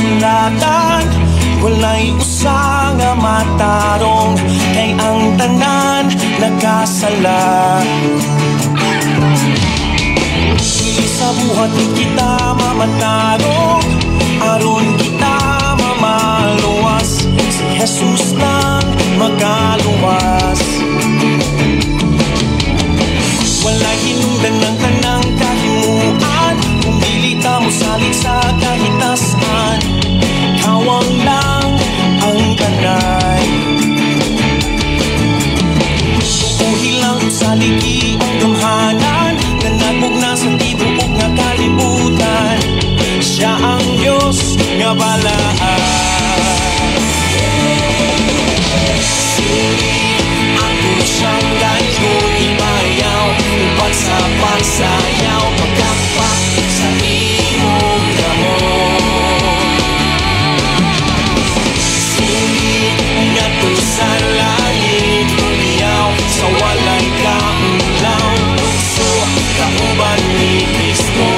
Kasulatan, walay usa nga matarong, kay ang tanan nakasala. Dili sa buhat ni kita mamatarong, aron kita mamaluwas, si Jesus lang makaluwas. Walay hinungdan ng tanang kahimuan, kung dili ta mosalig sa kahitasan, kawang lang ang kanay. Tuuhi lang saligi ang gamhanan, nga nagmugna sa tibuok nga kalibutan. Siya ang Diyos nga balaan. Singit ako siyang daygon, ibayaw upat sa pagsayaw, pagkapak sa imong kamot. Singit ngadto sa langit, humiyaw sa walay kaulaw, lukso kauban ni Kristo.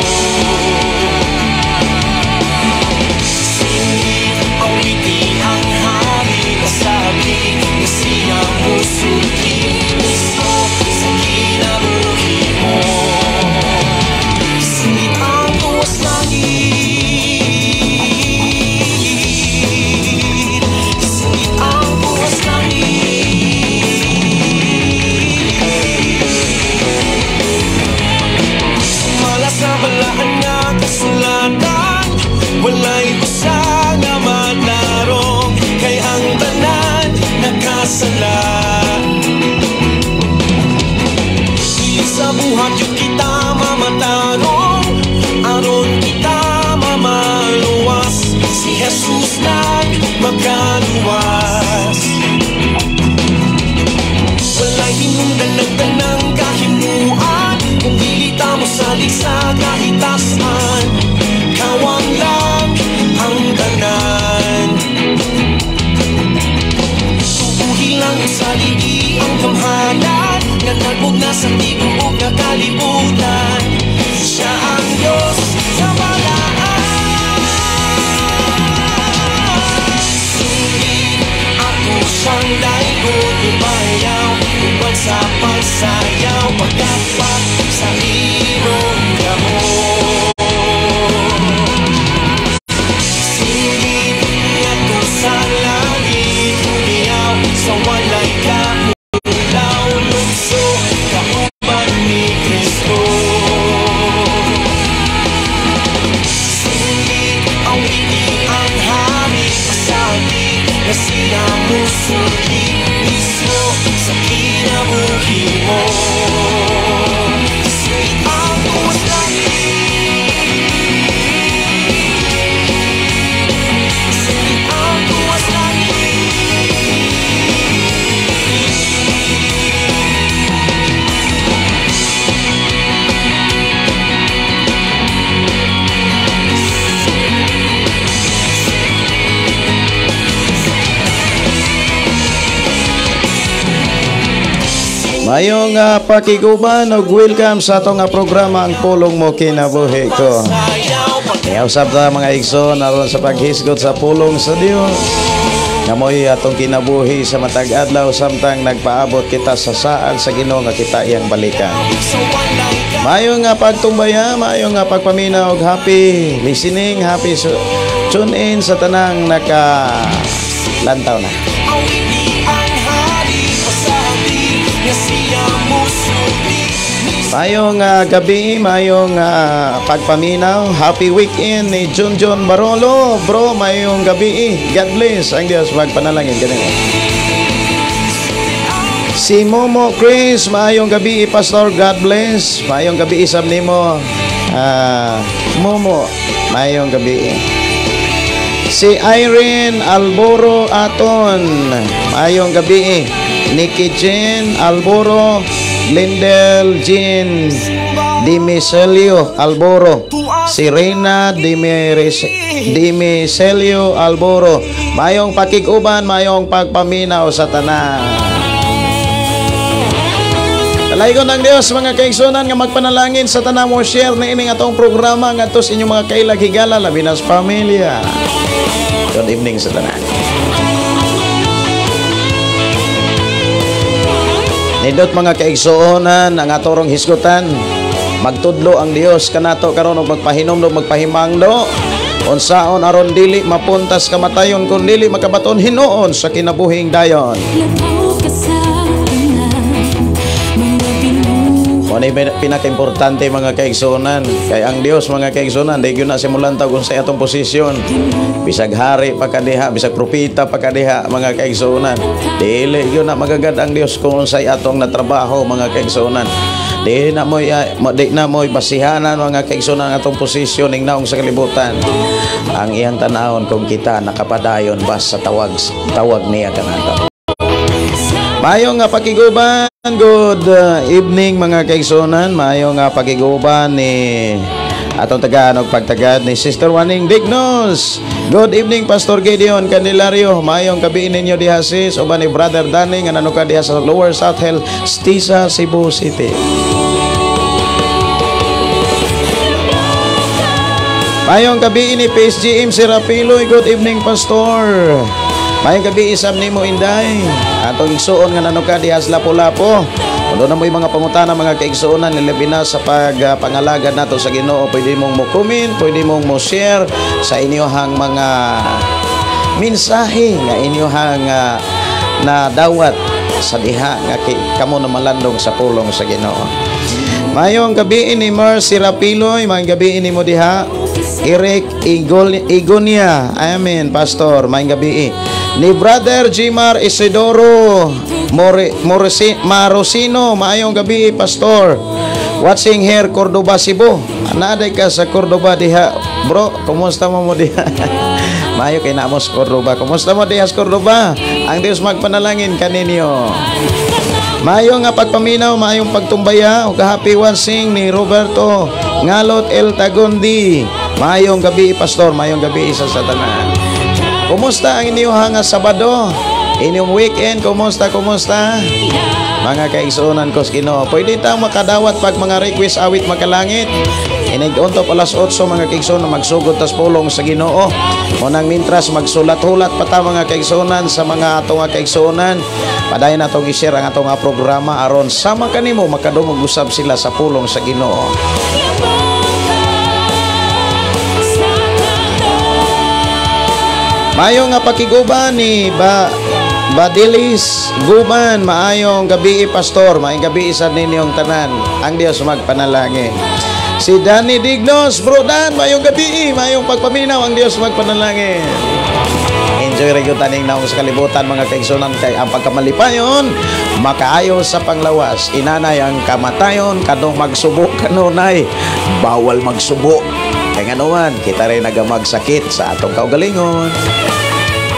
Singit awiti ang hari, kasabi nga siya musulti mismo sa kinabuhi mo. Singit ang tuwas langit, singit ang tuwas langit. Sumala sa balaan nga kasulatan, walay usa nga matarong, kay ang tanan nakasala. Dili sa buhat yun kita mamatarong, aron kita mamaluwas, si Jesus lang makaluwas. Walay hinungdan ng tanang kahimuan, kung dili ta mosalig sa kahitasan, kawang lang ang tanan. Tuuhi lang saligi ang gamhanan, nga nagmugna sa tibuok nga kalibutan. Siya ang Diyos sa balaan. Singit ako siyang daygon, ibayaw uban sa pagsayaw, pagkapak sa imong kamot. Singit ngadto sa langit, humiyaw sa walay kaulaw, lukso kauban ni Kristo. Singit awiti ang hari, pasabi nga siya musulti mismo sa kinabuhi mo. Singit ang tuwas langit, singit ang tuwas langit. Mayong pakiguban ug welcome sa atong programa Ang Pulong Mo Kinabuhi Ko. Niyausap ta mga igsoon aron sa paghisgot sa pulong sa Dios. Nga mo'y atong kinabuhi sa matag adlaw samtang nagpaabot kita sa saad sa Ginoo nga kita iyang balikan. Mayong pagtumbaya, mayong pagpaminaw og happy listening, happy tune in sa tanang nakalantaw na. Mayong gabi, mayong pagpaminaw, happy weekend ni Junjun Barolo. Bro, mayong gabi. God bless. Ang Diyos magpanalangin kanimo. Si Momo Chris, mayong gabi, Pastor. God bless. Mayong gabi isab nimo. Momo, mayong gabi. Si Irene Alboro Aton, mayong gabi. Nikki Jean Alboro, Lindel Jean Dimicelio Alboro, si Reyna Dimicelio Alboro. Mayong pakig-uban, mayong pagpaminaw sa tanan. Dalaygon ang Dios, mga kaigsunan, nga magpanalangin sa tanan mo share na ining atong programa ngadto sa inyong mga kailag higala, labi na sa pamilya. Good evening sa tanan. Nindot, mga kaigsuonan, ang atorong hisgutan. Magtudlo ang Dios kanato karon og magpahinumdom, magpahimangno unsaon aron dili mapuntas kamatayon kun dili makabaton hinuon sa kinabuhing dayon. Labaw ka sa tanan, mga binuhat. Mo ni pinaka-importante, mga kaigsuonan, kay ang Dios, mga kaigsuonan, di gyud na siya mulantaw kung sa atong posisyon. Bisag hari pa kadiha, bisag propeta pa kadiha, mga kaigsuonan, dili gyud na magagad ang Dios kung unsay atong natrabaho, mga kaigsuonan. Di na mo'y basihanan, mga kaigsuonan, ang atong posisyon ning naong sa kalibutan. Ang iyang tanawon kung kita nakapadayon ba sa tawag tawag niya kanato. Maayong nga pakiguban, good evening, mga kaigsuonan. Maayong nga pakiguban ni atong tagaan og pagtagad ni Sister Waning Dignos. Good evening, Pastor Gideon Candelario. Maayong gabi ninyo diha, sis, uban ni Brother Danny nga nanuka diha sa Lower South Hill, Stisa, Cebu City. Maayong gabi ni PSGM Serapiloy. Good evening, Pastor. Maayong gabi isab nimo, Inday. Atong igsuon nga nanuka diha sa Lapu-Lapu. Kung doon na mo'y mga pangutana, mga kaigsuonan, nilabi na sa pagpangalagad nato sa Ginoo, pwede mong mo comment, pwede mong mo share sa inyohang mga mensahe nga inyohang nadawat sa diha nga kamo na malandong sa pulong sa Ginoo. Mayong gabi ni Mercy Rapiloy, mayong gabi ni mo diha. Eric Igonia, amen, Pastor, mayong gabi. Ni Brother Jimar Isidoro Marosino, maayong gabi, Pastor. Watching here, Cordoba, Cebu. Naaday ka sa Cordoba diha, bro. Kumusta mo mo diha? Maayo kay namo sa Cordoba. Kumusta mo diha sa Cordoba? Ang Dios magpanalangin kaninyo. Maayo nga pagpaminaw, maayong pagtumbaya ug happy watching ni Roberto Ngalot El Tagundi. Maayong gabi, Pastor, maayong gabi isa sa tanan. Kumusta ang inyong nga Sabado? Inyong weekend, kumusta, kumusta? Mga kaigsuonan ko sa Ginoo, pwede tang makadawat pag mga request awit makalangit. Inig-untop alas 8, mga kaigsuonan, magsugod tas pulong sa Ginoo. Unang mintras magsulat-hulat pa ta, mga kaigsuonan, sa mga atong nga kaigsuonan. Padayon natong i-share ang atong nga programa aron sama kanimo makadungog usab sila sa pulong sa Ginoo. Maayong nga pakiguban ni ba Badilis Guban, maayong gabi, Pastor, maayong gabi sa ninyong tanan. Ang Dios magpanalangin. Si Danny Dignos, Bro Dan, maayong gabi, maayong pagpaminaw, ang Dios magpanalangin. Enjoy ra gyud taning naong sa kalibutan, mga kaigsunan, kay ang pagkamalipayon makaayo sa panglawas. Inanay ang kamatayon kadong magsubo kanunay, bawal magsubo. Kay ngano man kita rin nagamagsakit sa atong kaugalingon.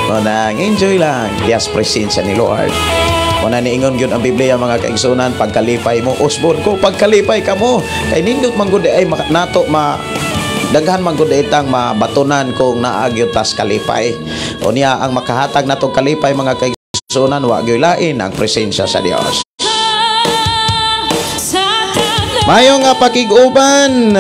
Munang enjoy lang dias presensya ni Lord. Muna niingon gyud ang Biblia, mga kaigsunan, pagkalipay mo usbon ko, pagkalipay kamo kay nindot man gud ay nato ma daghan man gud itang mabatunan kung naa gyud tas kalipay. Unya ang makahatag natong kalipay, mga kaigsunan, wa gyud lain ang presensya sa Dios. Maayong nga pakig-uban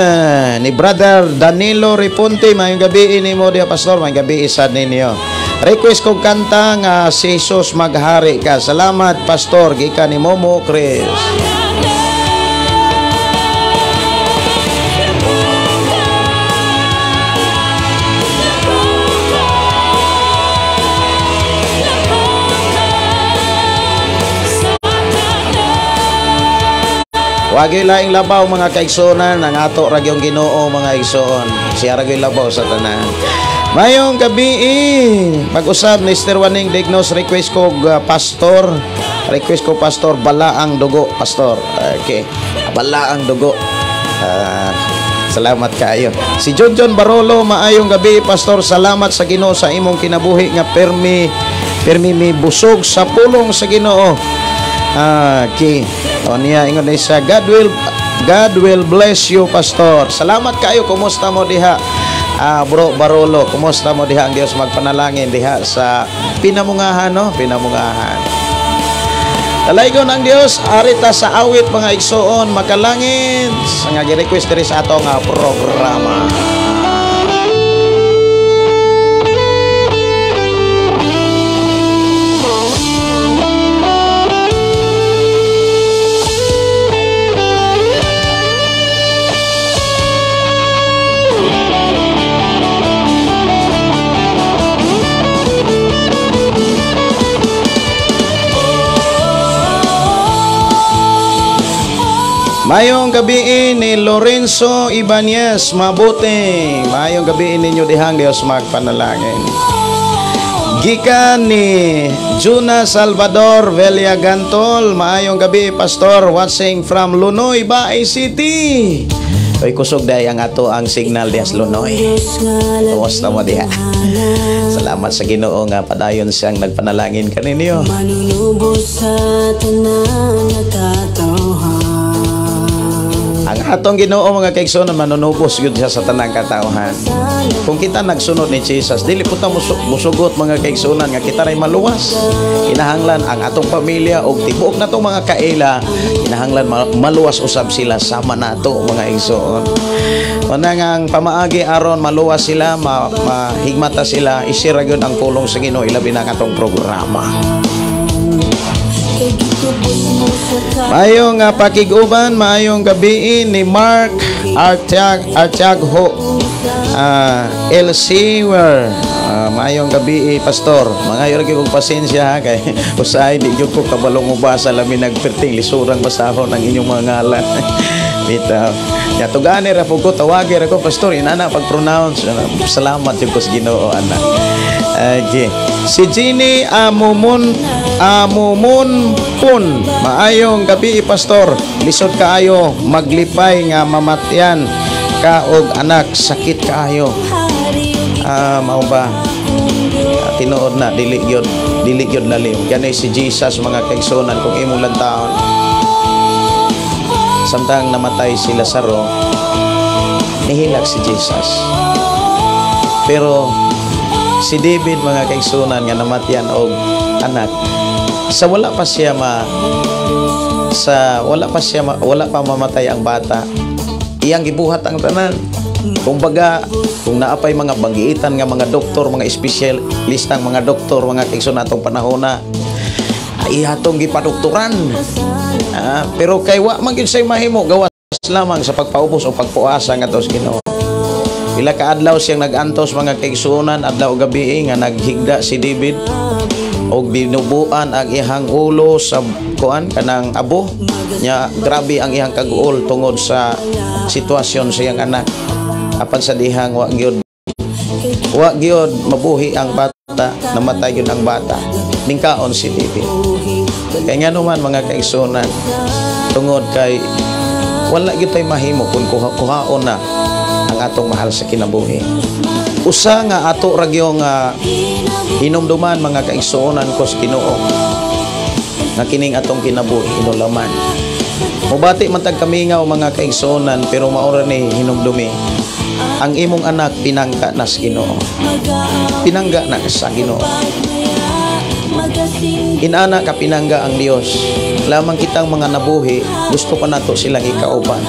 ni Brother Danilo Reponte, maayong gabi nimo diha, Pastor, maayong gabi sad ninyo. Request kog kanta nga si Jesus Maghari Ka. Salamat, Pastor, gikan ni Momo Chris. Wagi laing labaw, mga kaigsuonan, ang ato ra gyung Ginoo, mga igsoon. Siya ra gyud labaw sa tanan. Mayong gabi, pag-usab ni Sister Waning Dignos, request ko pastor, request ko, Pastor, Balaang Dugo, Pastor. Okay. Balaang Dugo. Salamat kaayo. Si John John Barolo, maayong gabi, Pastor. Salamat sa Ginoo sa imong kinabuhi nga permi permi mi busog sa pulong sa Ginoo. Okay. O niya ingon ni sa God will bless you, Pastor. Salamat kayo. Kumusta mo diha? Bro Barolo, kumusta mo diha? Ang Dios magpanalangin diha sa Pinamungahan, no? Pinamungahan. Dalaygon ang Dios, arita sa awit mga igsoon, makalangit sa nga gi-request diri sa atong programa. Mayong gabi ni Lorenzo Ibanez Mabuti. Mayong gabi ninyo dihang Dios magpanalangin. Gikan ni Juna Salvador Villagantol. Maayong gabi Pastor, watching from Lunoy, Baay City. Oy, kusog day ang ato ang signal diha sa Lunoy. Kumusta mo diha? Salamat sa Ginoo nga padayon siyang nagpanalangin kaninyo. Manunubos sa tanan nga katawhan. Ang atong Ginoo mga kaigsoon manunubos gyud siya sa tanang katawhan. Kung kita nagsunod ni Jesus, dili po ta musugot mga kaigsuonan nga kita ray maluwas. Kinahanglan ang atong pamilya og tibuok natong mga kaila, kinahanglan maluwas usab sila sama nato mga igsoon. Una nga ang pamaagi aron maluwas sila, mahigmata sila, isira gyud ang pulong sa Ginoo ilabi na ang atong programa. Maayong pakig-uban, maayong gabi ni Mark Artiagho L. Sewer. Maayong gabi Pastor. Mangayo ra gyud kog pasensya ha kay usahay di gyud ko kabalong mobasa labi nagperting lisurang basahon ang inyong mga ngalan. Bitaw. Ya tugani ra pud ko, tawagi ra ko Pastor inana pag-pronounce. Salamat jud ko sa Ginoo ana. Okay. Si Jenny Amumun Pun. Maayong gabi Pastor. Lisod kaayo maglipay nga mamatyan ka og anak, sakit kaayo. Mao ba? Tinuod na dili gyud lalim. Gani si Jesus mga kaigsuonan kung imong lantaon. Samtang namatay si Lazaro, nihilak si Jesus. Pero si David mga kaigsuonan nga namatyan og anak, sa wala pa siya wala pa mamatay ang bata, iyang gibuhat ang tanan. Kumbaga, kung naapay mga banggiitan nga mga doktor, mga espesyalistang mga doktor, mga kaigsuonan atong panahona, ihatong gipadoktoran. Pero kay wa man gyud say mahimo, gawas lamang sa pagpaubos o pagpuasa ngadto sa Ginoo. Pila ka adlaw siyang nag-antos mga kaigsuonan, adlaw gabi nga naghigda si David og binubuan ang iyang ulo sa kuan kanang abo nya. Grabe ang iyang kaguol tungod sa sitwasyon sa iyang anak. Apan sa dihang wa gyud mabuhi ang bata, namatay gyud ang bata, ningkaon si David. Kay ngano man mga kaigsuonan, tungod kay wala gyud tay mahimo kung kuhaon na ang atong mahal sa kinabuhi. Usa nga ato ra gyud nga hinumduman mga kaigsuonan ko sa Ginoo nga kining atong kinabuhi hinulaman. Mobati man tag kamingaw mga kaigsuonan, pero mao ra ni hinumdumi ang imong anak pinangga na sa Ginoo. Pinangga na sa Ginoo. Inana ka pinangga ang Dios. Lamang kitang mga nabuhi, gusto pa nato silang ikauban.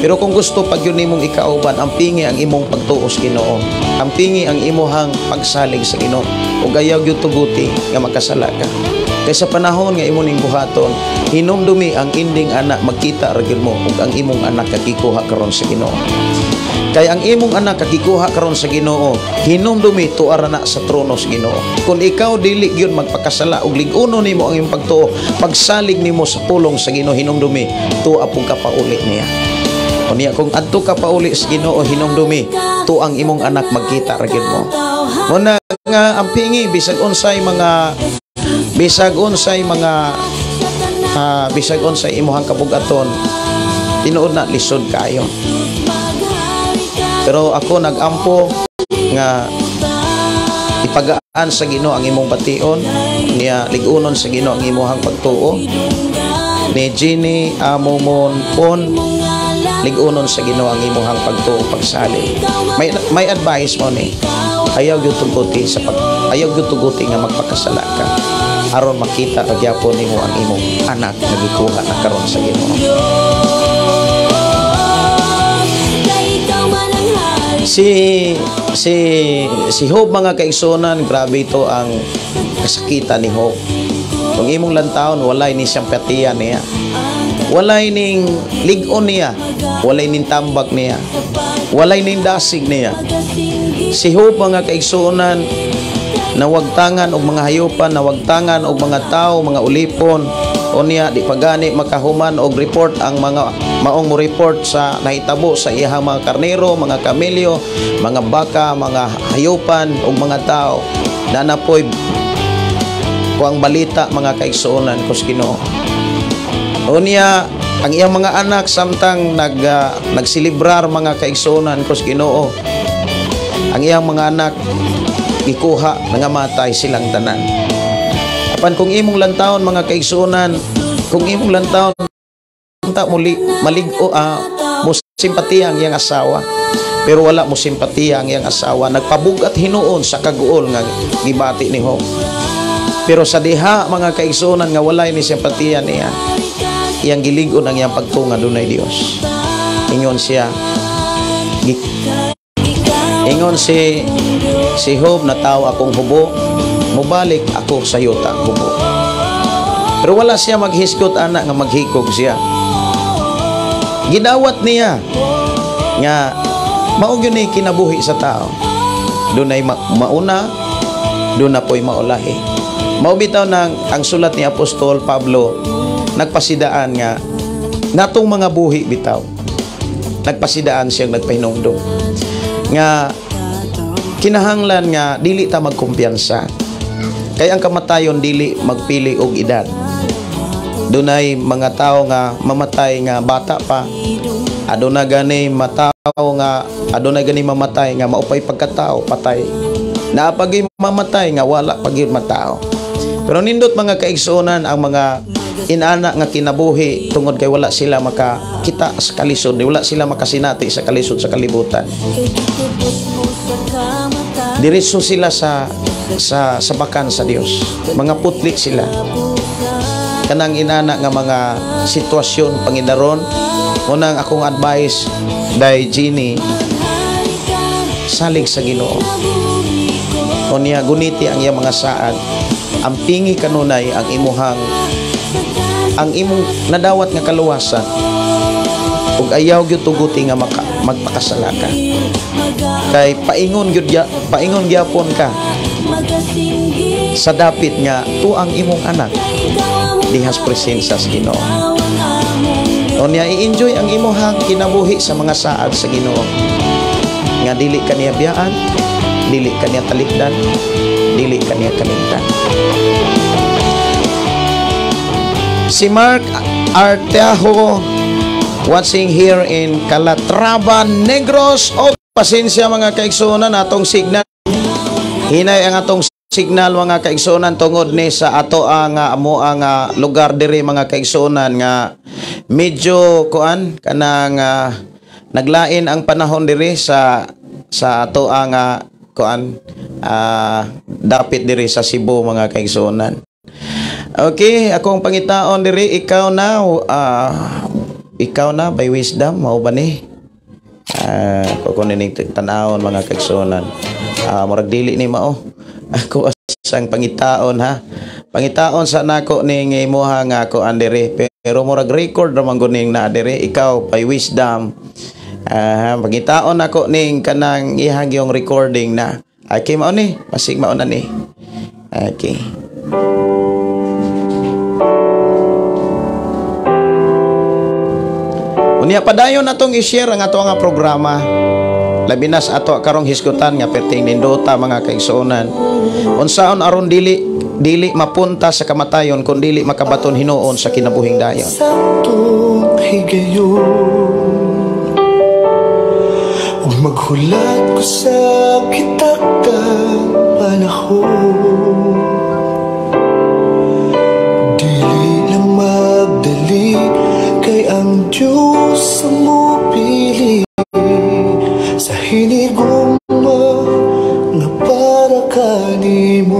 Pero kung gusto pag yun nimong ikauban, ang pingi ang imong pagtuos Ginoo. Ang pingi ang imuhang pagsalig sa Ginoo. Ug ayaw gyud tuguti nga makasala ka. Kay sa panahon nga imo ning buhaton, hinumdumi ang inding anak, magkita ra gyud mo ug ang imong anak kakikuha karon sa Ginoo. Kay ang imong anak kakikuha karon sa Ginoo, hinumdumi tuara na sa trono sa Ginoo. Kung ikaw dili gyud magpakasala ug lig-uno nimo ang imong pagtuo, pagsalig nimo sa pulong sa Ginoo, hinumdumi tuwa pug ka pauli niya. Unya kung adto ka pauli sa Ginoo, hinumdumi tu ang imong anak magkita ra gyud mo. Muna nga ang pingi bisag unsay imuhang kabugaton, tinuod na lisod kaayo. Pero ako nagampo nga ipagaan sa Ginoo ang imong bation, niya lig-unon sa Ginoo ang imuhang pagtuo. Ni Jenny Amumon Pon, lig-unon sa Ginoo ang imuhang pagtuo pagsalig. May advice mo ni, ayaw gyud tuguti nga magpakasala ka. Aron makita pagyapon nimo ang imong anak nga gikuha na karon sa Ginoo. Si si si Job, mga kaigsuonan, grabe ito ang kasakitan ni Job. Kung imong lantawon, walay ni simpatiya niya. Walay ning lig-on niya. Walay ning tambak niya. Walay ning dasig niya. Si Job, mga kaigsuonan, nawagtangan og mga hayupan, nawagtangan og mga tao, mga ulipon. O niya, di pagani makahuman og report ang mga maong mo report sa nahitabo sa iyang mga karnero, mga kamelyo, mga baka, mga hayupan ug mga tao. Nanapoy kuang balita, mga kaigsuonan kus Ginoo. O niya, ang iyang mga anak samtang nagsilibrar, mga kaigsuonan kus Ginoo. Ang iyang mga anak gikuha, nangamatay silang tanan. Apan kung imong lantawon, mga kaigsuonan, kung imong lantawon ta muli malig-o mo simpatiya ang iyang asawa. Pero wala mo simpatiya ang iyang asawa. Nagpabugat hinuon sa kaguol nga gibati ni Job. Pero sa diha, mga kaigsuonan, nga walay ni simpatiya niya, iyang gilig-on ang iyang pagtunga dunay Dios. Ingon siya, ingon si si Job, "Natawo akong hubo, mubalik ako sa yuta hubo." Pero wala siya maghisgot ana nga maghikog siya. Gidawat niya nga mao gyud ni kinabuhi sa tao. Dunay mauna, doon na po'y maulahi. Mao bitaw nang ang sulat ni Apostol Pablo nagpasidaan nga natong mga buhi bitaw. Nagpasidaan siyang nagpahinumdum nga kinahanglan nga dili ta magkumpiyansa. Kay ang kamatayon dili magpili og edad. Dunay mga tao nga mamatay nga bata pa. Aduna gani matao nga aduna gani mamatay nga maupay pagkatao patay. Naa pa'y mamatay nga wala pa gyud matao. Pero nindot, mga kaigsuonan, ang mga inana nga kinabuhi tungod kay wala sila makakita sa kalisod, wala sila makasinati sa kalisod sa kalibutan. Diretso sila sa sabakan sa Dios. Mga putli sila. Kanang inana nga mga sitwasyon pangidaron, unang akong advice day Jeannie, salig sa Ginoo. Unya guniti ang iyang mga saad. Ampingi kanunay ang imong nadawat nga kaluwasan ug ayaw gyud tuguti nga magpakasala ka. Kay paingon gyapon ka sa dapit nga tuang imong anak dihas presensya sa Ginoo. Unya i-enjoy ang imuhang kinabuhi sa mga saad sa Ginoo. Nga dili ka niya biyaan, dili ka niya talikdan, dili ka niya kalimtan. Si Mark Arteajo watching here in Calatrava, Negros. O pasensya, mga kaigsuonan, atong signal. Hinay ang atong signal, mga kaigsuonan, tungod ni sa ato ang amo ang lugar diri, mga kaigsuonan, nga medyo kuan kanang naglain ang panahon diri sa ato ang kuan dapit diri sa Cebu, mga kaigsuonan. Okay, akong pangitaon diri, ikaw na by Wisdom mao ba ni? Ako ko nining tan-awon, mga kaigsuonan. Murag dili ni mao. Ako asang pangitaon ha. Pangitaon sa nako ning imuha nga ako diri, pero murag record ra man gud ning naa diri, Ikaw by Wisdom. Pangitaon nako ning kanang ihang yung recording na. Okay, mao ni. Pasig mao na ni. Okay. Unya padayon atong i-share ang ato nga programa. Labi na sa ato karong hisgutan nga perting nindota, mga kaigsuonan. Unsaon aron dili dili mapunta sa kamatayon kun dili makabaton hinuon sa kinabuhing dayon? Saktong higayon ug maghulat ko sa kitakang panahon. Dili lang magdali kay ang Diyos ang mupili sa hinigugma nga para kanimo.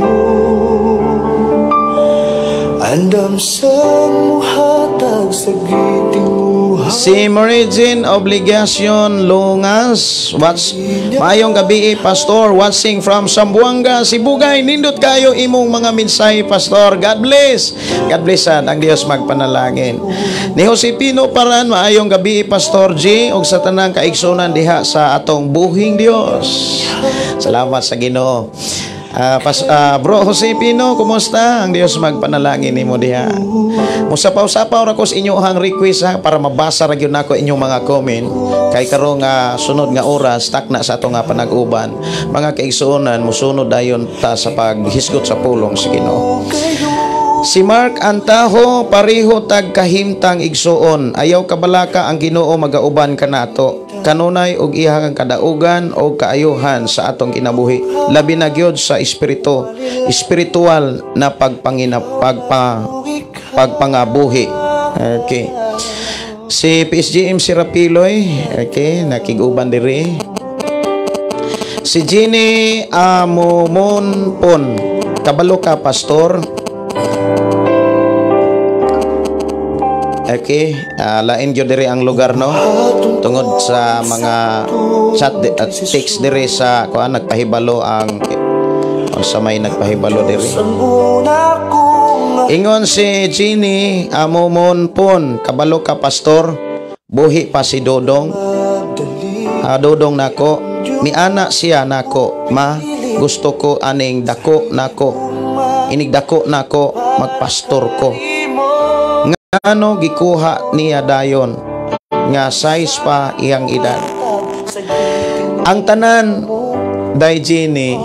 Andam sa muhatag sa gitinguha. Si Marijin Obligacion Lungas, what's maayong gabi, Pastor, watching from Zamboanga, Sibugay. Nindot kayo imong mga mensahe, Pastor. God bless. God bless sad ang Dios magpanalangin. Ni Josepino Paran, maayong gabi, Pastor G, ug sa tanang kaigsunan diha sa atong buhing Dios. Salamat sa Ginoo. Bro Josepino, kumusta? Ang Dios magpanalangin nimo diha. Musapaw-sapaw ra ko sa inyohang request ha, para mabasa ra gyud nako inyong mga comment kay karong sunod nga oras takna sa ato nga panag-uban. Mga kaigsuonan, musunod dayon ta sa paghisgot sa pulong sa Ginoo. Si Mark Antaho, pareho tag kahimtang igsuon. Ayaw kabalaka, ang Ginoo magauban kanato. Kanunay og iyang kadaugan o kaayuhan sa atong kinabuhi. Labi na gyud sa espiritual na pagpangabuhi. Okay. Si PSGM Sirapiloy, okay, nakig-uban diri. Si Jenny Amumonpon, kabalo ka, Pastor. Okay, lain gyud diri ang lugar, no? Tungod sa mga chat at text diri sa kuan, nagpahibalo ang unsa may nagpahibalo diri. Ingon si Jenny Amumonpon, kabalo ka, Pastor, buhi pa si Dodong. Dodong nako, miana siya nako, ma, gusto ko aning dako nako. Inig dako nako, magpastor ko. Ngano gikuha niya dayon nga size pa iyang edad. Ang tanan, day Jenny,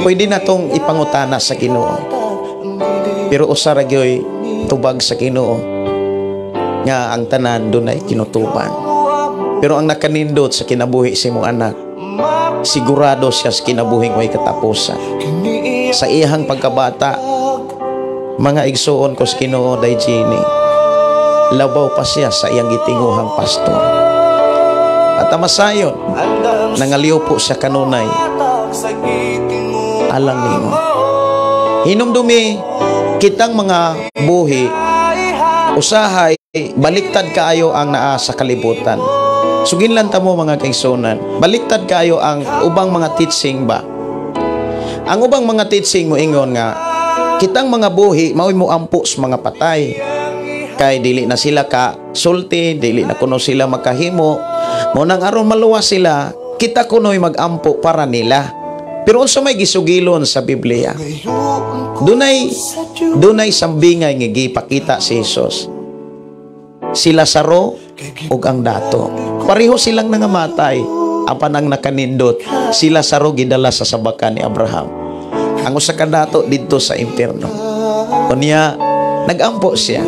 pwede na tong ipangutana sa Ginoo. Pero usa ra gyoy tubag sa Ginoo nga ang tanan dunay kinutuban. Pero ang nakanindot sa kinabuhi sa imong anak, sigurado siya sa kinabuhi way katapusan. Sa iyang pagkabata, mga igsuon ko sa Ginoo, day Jenny, labaw pa siya sa iyang gitinguhang pastor. At amasayon, nangaliw po siya kanunay alang nimo. Hinumdumi kitang mga buhi, usahay baliktad kaayo ang naa sa kalibutan. Suginlan ta mo mga kaigsunan, baliktad kaayo ang ubang mga teaching ba. Ang ubang mga teaching mo ingon nga kitang mga buhi mao'y moampo sa mga patay. Kay dili na sila ka sulti, dili na kuno sila makahimo. Mo nang aron maluwas sila, kita kuno'y magampo para nila. Pero unsa may gisugilon sa Biblia? Dunay sambingay nga gipakita si Jesus. Si Lazaro ug ang dato. Pareho silang nangamatay, apan ang nakanindot, si Lazaro gidala sa sabakan ni Abraham. Ang usa ka dato didto sa impierno. Unya nagampo siya.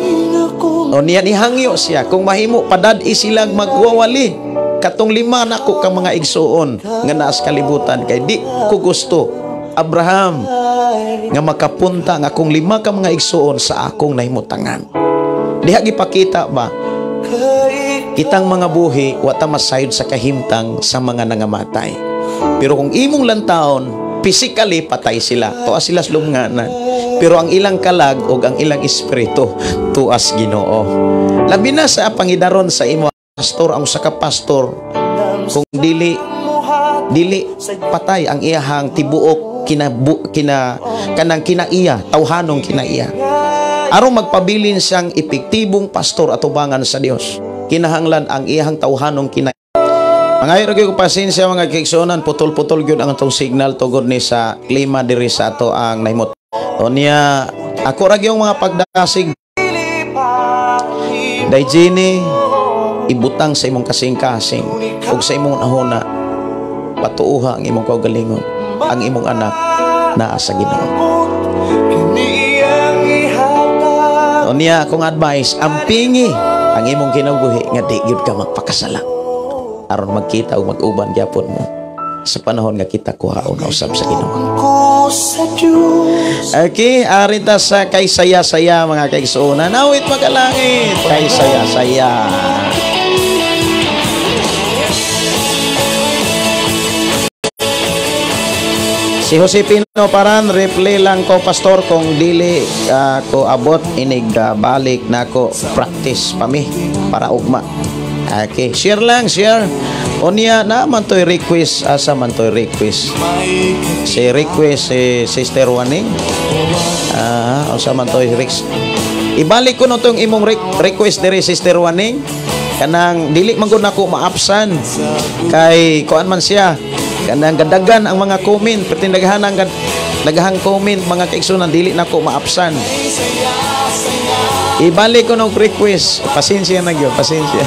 Unya nihangyo siya kung mahimo padad-i silang magwawali. Katong lima nako ka mga igsuon nga naa sa kalibutan kay di ko gusto, Abraham, nga makapunta nga akong lima ka mga igsuon sa akong nahimutangan. Diha gipakita ba kitang mga buhi wa ta masayod sa kahimtang sa mga nangamatay. Pero kung imong lantaon, physically patay sila, tuas sila sa lumnganan. Pero ang ilang kalag og ang ilang espiritu tuas Ginoo. Labi na sa pangidaron sa imo pastor, ang usa ka pastor kung dili patay ang iyahang tibuok kanang kinaiya, tawhanong kinaiya. Aron magpabilin siyang epektibong pastor atubangan sa Dios, kinahanglan ang iyahang tawhanong kinaiya. Mga gyud ko pasensya mga kaigsuonan, putol-putol gyud ang atong signal tungod ni sa klima diri sa ato ang nahimot. Unya ako ra gyud mga pagdasig. Day Jenny, ibutang sa imong kasing-kasing ug sa imong nahuna, patuoha ang imong kaugalingon, ang imong anak naa sa Ginoo. Unya akong advice, ampingi ang imong kinabuhi nga di gyud ka magpakasala. Aron magkita o mag-uban gyapon mo sa panahon nga kita kuhaon na usab sa Ginoo. Okay, arita sa kay saya-saya mga kaigsuonan. Awit magalangit kay saya-saya. Si Josepino Paran, reply lang ko, Pastor, kung dili ko abot inig balik nako, practice pa mi para ugma. Okay, share lang, share. Unya na man to'y request, asa man to'y request? Si request si Sister Waning. Ah, asa man to'y request? Ibalik ko no tong imong request diri, Sister Waning. Kanang dili man gud nako maapsan kay kuan man siya. Kanang gadagan ang mga comment, pertindaghan ang daghang comment, mga kaigsunan, dili nako maapsan. Ibalik ko nog request. Pasensya na gyud, pasensya.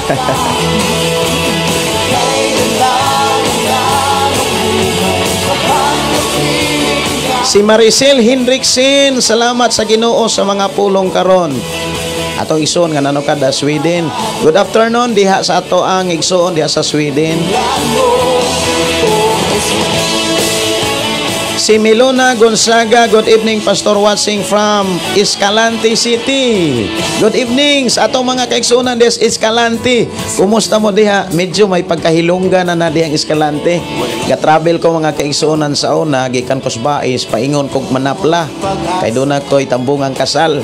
Si Maricel Hendrickson, salamat sa Ginoo sa mga pulong karon. Atong igsoon nga nanukad sa Sweden. Good afternoon diha sa ato ang igsoon diha sa Sweden. Si Milona Gonzaga, good evening, Pastor, watching from Escalante City. Good evening sa atong mga kaigsuonan des Escalante. Kumusta mo diha? Medyo may pagkahilongga na na dihang Escalante. Ga-travel ko, mga kaigsuonan, sa una gikan kos Bais paingon kog Manapla. Kay doon ako'y tambungang kasal.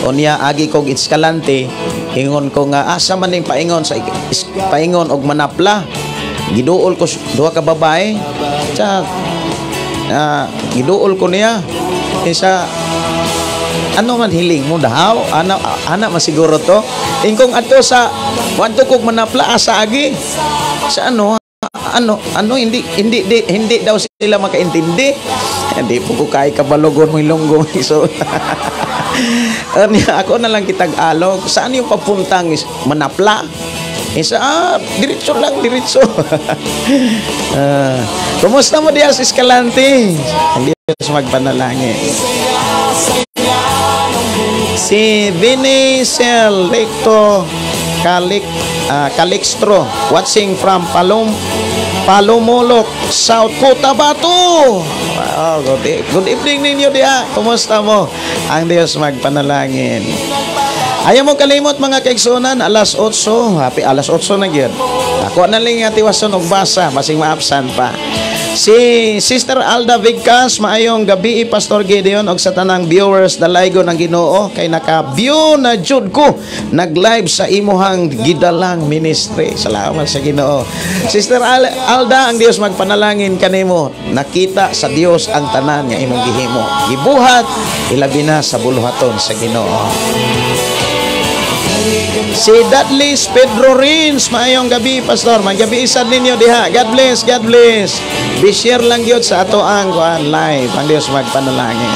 Unya agi kog Escalante, ingon ko nga asa man ning paingon sa paingon og Manapla. Giduol ko duha ka babae. Sa giduol ko niya. Isa, ano man hiling mo daw? Ana, ana man siguro to. Ingkong adto sa wadto kog Manapla, asa agi? Sa ano? Ano, ano, hindi daw sila makaintindi. Hindi po ko kay kabalogon mo Ilonggo. So, ako na lang kitag alog. Saan yung papuntang Manapla? Isa, diretso lang, diretso. Kumusta mo diya sa Escalante? Ang Diyos magpanalangin. Si Vinicel Recto Calixtro, watching from Palumulok, South Cotabato. Wow, good evening ninyo diha. Kumusta mo? Ang Diyos magpanalangin. Ayaw mo kalimot, mga kaigsunan, alas 8, happy alas 8 na gyud. Ako na lang nga tiwason og basa, basing maabsan pa. Si Sister Alda Vigcas, maayong gabi, Pastor Gideon og sa tanang viewers, dalaygon ang Ginoo kay naka-view na jud ko nag-live sa imuhang gidalang ministry. Salamat sa Ginoo. Sister Alda, ang Dios magpanalangin kanimo. Nakita sa Dios ang tanan nga imong gihimo. Gibuhat ilabi na sa buluhaton sa Ginoo. Si Dudley Pedro Rins, maayong gabi, Pastor. Magabi isad ninyo diha. God bless, God bless. Be-share lang gyud sa ato ang kuan live. Ang Dios magpanalangin.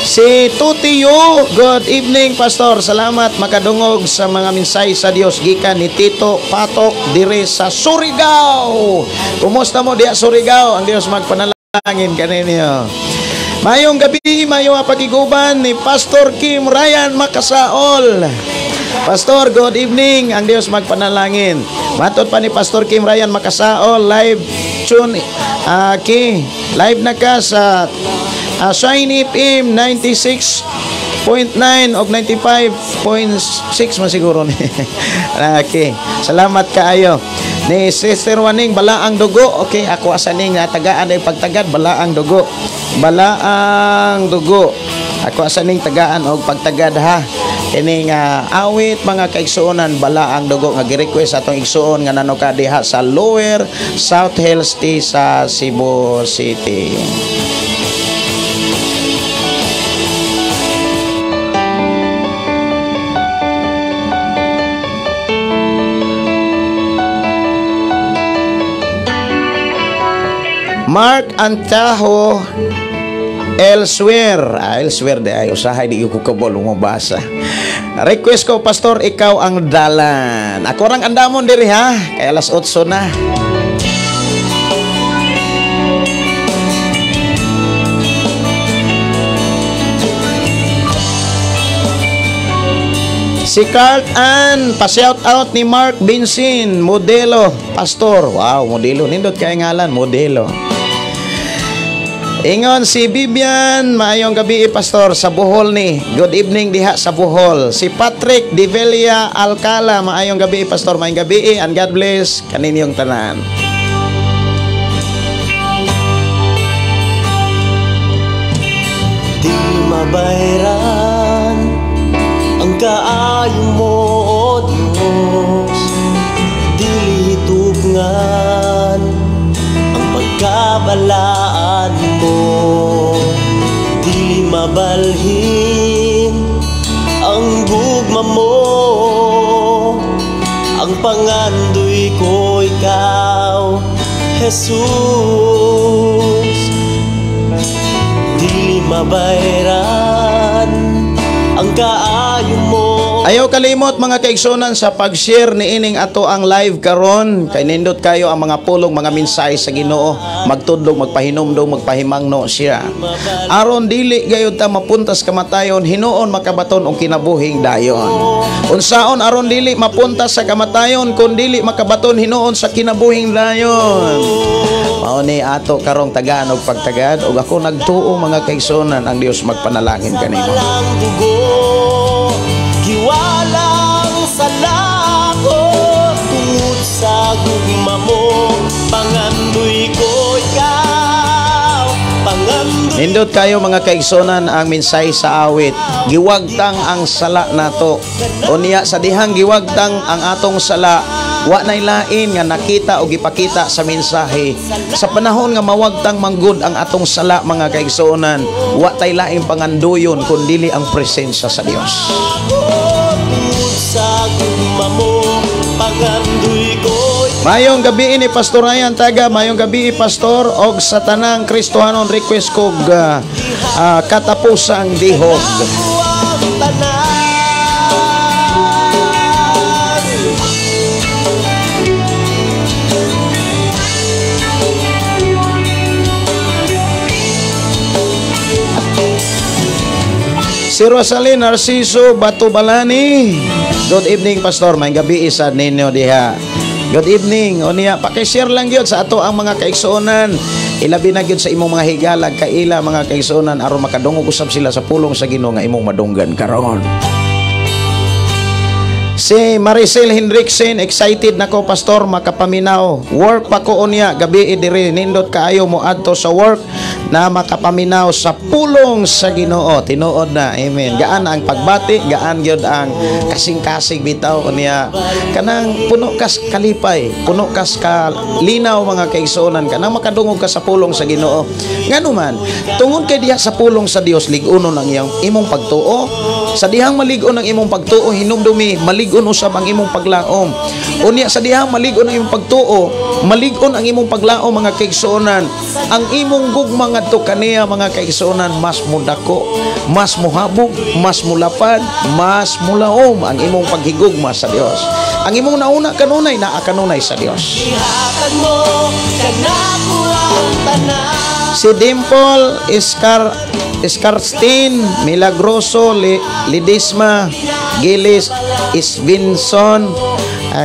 Si Tutio, good evening, Pastor. Salamat makadungog sa mga minsay sa Dios gikan ni Tito Patok dire sa Surigao. Kumusta mo diha Surigao? Ang Dios magpanalangin kaninyo. Mayong gabi, mayong pagiguban ni Pastor Kim Ryan Makasaol. Pastor, good evening. Ang Dios magpanalangin. Matod pa ni Pastor Kim Ryan Makasaol, live tune, okay, live na ka sa Shine FM 96.9 o 95.6 man siguro ni. Okay, salamat kaayo. Ni Sister Waning, balaang dugo. Okay, ako asa ning tagaan ay pagtagad, balaang dugo. Balaang dugo. Ako asa ning tagaan og pagtagad ha. Kining awit, mga kaigsuonan, balaang dugo nga gi-request atong igsuon nga nanuka diha sa Lower South Hills T sa Cebu City. Mark Antajo Elsewhere. Elsewhere di ay usahay di ko kabalo mo basa. Request ko, Pastor, ikaw ang dalan. Ako rang andamon diri ha. Kay alas 8 na. Si Carl Ann, pa-shout out ni Mark Vincent, modelo, pastor. Wow, modelo. Nindot kay ngalan, modelo. Ingon si Vivian, maayong gabi, Pastor, sa Bohol ni. Good evening diha sa Bohol. Si Patrick Develia Alcala, maayong gabi, Pastor, maayong gabi and God bless kaninyong tanan. mabayran ang kaayo mo, O Dios. Dili tupngan ang pagkabalaan mo. Dili mabalhin ang gugma mo. Ang pangandoy ko ikaw, Jesus. Dili mabayran ang kaayo mo. Ayaw kalimot, mga kaigsunan, sa pag-share ni ining ato ang live karon kay nindot kayo ang mga pulong, mga mensahe sa Ginoo, magtudlog, magpahinumdom, magpahimangno siya. Aron dili gayud ta mapuntas kamatayon, hinuon makabaton og kinabuhing dayon. Unsaon aron dili mapuntas sa kamatayon kun dili makabaton hinuon sa kinabuhing dayon? Mao ni ato karong tagaan og pagtagad, ug ako nagtuo, mga kaigsunan, ang Dios magpanalangin kanimo. Walang dugo, giwalang sala ko. Tungod sa gugma mo, pangandoy ko ikaw. Pangandoy. Nindot kayo, mga kaigsunan, ang mensahe sa awit. Giwagtang ang sala nato. Unya sa dihang giwagtang ang atong sala, wa nay lain nga nakita o gipakita sa mensahe. Sa panahon nga mawagtang manggod ang atong sala, mga kaigsuonan, wa tay laing panganduyon kun dili ang presensya sa Dios. Tungod sa gugma mo, pangandoy ko. Mayong gabi ni Pastor Ryan Taga, mayong gabi, Pastor, og sa tanang Kristohanon, request kog "Katapusang Dihog". Ang tanan. Si Rosaline Narciso Batubalani. Good evening, Pastor. May gabi isa ninyo diha. Good evening. Unya, paki-share lang gyud sa ato ang mga kaigsuonan. Ilabi na gyud sa imong mga higalag kaila, mga kaigsuonan, aron makadungog usab sila sa pulong sa Ginoo nga imong madunggan karon. Si Maricel Hendrickson, "Excited nako, Pastor, makapaminaw. Work pa ko unya, gabi diri, nindot kaayo mo adto sa work na makapaminaw sa pulong sa Ginoo." Tinuod na. Amen. Gaan ang pagbati, gaan gyud ang kasing-kasing bitaw unya. Kanang puno kas kalipay, puno kas kalinaw, mga kaigsuonan, kanang makadungog ka sa pulong sa Ginoo. Ngano man, tungod kay diha sa pulong sa Dios lig-unon ang iyang imong pagtuo. Sa dihang malig-on ang imong pagtuo, hinumdumi, malig-on usab ang imong paglaom. Unya sa dihang malig-on ang imong pagtuo, malig-on ang imong paglaom, mga kaigsuonan. Ang imong gugma ngadto kaniya, mga kaigsuonan, mas mudako, mas muhabog, mas mulapad, mas mulaom ang imong paghigugma sa Dios. Ang imong nauna kanunay, naa kanunay sa Dios. Ihatag mo kanako ang tanan. Si Dimple Iscarstin Milagroso Lidisma Gilis Isvinson.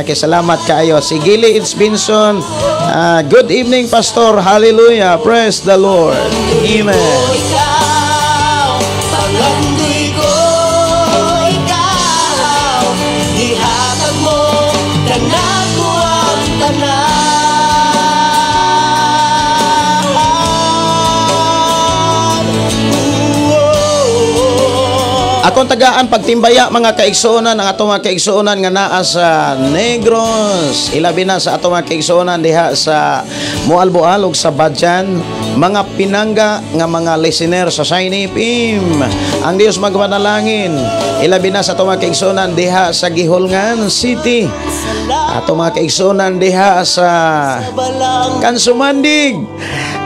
Okay, salamat kaayo. Si Gili Isvinson. Good evening, Pastor. Hallelujah. Praise the Lord. Amen. Ikaw, pangandoy ko ikaw. Ihatag mo kanako ang tanan. Ooh. Akong tagaan pagtimbaya, mga kaigsuonan, ang atong mga kaigsuonan nga naa sa Negros. Ilabi na sa atong mga kaigsuonan diha sa Moalboal ug sa Badjan, mga pinangga nga mga listener sa Shiny FM. Ang Dios magpanalangin. Ilabi na sa atong mga kaigsuonan diha sa Guihulngan City. Atong mga kaigsuonan diha sa Kansumandig.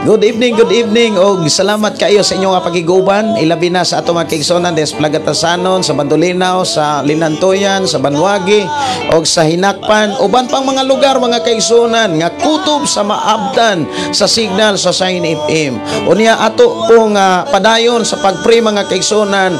Good evening, good evening. Og salamat kayo sa inyong pagiguban. Ilabi na sa atong mga kaigsuonan des Plagatasanon, sa Bandolinaw, sa Linantoyan, sa Banwagi, og sa Hinakpan, uban pang mga lugar, mga kaigsuonan, nga kutob sa maabtan sa signal sa Shine FM. Unya ato pong padayon sa pagpray, mga kaigsuonan,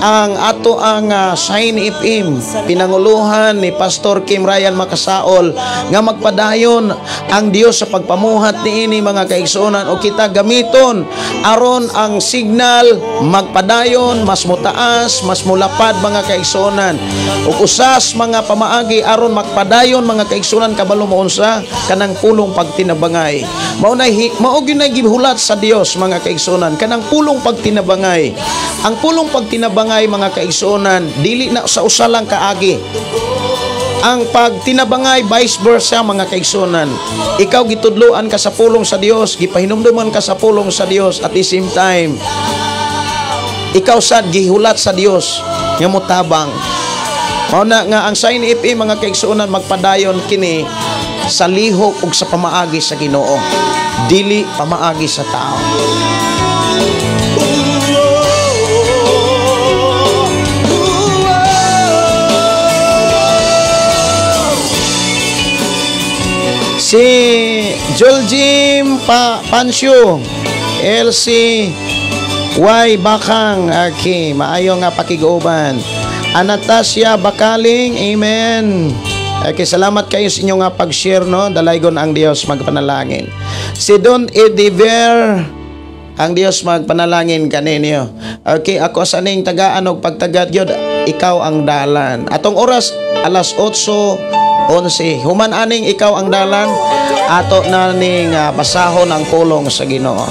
ang ato ang Shine FM pinanguluhan ni Pastor Kim Ryan Makasaol nga magpadayon ang Dios sa pagpamuhat niini, mga kaigsuonan. kaigsuonan, o kita gamiton aron ang signal magpadayon, mas motaas, mas molapad mga kaigsuonan. Ug usas mga pamaagi aron magpadayon mga kaigsuonan, kabalo mo unsa kanang pulong pagtinabangay. Mao na mao gyud nay gihulat sa Dios mga kaigsuonan kanang pulong pagtinabangay. Ang pulong pagtinabangay mga kaigsuonan dili na sa usa lang kaagi. Ang pagtinabangay vice versa mga kaigsuonan. Ikaw gitudloan ka sa pulong sa Dios, gipahinumduman ka sa pulong sa Dios, at the same time ikaw sad gihulat sa Dios nga motabang. Mao na nga ang Sign FM mga kaigsuonan magpadayon kini sa lihok ug sa pamaagi sa Ginoo, dili pamaagi sa tao. Si Joljim Pancio, LC Y Bakang, okay, maayo nga pakiguban. Anastasia Bakaling, amen. Okay, salamat kayo sa inyong nga pag-share, no? Dalaygon ang Dios magpanalangin. Si Don Ediver, ang Dios magpanalangin kaninyo. Okay, ako sa ning tagaan og pagtagad gyud, ikaw ang dalan. Atong oras alas 8:11. Human aning ikaw ang dalan, ato na ning basahon ang pulong sa Ginoo.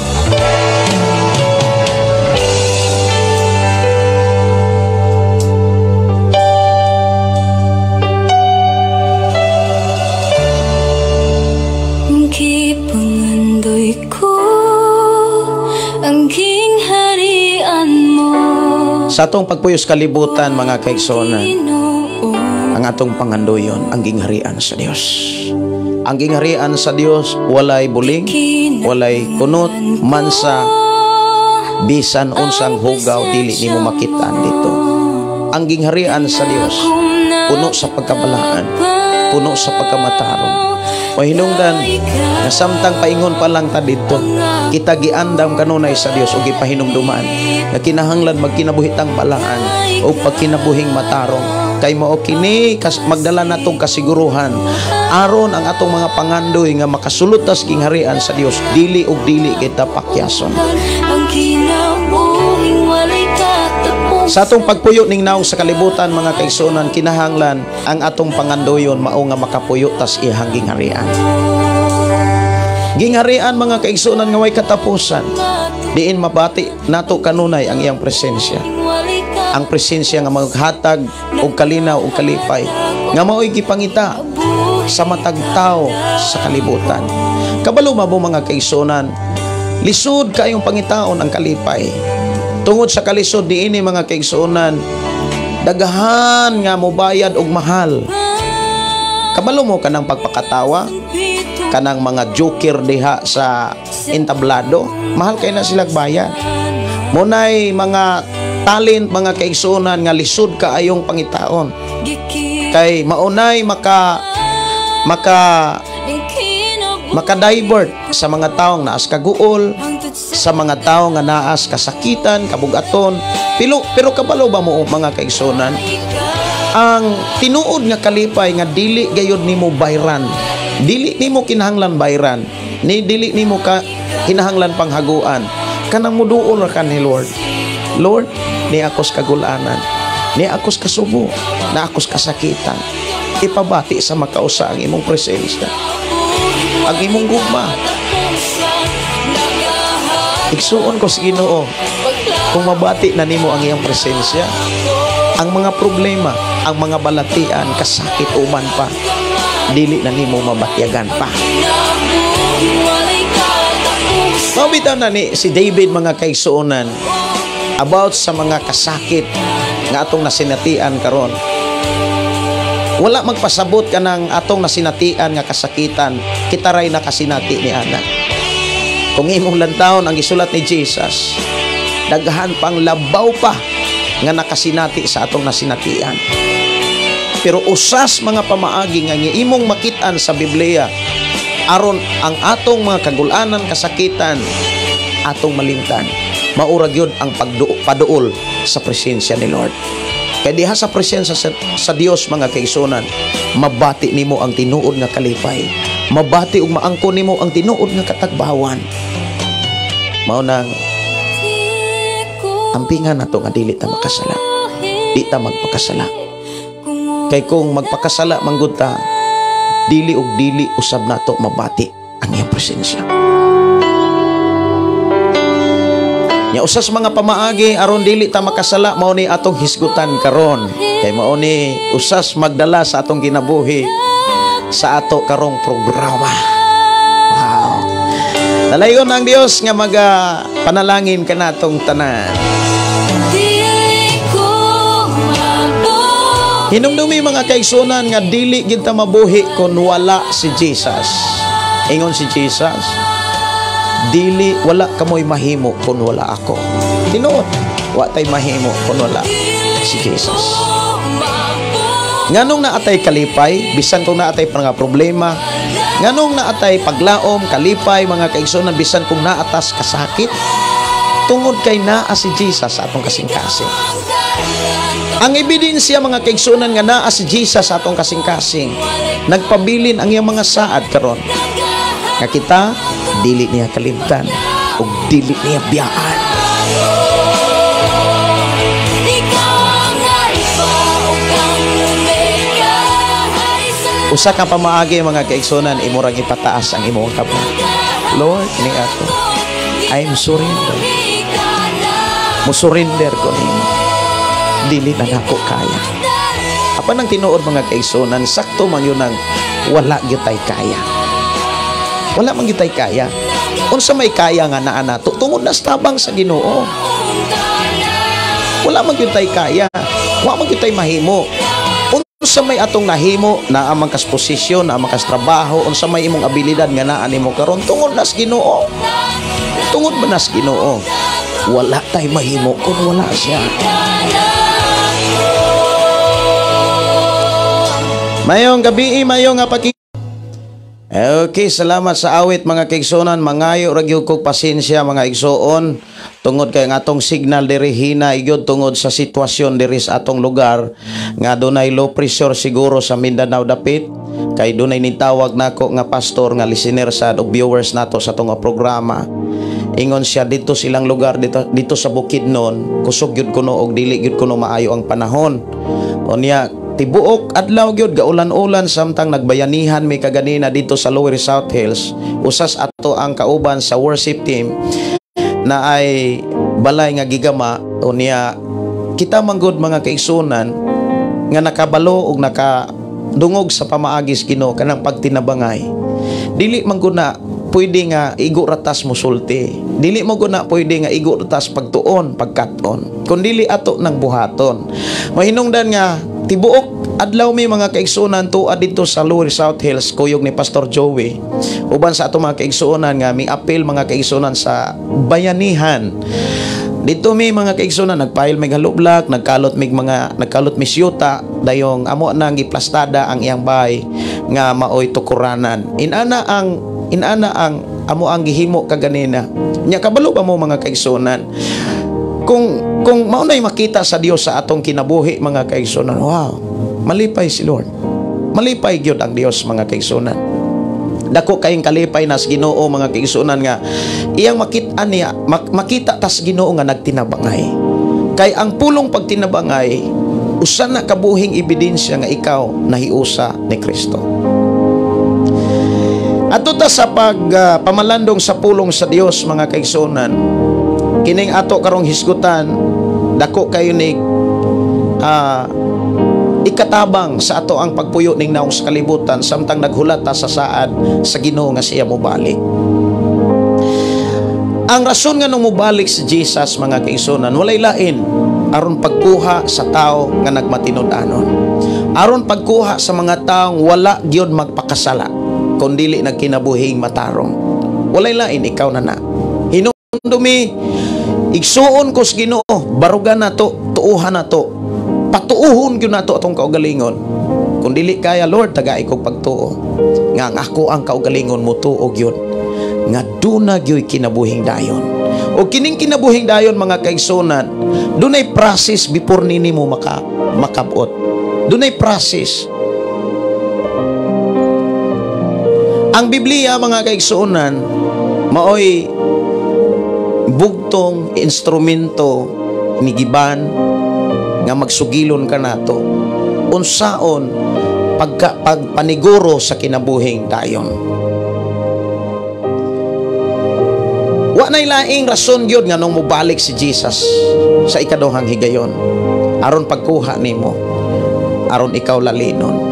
Gipangandoy ko ang gingharian mo. Sa atong pagpuyos kalibutan mga kaigsuonan, ang atong pangandoyon ang gingharian sa Dios. Ang gingharian sa Dios walay buling, walay kunot, mansa, bisan unsang hugaw dili nimo makitaan dito. Ang gingharian sa Dios puno sa pagkabalaan, puno sa pagkamatarong. O hinungdan nga samtang paingon pa lang ta didto, kita giandam kanunay sa Dios ug gipahinumduman nga kinahanglan magkinabuhi tang balaan o pagkinabuhing matarong. Kay mao kini magdala natong kasiguruhan aron ang atong mga pangandoy nga makasulod tas gingharian sa Dios, dili ug dili kita pakyason. Sa atong pagpuyo ning naong sa kalibutan mga kaigsuonan, kinahanglan ang atong pangandoyon mao nga makapuyo tas iyang gingharian. Gingharian mga kaigsuonan nga way katapusan, diin mabati nato kanunay ang iyang presensya. Ang presensya nga maghatag og kalinaw og kalipay nga mao'y gipangita sa matag tawo sa kalibutan. Kabalo mabo mga kaigsuonan, lisod kayong pangitaon ang kalipay. Tungod sa kalisod niini mga kaigsuonan, daghan nga mobayad og mahal. Kabalo mo kanang pagpakatawa, kanang mga joker diha sa entablado, mahal kay na silag bayad. Munay mga talent mga kaigsuonan nga lisod kaayong pangitaon. Kay maunay maka divert sa mga taong naas kaguol, sa mga taong nga naas kasakitan, kabugaton. Pero kabalo ba mo mga kaigsuonan, ang tinuod nga kalipay nga dili gayud nimo bayran, dili nimo kinahanglan bayran, ni dili nimo ka kinahanglan panghaguan, kanang muduol ra ka ni Lord. Lord, ni akos kagulanan, ni akos kasubo, na akos kasakitan. Ipabati sa makausa ang imong presensya, ang imong gugma. Igsuon ko sa Ginoo, kung mabati na nimo ang iyang presensya, ang mga problema, ang mga balatian, kasakit uban pa, dili na nimo mabatyagan pa. Mabitaw na ni si David mga kaigsuonan about sa mga kasakit nga atong nasinatian karon. Wala magpasabot ka ng atong nasinatian nga kasakitan, kita ray nakasinati ni ana. Kung imong lantawon ang gisulat ni Jesus, daghan pang labaw pa nga nakasinati sa atong nasinatian. Pero usas mga pamaagi nga imong makit-an sa Biblia aron ang atong mga kagulanan, kasakitan, atong malimtan, maura gyud ang paduol sa presensya ni Lord. Kay diha sa presensya sa Dios mga kaigsuonan, mabati nimo ang tinuod nga kalipay, mabati ug maangkon nimo ang tinuod nga katagbawan. Mao nang ampingan nato nga dili ta makasala. Di ta magpakasala. Kay kung magpakasala man gud ta, dili og dili usab nato mabati ang iyang presensya. Nya usas mga pamaagi aron dili ta makasala, mao ni atong hisgutan karon. Kay mao ni usas magdala sa atong kinabuhi sa ato karong programa. Wow. Dalayon ang Dios nga maga panalangin kanatong tanan. Hinumdumi mga kaigsunan nga dili gid ta mabuhi kon wala si Jesus. Ingon si Jesus, dili wala kamoy mahimo kon wala ako. Tinuod, wa tay mahimo kon wala si Jesus. Nganong naatay kalipay, bisan kung naatay mga problema, nganong naatay paglaom, kalipay mga kaigsunan, bisan kung naatas kasakit, tungod kay naa si Jesus sa atong kasing-kasing. Ang ebidensya mga kaigsunan nga naa si Jesus sa atong kasing-kasing, nagpabilin ang iyang mga saad karon nga kita dili niya kalimtan ug dili niya biyaan. Usa ka pamaagi mga kaigsunan, imurang ipataas ang imong kamay. Lord, kini ako, I'm surrender. Musurrender ko nimo. Dili na nako kaya. Apan ang tinuod mga kaigsunan, sakto man yun ang wala gyud tay kaya. Wala man gyud tay kaya. Unsa may kaya nga naa nato tungod na sa tabang sa Ginoo. Wala man gyud tay kaya. Wa man gyud tay mahimo. Unsa may atong nahimo, naa man kas posisyon, naa man kas trabaho, unsa may imong abilidad nga naa nimo karon tungod na sa Ginoo. Tungod man na sa Ginoo. Wala tay mahimo kun wala siya. Mayong gabi, mayong nga paki. Okay, salamat sa awit mga kaigsunan. Mangayo ra gyud kog pasensya mga igsuon tungod kay ang atong signal diri hina gyud tungod sa sitwasyon diri sa atong lugar nga dunay low pressure siguro sa Mindanao dapit. Kay dunay nitawag nako nga pastor nga listener sa og viewers nato sa atong programa. Ingon siya dito silang lugar dito sa Bukidnon, kusog gyud kuno og dili gyud kuno maayo ang panahon. Unya tibuok adlaw gyud gaulan-ulan samtang nagbayanihan mi kaganina dito sa Lower South Hills. Usas ato ang kauban sa worship team na ay balay nga gigama. Unya kita manggod mga kaigsunan nga nakabalo og nakadungog sa pamaagis Ginoo kanang pagtinabangay. Dili man gud na pwede nga igo ratas musulti. Dili mo gud na pwede nga igo ratas pagtuon, pagkat-on. Kun dili ato nang buhaton. Mahinungdan nga tibuok adlaw mi mga kaigsunan tuad dito sa Lower South Hills kuyog ni Pastor Joey. Uban sa ato mga kaigsunan nga mi-appeal mga kaigsunan sa bayanihan. Dito mi mga kaigsunan nagpile mig halublak, nagkalot mig mga nagkalot mi siyuta dayong amo nang giplastada ang iyang bahay nga maoy tukuranan. Inana ang amo ang gihimo kaganina. Nya kabalo ba mo mga kaigsunan? Kung mao na'y makita sa Dios sa atong kinabuhi mga kaigsunan, wow, malipay si Lord. Malipay gyud ang Dios mga kaigsunan. Dako kayong kalipay nas Ginoo mga kaigsunan nga iyang makita niya, makita tas Ginoo nga nagtinabangay. Kay ang pulong pagtinabangay usa na kabuhing ebidensya nga ikaw nahiusa ni Kristo. Ato ta sa pamalandong sa pulong sa Dios mga kaigsunan, kining ato karong hisgutan dako kayo ni ikatabang sa ato ang pagpuyo ning naong sa kalibutan samtang naghulat ta sa saad sa Ginoo nga siya mobalik. Ang rason nga nung mobalik si Jesus mga kaigsunan, walay lain aron pagkuha sa tao nga nagmatinud-anon. Aron pagkuha sa mga taong wala gyud magpakasala kun dili nagkinabuhing matarong. Walay lain, ikaw na na. Hinumdumi, igsuon ko sa Ginoo, barugan nato, tuuhan nato, patuuhon gyud nato atong kaugalingon. Kung dili kaya, Lord, tagay kog pagtuo nga ang ako ang kaugalingon mo tuo gyud nga duna gyud kinabuhing dayon. O kining kinabuhing dayon mga kaigsunan, dunay process before nini mo makabot. Dunay process. Ang Biblia mga kaigsunan maoy Bugtong instrumento ni Giban nga magsugilon ka nato unsaon pagka pagpaniguro sa kinabuhing dayon. Wa nay laing rason gyud nga nung mobalik si Jesus sa ikaduhang higayon aron pagkuha nimo, aron ikaw lalinon.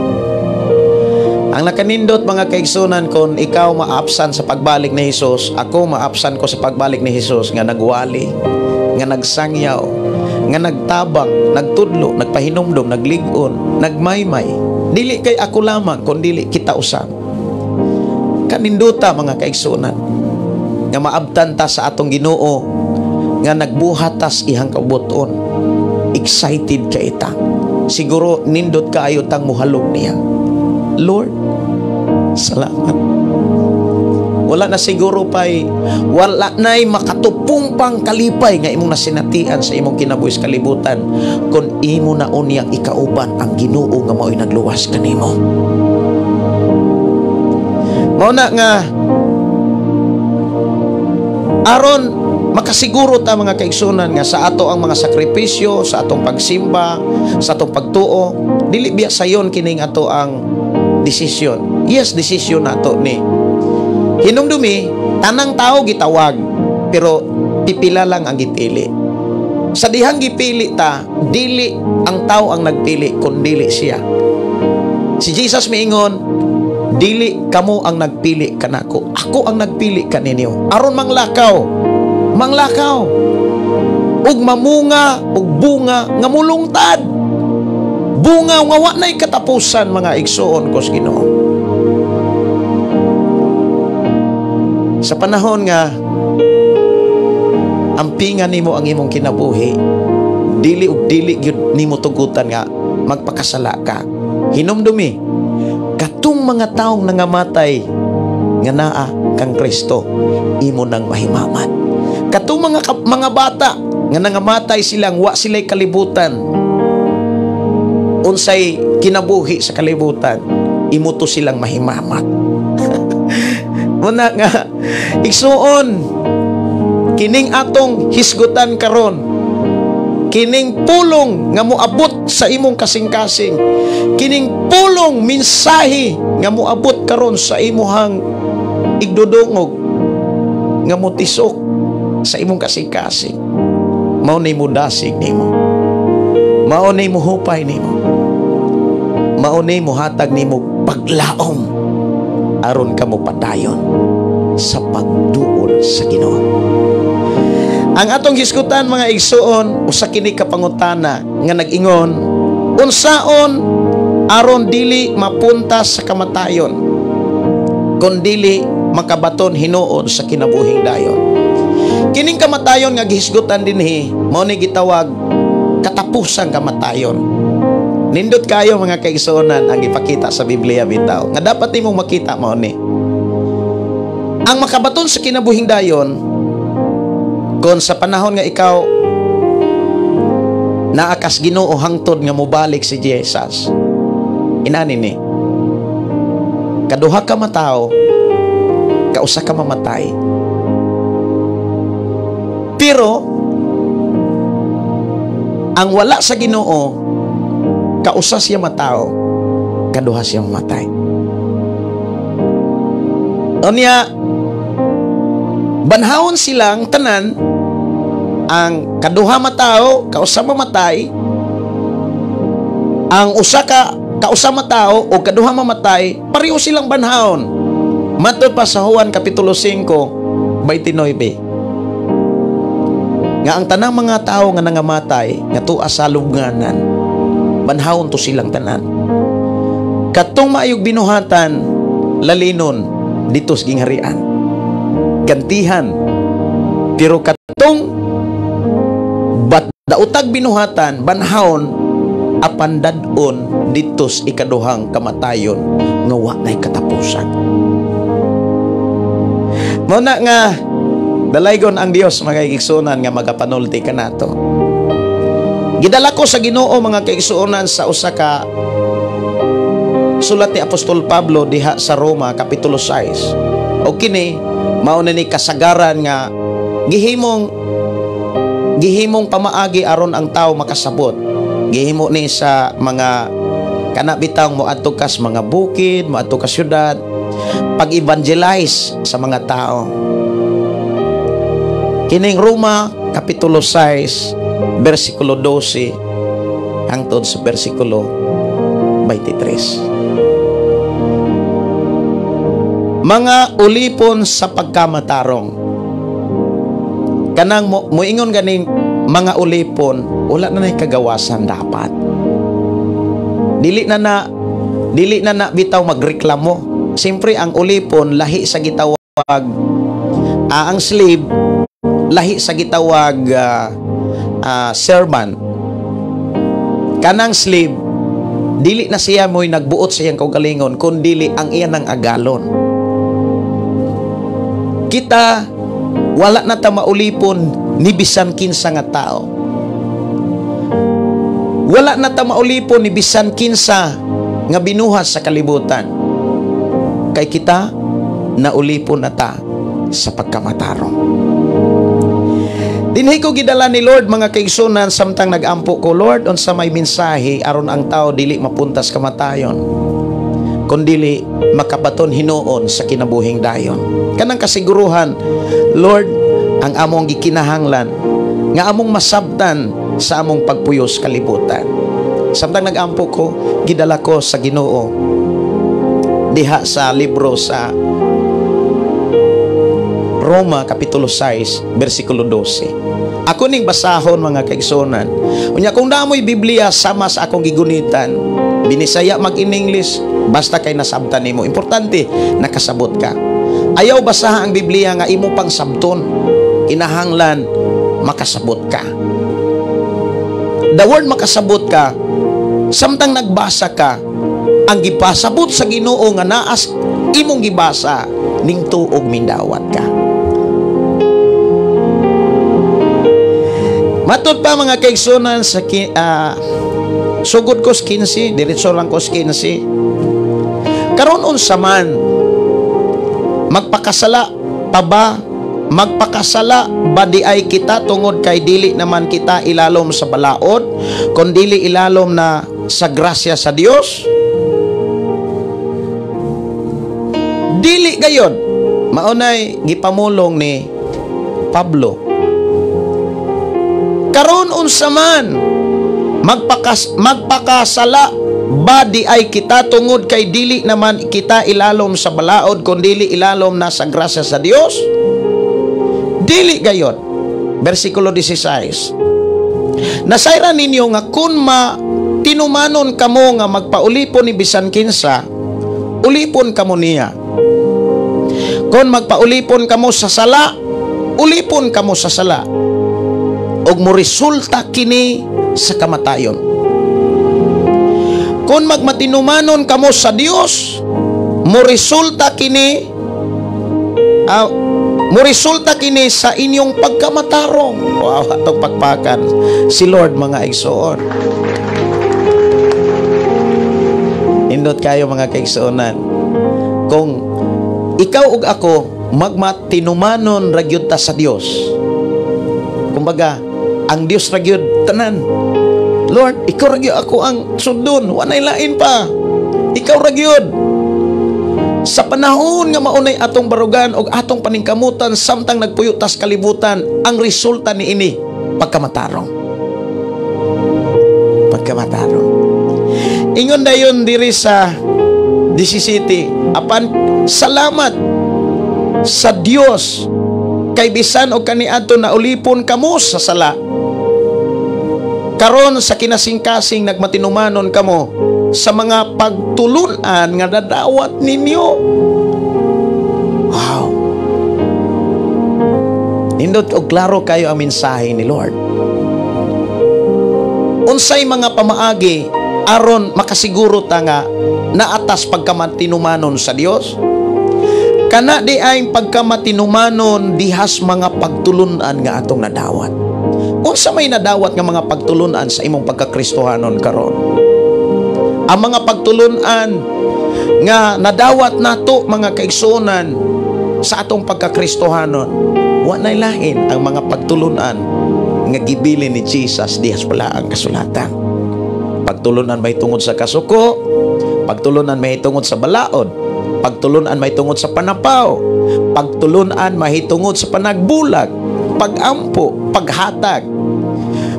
Ang nakanindot, mga kaigsunan, kon ikaw maapsan sa pagbalik ni Hesus, ako maapsan ko sa pagbalik ni Hesus nga nagwali, nga nagsangyaw, nga nagtabang, nagtudlo, nagpahinumdom, naglig-on, nagmaymay. Dili kay ako lamang, kun dili kita usab. Kaninduta, mga kaigsunan, nga maabtan ta sa atong Ginoo nga nagbuhat tas ihang kabuton. Excited kay ta. Siguro nindot kaayo tang muhalog niya. Lord, salamat. Wala na siguro pay, wala na'y makatupong pang kalipay nga imong nasinatian sa imong kinabuhi sa kalibutan kung imo na unyang ikauban ang Ginoo nga mao'y nagluwas kanimo. Mao na nga aron makasiguro ta, mga kaigsunan, nga sa ato ang mga sakripisyo, sa atong pagsimba, sa atong pagtuo, dili biya sayon kining ato ang desisyon. Yes, desisyon nato ni. Hinumdumi, tanang tao gitawag, pero pipila lang ang gipili. Sa dihang gipili ta, dili ang tao ang nagpili, kundili siya. Si Jesus miingon, "Dili kamo ang nagpili kanako, ako ang nagpili kaninyo." Aron manglakaw, manglakaw, ug mamunga, ug bunga nga mulungtad. Bunga nga wa na'y katapusan, mga igsuon ko sa Ginoo. Sa panahon nga ampingan nimo ang imong kinabuhi, dili ug dili gyud nimo tugutan nga magpakasala ka. Hinumdumi, katong mga taong nangamatay nga naa kang Kristo, imo nang mahimamat. Katong mga bata nga nangamatay silang wa sila'y kalibutan, unsay kinabuhi sa kalibutan, imo to silang mahimamat. Muna nga igsuon, kining atong hisgutan karon, kining pulong nga moabot sa imong kasing-kasing, kining pulong mensahe nga moabot karon sa imuhang igdudungog, nga motisok sa imong kasing-kasing, mao ni modasig nimo, mao ni mohupay nimo, mao ni mohatag nimo paglaom aron ka mopadayon sa pagduol sa Ginoo. Ang atong hisgutan, mga igsuon, usa kini ka pangutana nga nag-ingon, unsaon aron dili mapunta sa kamatayon, kun dili makabaton hinuon sa kinabuhing dayon? Kining kamatayon nga gihisgutan dinhi, mao ni gitawag katapusang kamatayon. Nindot kayo, mga kaigsuonan, ang ipakita sa Biblia bitaw nga dapat nimong makita mao ni. Ang makabaton sa kinabuhing dayon kon sa panahon nga ikaw naakas Ginoo hangtod nga mobalik si Jesus. Inani ni. Kaduha ka matawo, kausa ka mamatay. Pero ang wala sa Ginoo, kausa siya matao, kaduha siya mamatay. Unya, banhawon silang tanan, ang kaduha matao, kausa mamatay, ang usa ka kausa matao o kaduha mamatay, pareho silang banhawon. Matod pa sa Juan Kapitulo 5, 29. Nga ang tanang mga tao nga nangamatay, nga tuwa sa lubnganan, banhawon to silang tanan. Katong maayog binuhatan, lalinon dito sa gingharian. Gantihan. Pero katong dautag binuhatan, banhawon, apan dad-on dito sa ikaduhang kamatayon nga wa na'y katapusan. Mao na nga dalaygon ang Dios, mga igsuonan, nga magapanulti kanato. Gidala ko sa Ginoo, mga kaigsuonan, sa usa ka sulat ni Apostol Pablo diha sa Roma kapitulo 6. O kini mao na ni kasagaran nga Gihimong pamaagi aron ang tao makasabot. Gihimo ni sa mga kana bitang moadto kas mga bukid, moadto ka syudad, pag-evangelize sa mga tao. Kining Roma kapitulo 6 bersikulo 12 hangtod sa bersikulo 23. Mga ulipon sa pagkamatarong. Kanang moingon ganing mga ulipon, wala na nay kagawasan dapat. Dili na na bitaw magreklamo. Siyempre ang ulipon lahi sa gitawag, ang slave lahi sa gitawag servant. Kanang slave, dili na siya mo'y nagbuot sa iyang kaugalingon, kun dili ang iya ng agalon. Kita wala na ta maulipon ni bisan kinsa nga tao. Wala na ta maulipon ni bisan kinsa nga binuhat sa kalibutan. Kay kita naulipon na ta sa pagkamatarong. Dinhi ko gidala ni Lord, mga kaigsunan, samtang nagampo ko, "Lord, unsa may mensahe aron ang tao dili mapuntas kamatayon, kundili makabaton hinuon sa kinabuhing dayon?" Kanang kasiguruhan, Lord, ang among gikinahanglan nga among masabtan sa among pagpuyos kalibutan. Samtang nagampo ko, gidala ko sa Ginoo diha sa libro sa Roma Kapitulo 6 versikulo 12. Ako ning basahon, mga kaigsunan. Unya kung naa moy Biblia sama sa akong gigunitan, binisaya mag in English, basta kay nasabtan nimo. Importante nakasabot ka. Ayaw basaha ang Biblia nga imo pang sabton. Kinahanglan makasabot ka. The word "makasabot ka", samtang nagbasa ka, ang gipasabot sa Ginoo nga naas imong gibasa ning tuog mindawat ka. Matod pa, mga kaigsunan, sa sugod ko sa 15, diretso lang ko sa 15. Karon unsa man, magpakasala pa ba? Magpakasala ba di ay kita tungod kay dili naman kita ilalom sa balaod, kun dili ilalom na sa grasya sa Dios? Dili gayon. Maunay gipamulong ni Pablo. Karon unsa man, magpakasala ba di ay kita tungod kay dili naman kita ilalom sa balaod, kun dili ilalom na sa grasya sa Dios? Dili gayon. Versikulo 16. Nasayran ninyo nga kun ma tinumanon kamo nga magpaulipon ni bisan kinsa, ulipon kamo niya. Kung magpaulipon kamo sa sala, ulipon kamo sa sala. Og moresulta kini sa kamatayon. Kung magmatinumanon kamo sa Dios, moresulta kini sa inyong pagkamatarong. Wow, atong pagpakan si Lord, mga igsoon. Indot kayo, mga kaigsuonan. Kung ikaw ug ako magmatinumanon ra gyud ta sa Dios. Kumbaga, ang Dios ra gyud tanan. Lord, ikaw ra gyud ako ang sundon, walay lain pa. Ikaw ra gyud. Sa panahon nga maunay atong barugan og atong paningkamutan samtang nagpuyo tas kalibutan, ang resulta niini pagkamatarong. Pagkamatarong. Ingon dayon diri sa 17, apan salamat sa Dios kay bisan og kaniadto na ulipon kamo sa sala, karon sa kinasingkasing nagmatinumanon kamo sa mga pagtulunan nga nadawat ninyo. Wow. Nindot og klaro kayo ang mensahe ni Lord. Unsay mga pamaagi aron makasiguro ta nga naatas pagkamatinumanon sa Dios? Kana di ay pagkamatinumanon dihas mga pagtulunan nga atong nadawat. Unsa may nadawat nga mga pagtulunan sa imong pagkakristohanon karon? Ang mga pagtulunan nga nadawat nato, mga kaigsuonan, sa atong pagkakristohanon, Wa nay lain ang mga pagtulunan nga gibilin ni Jesus diha sa Balaang Kasulatan. Pagtulunan may tungod sa kasuko, pagtulunan may tungod sa balaod, pagtulunan may tungod sa panapaw, pagtulunan mahitungod sa panagbulag, pagampo, paghatag.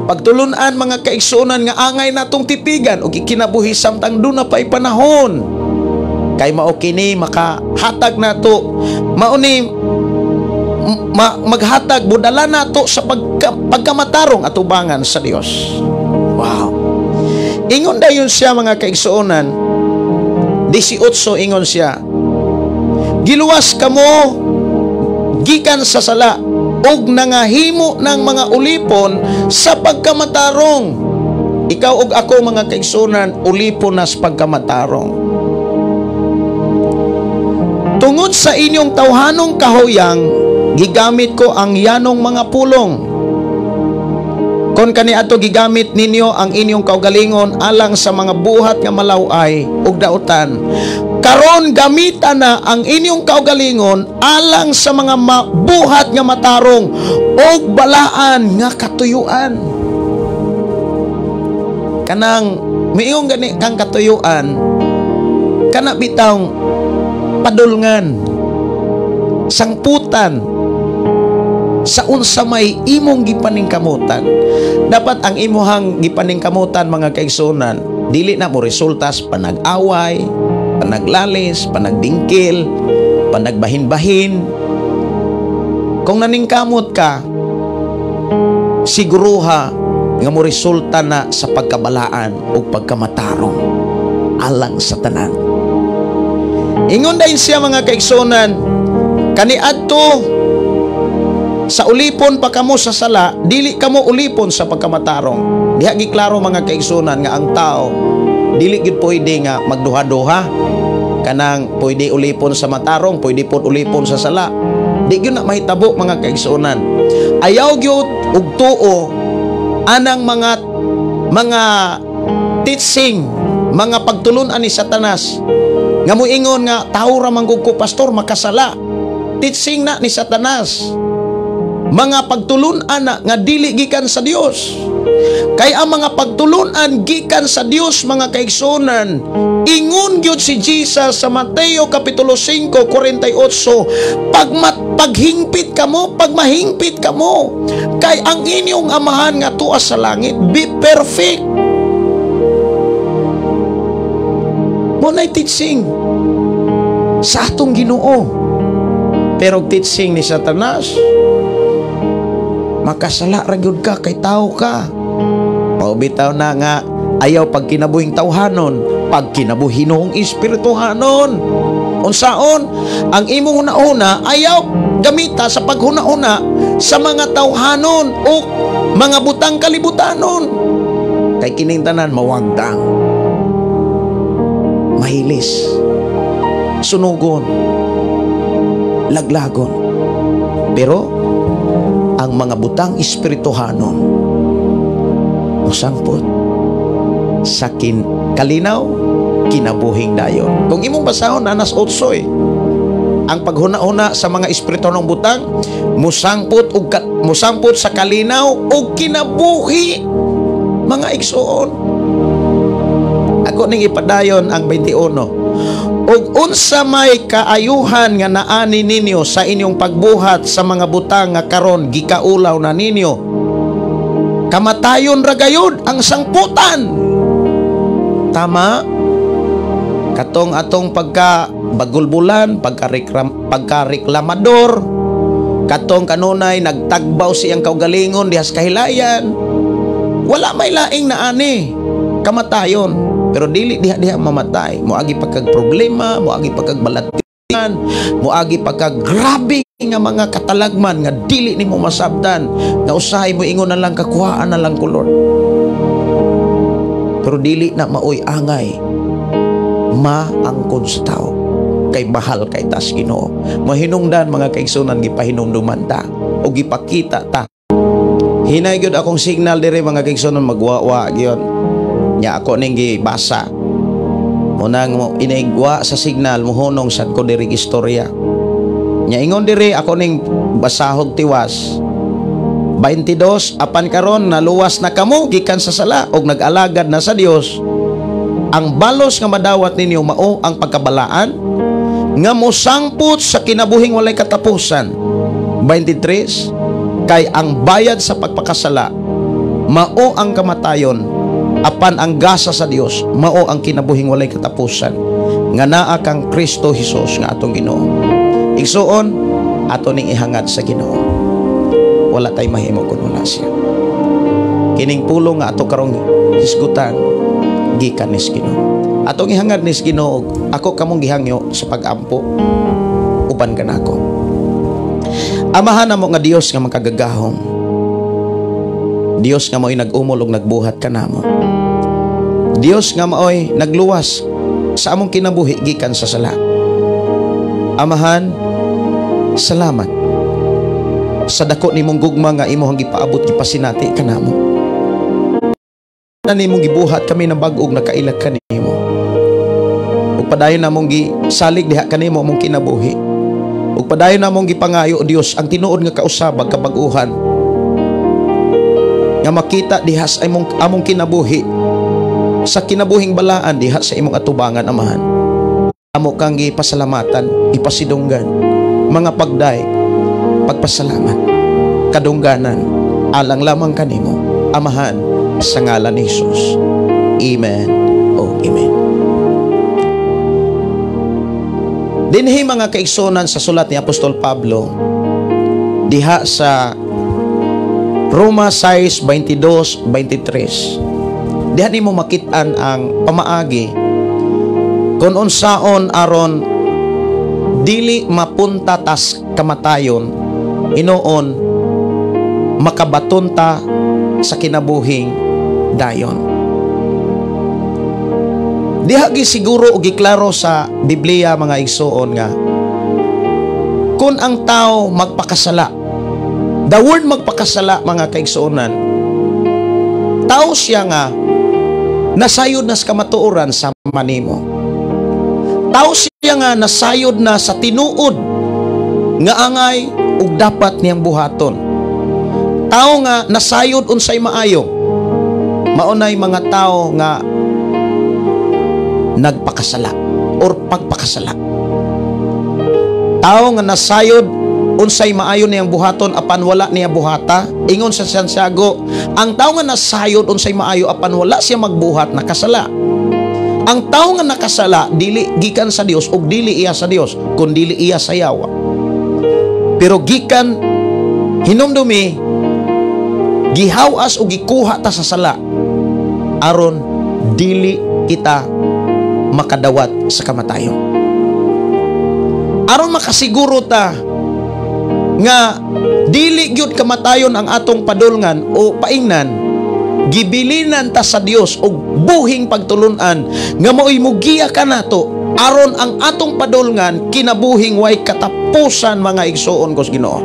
Pagtulunan, mga kaigsuonan, nga angay natong tipigan ug ikinabuhi samtang duna pa'y panahon. Kay mao kini makahatag nato, mao ni maghatag budala nato sa pagkamatarong atubangan sa Dios. Wow. Ingon dayon siya, mga kaigsuonan, 18, ingon siya, "Giluwas kamo gikan sa sala ug nangahimo ng mga ulipon sa pagkamatarong." Ikaw ug ako, mga kaigsuonan, ulipon na sa pagkamatarong. "Tungod sa inyong tawhanong kahuyang, gigamit ko ang yanong mga pulong. Kon kaniadto gigamit ninyo ang inyong kaugalingon alang sa mga buhat nga malaway ug dautan, karon gamita na ang inyong kaugalingon alang sa mga buhat nga matarong ug balaan nga katuyuan." Kanang miingon gani kang katuyuan, kana bitawng padulngan, sangputan sa unsa may imong gipaningkamutan. Dapat ang imuhang gipaningkamutan, mga kaigsuonan, dili na mo resulta sa panag-away, panaglalis, panagdingkil, panagbahin-bahin. Kung naningkamot ka, siguruha nga mo resulta na sa pagkabalaan o pagkamatarong alang sa tanan. Ingon dayon siya, mga kaigsuonan, "Kaniadto sa ulipon pa kamo sa sala, dili kamo ulipon sa pagkamatarong." Diha giklaro, mga kaigsuonan, nga ang tao dili gid pwede nga magduha-duha, kanang pwede ulipon sa matarong, pwede pod ulipon sa sala. Di gyud na mahitabo, mga kaigsuonan. Ayaw gyud og tuo anang mga teaching, mga pagtulunan ni Satanas nga moingon nga tao ra man gud ko, pastor, makasala. Teaching na ni Satanas. Mga pagtulunan na nga dili gikan sa Dios. Kay ang mga pagtulunan gikan sa Dios, mga kaigsuonan, ingon gyud si Jesus sa Mateo kapitulo 5:48, "Paghingpit kamo, pagmahingpit kamo, kay ang inyong Amahan nga tuas sa langit." Be perfect. Mo nay teaching sa atong Ginoo. Pero teaching ni Satanas, makasala ra gyud ka kay tao ka. Paubitaw na nga ayaw pagkinabuhing tawhanon, pagkinabuhinong espirituhanon. Unsaon ang imong hunahuna, ayaw gamita sa paghunahuna sa mga tawhanon o mga butang kalibutanon. Kay kining tanan mawagtang, mahilis, sunugon, laglagon. Pero ang mga butang espirituhanon musangpot sa kalinaw kinabuhing dayon. Kung imong basahon anas 8 eh, ang paghuna-huna sa mga espirituhanong butang musangpot sa kalinaw ug kinabuhi, mga igsuon. Ako ning ipadayon ang 21. "Ug unsa may kaayuhan nga naani ninyo sa inyong pagbuhat sa mga butang nga karon gikaulaw na ninyo? Kamatayon ra gayud ang sangputan." Tama? Katong atong pagka bagulbulan, pagka-reklamador, katong kanunay nagtagbaw siyang kaugalingon dihas kahilayan, wala may laing naani, kamatayon. Pero dili diha diha mamatay. Moagi pagkag problema, moagi pagkag balatian, moagi pagkag grabe nga mga katalagman nga dili nimo masabtan, nga usahay mo ingon na lang, kakuhaan na lang ko, Lord. Pero dili na maoy angay maangkon sa tao kay mahal kay tas Ginoo. Mahinungdan, mga kaigsunan, gipahinumduman ta o gipakita ta. Hinay gyud akong signal dire, mga kaigsunan, magwawa gyud. Nya ako ning gibasa. Munang mo inigwa sa signal, muhunong sad ko diri istorya. Nya ingon diri, ako ning basahog tiwas. 22, apan karon naluwas na kamo gikan sa sala og nag-alagad na sa Dios. Ang balos nga madawat ninyo mao ang pagkabalaan nga mosangpot sa kinabuhing walay katapusan. 23, kay ang bayad sa pagpakasala mao ang kamatayon, apan ang gasa sa Dios mao ang kinabuhing walay katapusan nga naa kang Kristo Hesus nga atong Ginoo. Igsuon, ato ning ihangad sa Ginoo. Wala tay mahimo kun wala siya. Kining pulong nga ato karong hisgutan gikan nis Ginoo. Atong ihangad nis Ginoo, ako kamong gihangyo sa pag-ampo uban kanako. Amahan namo nga Dios nga makagagahom. Dios nga mao'y nag-umol ug nagbuhat kanamo. Dios nga mao'y nagluwas sa among kinabuhi gikan sa sala. Amahan, salamat sa dako nimong gugma nga imong gipaabot, gipasinati kanamo. Na nimong gibuhat kami ng bag-og nakailag kanimo. Ug padayon namong gisalig diha kanimo among kinabuhi. Ug padayon namong gipangayo, Dios, ang tinuod nga kausabag kabag-uhan nga makita diha sa among kinabuhi, sa kinabuhing balaan diha sa imong atubangan, Amahan. Amo kang gipasalamatan, ipasidunggan, mga pagday, pagpasalamat, kadungganan, alang lamang kanimo, Amahan, sa ngalan ni Jesus. Amen o amen. Dinhi mga kaigsunan sa sulat ni Apostol Pablo, diha sa Roma 6:22-23, diha nimo makit-an ang pamaagi kung unsaon aron dili mapunta tas kamatayon, hinuon makabaton ta sa kinabuhing dayon. Diha gi siguro og giklaro sa Biblia mga igsuon nga kung ang tao magpakasala, the word magpakasala mga kaigsuonan, tao siya nga nasayod na sa kamatuoran sa manimo. Tao siya nga nasayod na sa tinuod nga angay ug dapat niyang buhaton. Tao nga nasayod unsay maayo. Maunay mga tao nga nagpakasala or pagpakasala. Tao nga nasayod unsay maayo niyang buhaton apan wala niya buhata. Ingon sa Santiago, ang tao nga nasayod unsay maayo apan wala siya magbuhat, nakasala. Ang tao nga nakasala dili gikan sa Dios ug dili iya sa Dios, kun dili iya sa yawa. Pero gikan hinumdumi, gihawas o gikuha ta sa sala aron dili kita makadawat sa kamatayon. Aron makasiguro ta nga dili gyud kamatayon ang atong padulngan o paingnan, gibilinan ta sa Dios og buhing pagtulunan nga maoy mugiya kanato aron ang atong padulngan kinabuhing way katapusan mga igsuon ko sa Ginoo.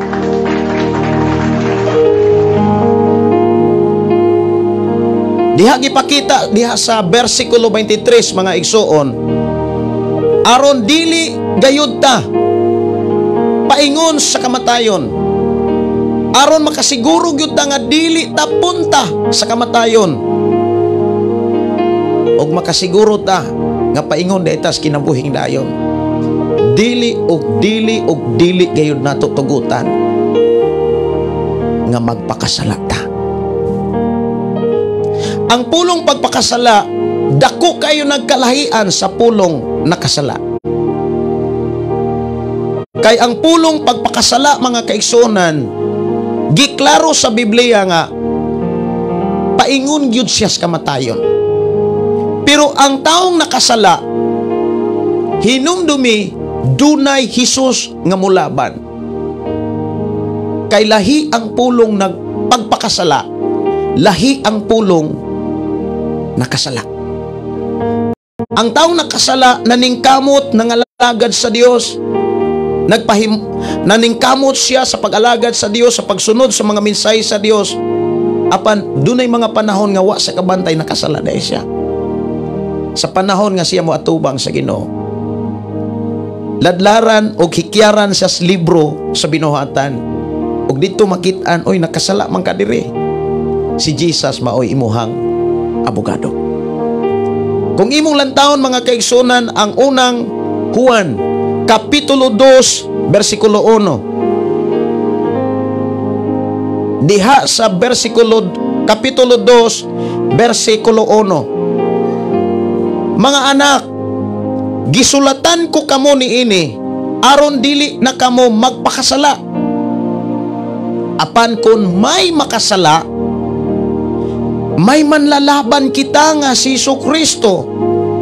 Diha gipakita diha sa bersikulo 23 mga igsuon, aron dili gayud ta paingon sa kamatayon, aron makasiguro gyud ta nga dili ta punta sa kamatayon, ug makasiguro ta nga paingon dayta sa kinabuhing dayon. Dili og dili og dili gayud nato tugutan nga magpakasala ta. Ang pulong pagpakasala, dako kayo nagkalahian sa pulong nakasala. Kay ang pulong pagpakasala mga kaigsuonan, giklaro sa Biblia nga paingon gyud siya sa kamatayon. Pero ang taong nakasala, hinumdumi dunay Hesus nga mulaban. Kay lahi ang pulong nagpagpakasala, lahi ang pulong nakasala. Ang taong nakasala naningkamot nangalagad sa Dios, naningkamot siya sa pag-alagad sa Dios, sa pagsunod sa mga mensahe sa Dios, apan dunay mga panahon nga wa sa kabantay nakasala dahil siya. Sa panahon nga siya moatubang sa Ginoo, Ladlaran og hikyaran sa libro sa binuhatan. Ug didto makit-an, oy, nakasala man ka diri. Si Jesus maoy imuhang abogado. Kung imong lantawon, mga kaigsunan, ang unang Juan, Kapitulo 2, versikulo 1. Diha sa versikulo, Kapitulo 2, versikulo 1. "Mga anak, gisulatan ko kamo niini aron dili na kamo magpakasala. Apan kung may makasala, may manlalaban kita nga si Hesus Kristo,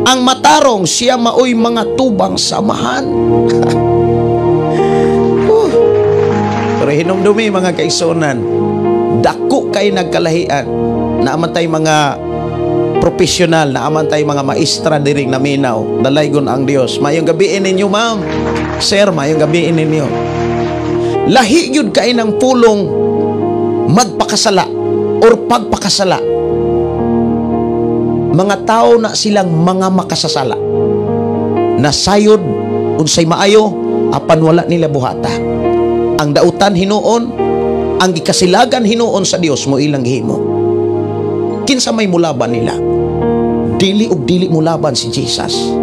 ang matarong, siya maoy mga tubang sa Amahan." Pero hinumdumi, mga kaigsunan, dako kay nagkalahian. Naa man tay mga profesional, naa man tay mga maestra diring naminaw. Dalaygon ang Dios. Maayong gabii ninyo, ma'am. Sir, maayong gabii ninyo. Lahi gyud kay ng pulong magpakasala or pagpakasala. Mga tao na silang mga makasasala. Nasayod unsay maayo apan wala nila buhata. Ang dautan hinuon, ang gikasilagan hinuon sa Dios mo ilang gihimo. Kinsa may mulaban nila? Dili og dili mulaban si Jesus.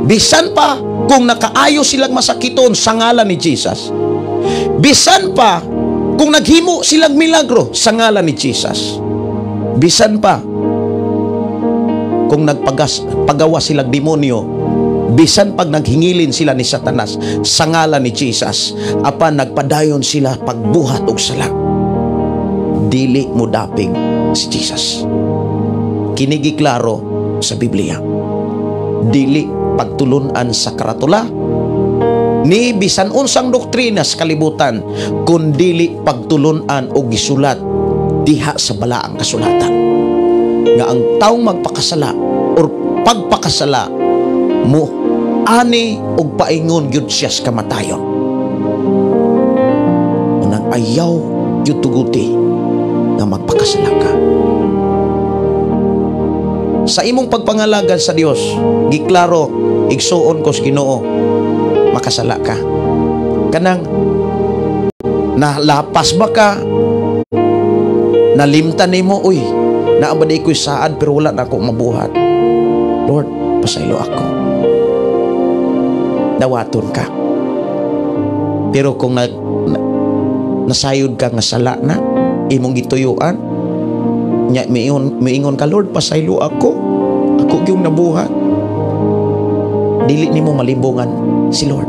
Bisan pa kung nakaayo silang masakiton sa ngalan ni Jesus. Bisan pa kung naghimo silang milagro sa ngalan ni Jesus. Bisan pa kung nagpagas pagawa silang demonyo, bisan pag naghingilin sila ni Satanas sa ngalan ni Jesus, apan nagpadayon sila pagbuhat og sala, dili mo dapig si Jesus. Kini giklaro sa Biblia. Dili pagtulunan sa karatula ni bisan unsang doktrina sa kalibutan, kun dili pagtulunan og gisulat diha sa balaang kasulatan nga ang taong magpakasala or pagpakasala mo ani og paingon gyud siya sa kamatayon. Unang ayaw gyud tuguti nga magpakasala ka. Sa imong pagpangalagad sa Dios, giklaro, igsuon ko sa Ginoo, makasala ka. Kanang nalapas ba ka, nalimtan nimo, uy, naa ba di ko'y saad pero wala na ako mabuhat. Lord, pasaylo ako. Dawaton ka. Pero kung nasayod ka nga sala na, imong gituyuan, nya miingon ka, "Lord, pasaylo ako. Ako yung nabuhat." Dili nimo malimbungan si Lord.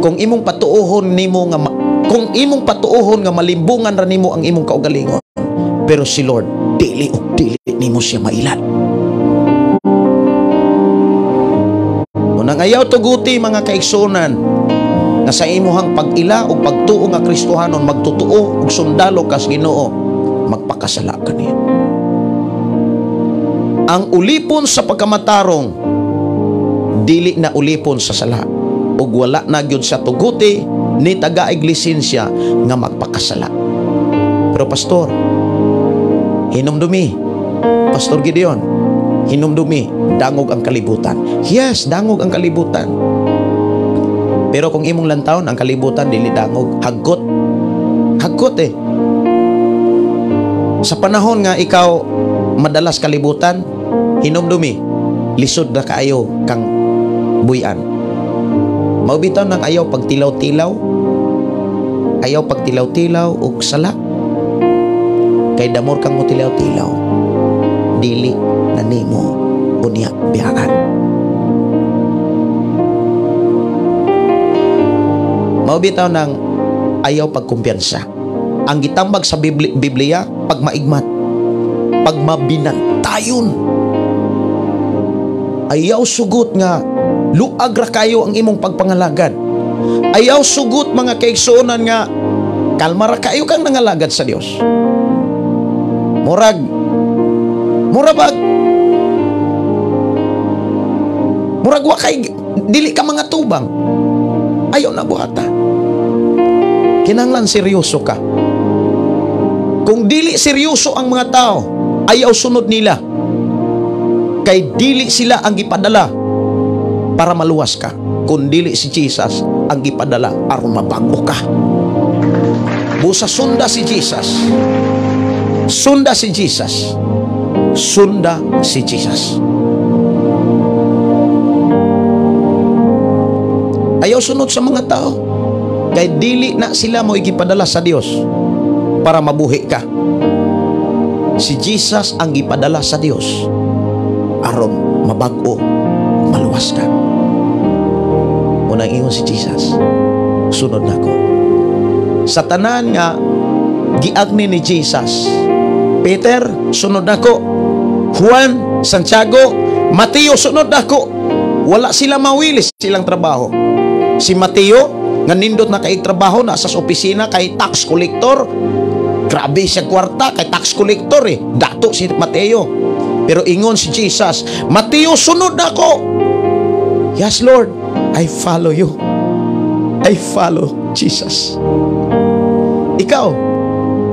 Kung imong patuohon nga malimbungan ra nimo ang imong kaugalingon, pero si Lord, dili ug dili nimo siya mailad. Unang ayaw tuguti, mga kaigsunan, nga sa imuhang pag-ila o pagtuo nga Kristohanon, magtutuo og sundalo kas Ginoo, magpakasala ka niya. Ang ulipon sa pagkamatarong dili na ulipon sa sala ug wala na gyud sa tuguti ni tagaig lisensya nga magpakasala. Pero pastor, hinumdumi, Pastor Gideon, hinumdumi, dangog ang kalibutan. Yes, dangog ang kalibutan. Pero kung imong lantawon ang kalibutan, dili dangog, hagkot. Hagkot eh. Sa panahon nga ikaw madalas kalibutan, hinumdumi, lisod na kaayo kang buyan. Mao bitaw nang ayaw pagtilaw-tilaw, ayaw pagtilaw-tilaw og sala. Kay damor kang motilaw-tilaw, dili na nimo unya biyaan. Mao bitaw nang ayaw pagkumpiyansa. Ang gitambag sa Biblia, pagmaigmat, pagmabinantayon. Ayaw sugot nga luag ra kayo ang imong pagpangalagad. Ayaw sugot, mga kaigsuonan, nga kalma ra kayo kang nangalagad sa Dios. Murag murag murag wa kay dili ka mga tubang. Ayaw na buhata. Kinahanglan seryoso ka. Kung dili seryoso ang mga tao, ayaw sunod nila. Kay dili sila ang gipadala para maluwas ka, kun dili si Jesus ang gipadala aron mabag-o ka. Busa sunda si Jesus. Sunda si Jesus. Sunda si Jesus. Ayaw sunod sa mga tao. Kay dili na sila mo igipadala sa Dios para mabuhi ka. Si Jesus ang gipadala sa Dios aron mabag-o, maluwas ka. Unang ingon si Jesus, sunod na ako. Sa tanan nga giagni ni Jesus, Peter, sunod nako. Juan, Santiago, Mateo, sunod nako. Wala sila mawilis silang trabaho. Si Mateo, nga nindot na kay trabaho, nasa sa opisina, kay tax collector. Grabe siya kwarta, kay tax collector eh. Dato si Mateo. Pero ingon si Jesus, Mateo, sunod nako. Yes, Lord, I follow you. I follow Jesus. Ikaw,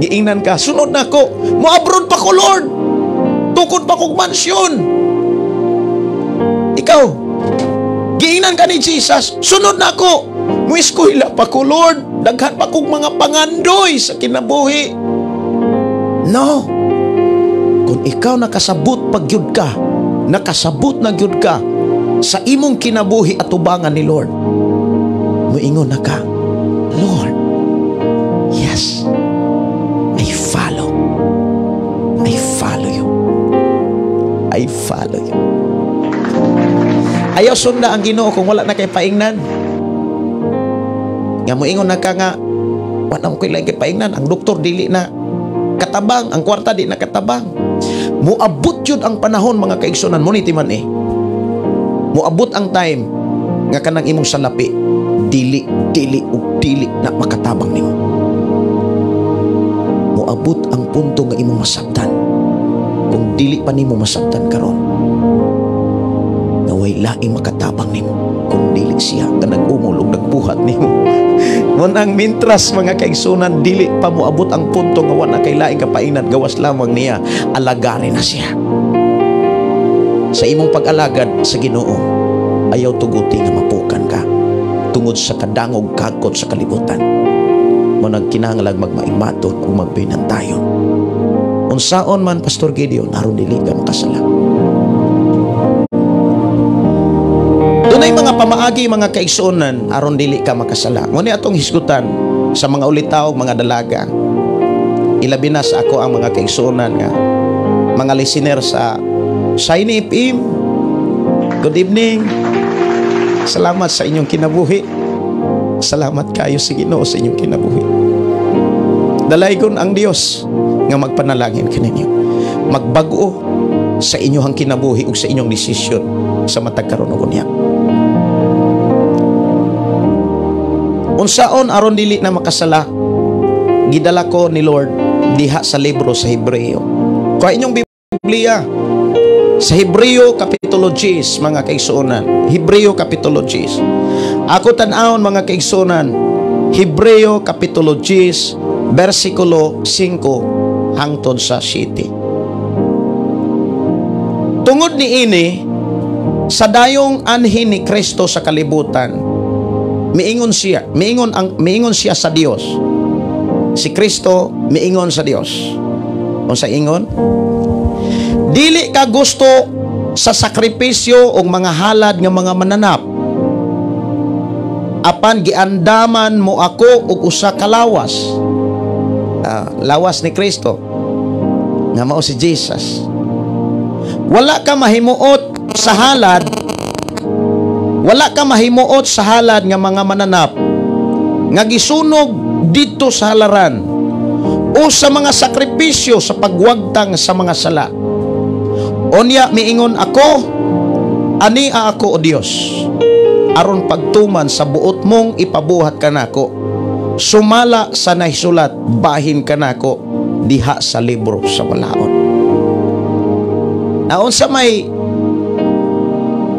giingnan ka, sunod na ako. Mo-abroad pa ko, Lord. Tukod pa kong mansyon. Ikaw, giingnan ka ni Jesus, sunod na ako. Mueskwela pa ko, Lord. Daghan pa kong mga pangandoy sa kinabuhi. No. Kung ikaw nakasabot pag gyud ka, nakasabot na gyud ka sa imong kinabuhi at tubangan ni Lord, muingon na ka, Lord, yes, I follow. I follow you. I follow you. Ayaw sunda ang Ginoo kung wala na kay paingnan. Nga muingon na ka nga, wala mo kay paingnan. Ang doktor dili na katabang, ang kwarta di na katabang. Muabot yun ang panahon, mga kaigsunan mo ni timan eh. Muabot ang time nga kanang imong salapi, dili, dili ug dili na makatabang nimo. Muabot ang punto nga imong masabtan. Kung dili pa nimo masabtan karon, nga way laing makatabang nimo kung dili siya nga nag-umol ug nagbuhat nimo. Munang mintras, mga kaigsunan, dili pa moabot ang punto nga wala kay laing kapaingnan, gawas lamang niya, alagarin na siya. Sa imong pag-alagad sa Ginoo, ayaw tuguti nga mapukan ka tungod sa kadangog kagkot sa kalibutan. Munang kinahanglan magmaimaton ug magbinantayon. Unsaon man, Pastor Gideon, aron dili ka makasala. Dunay mga pamaagi, mga kaigsuonan, aron dili ka makasala. Ngunit atong hisgutan sa mga ulitaw, mga dalaga. Ilabi na sa ako ang mga kaigsuonan nga mga listener sa Shiny FM. Good evening. Salamat sa inyong kinabuhi. Salamat kayo sa Ginoo sa inyong kinabuhi. Dalaygon ang Dios nga magpanalangin kaninyo. Magbag-o sa inyong kinabuhi ug sa inyong desisyon sa matag karon og unya. Unsaon aron dili na makasala, gidala ko ni Lord diha sa libro sa Hebreo. Kuha inyong Biblia sa Hebreo Kapitulo 10, mga kaigsuonan. Hebreo Kapitulo 10. Ako tan-awon, mga kaigsuonan, Hebreo Kapitulo 10, versikulo 5 hangtod sa 7. Tungod niini, sa dayong anhin ni Kristo sa kalibutan, miingon siya, miingon siya sa Dios. Si Kristo miingon sa Dios. Unsa ingon? Dili ka gusto sa sakripisyo o mga halad nga mga mananap, apan giandaman mo ako og usa ka lawas. Lawas ni Kristo nga mao si Jesus. Wala ka mahimuot sa halad, wala ka mahimuot sa halad nga mga mananap nga gisunog didto sa halaran o sa mga sakripisyo sa pagwagtang sa mga sala. Unya miingon ako, ania ako o Dios, aron pagtuman sa buot mong ipabuhat kanako, sumala sa nahisulat bahin kanako diha sa libro sa balaod. Naunsa may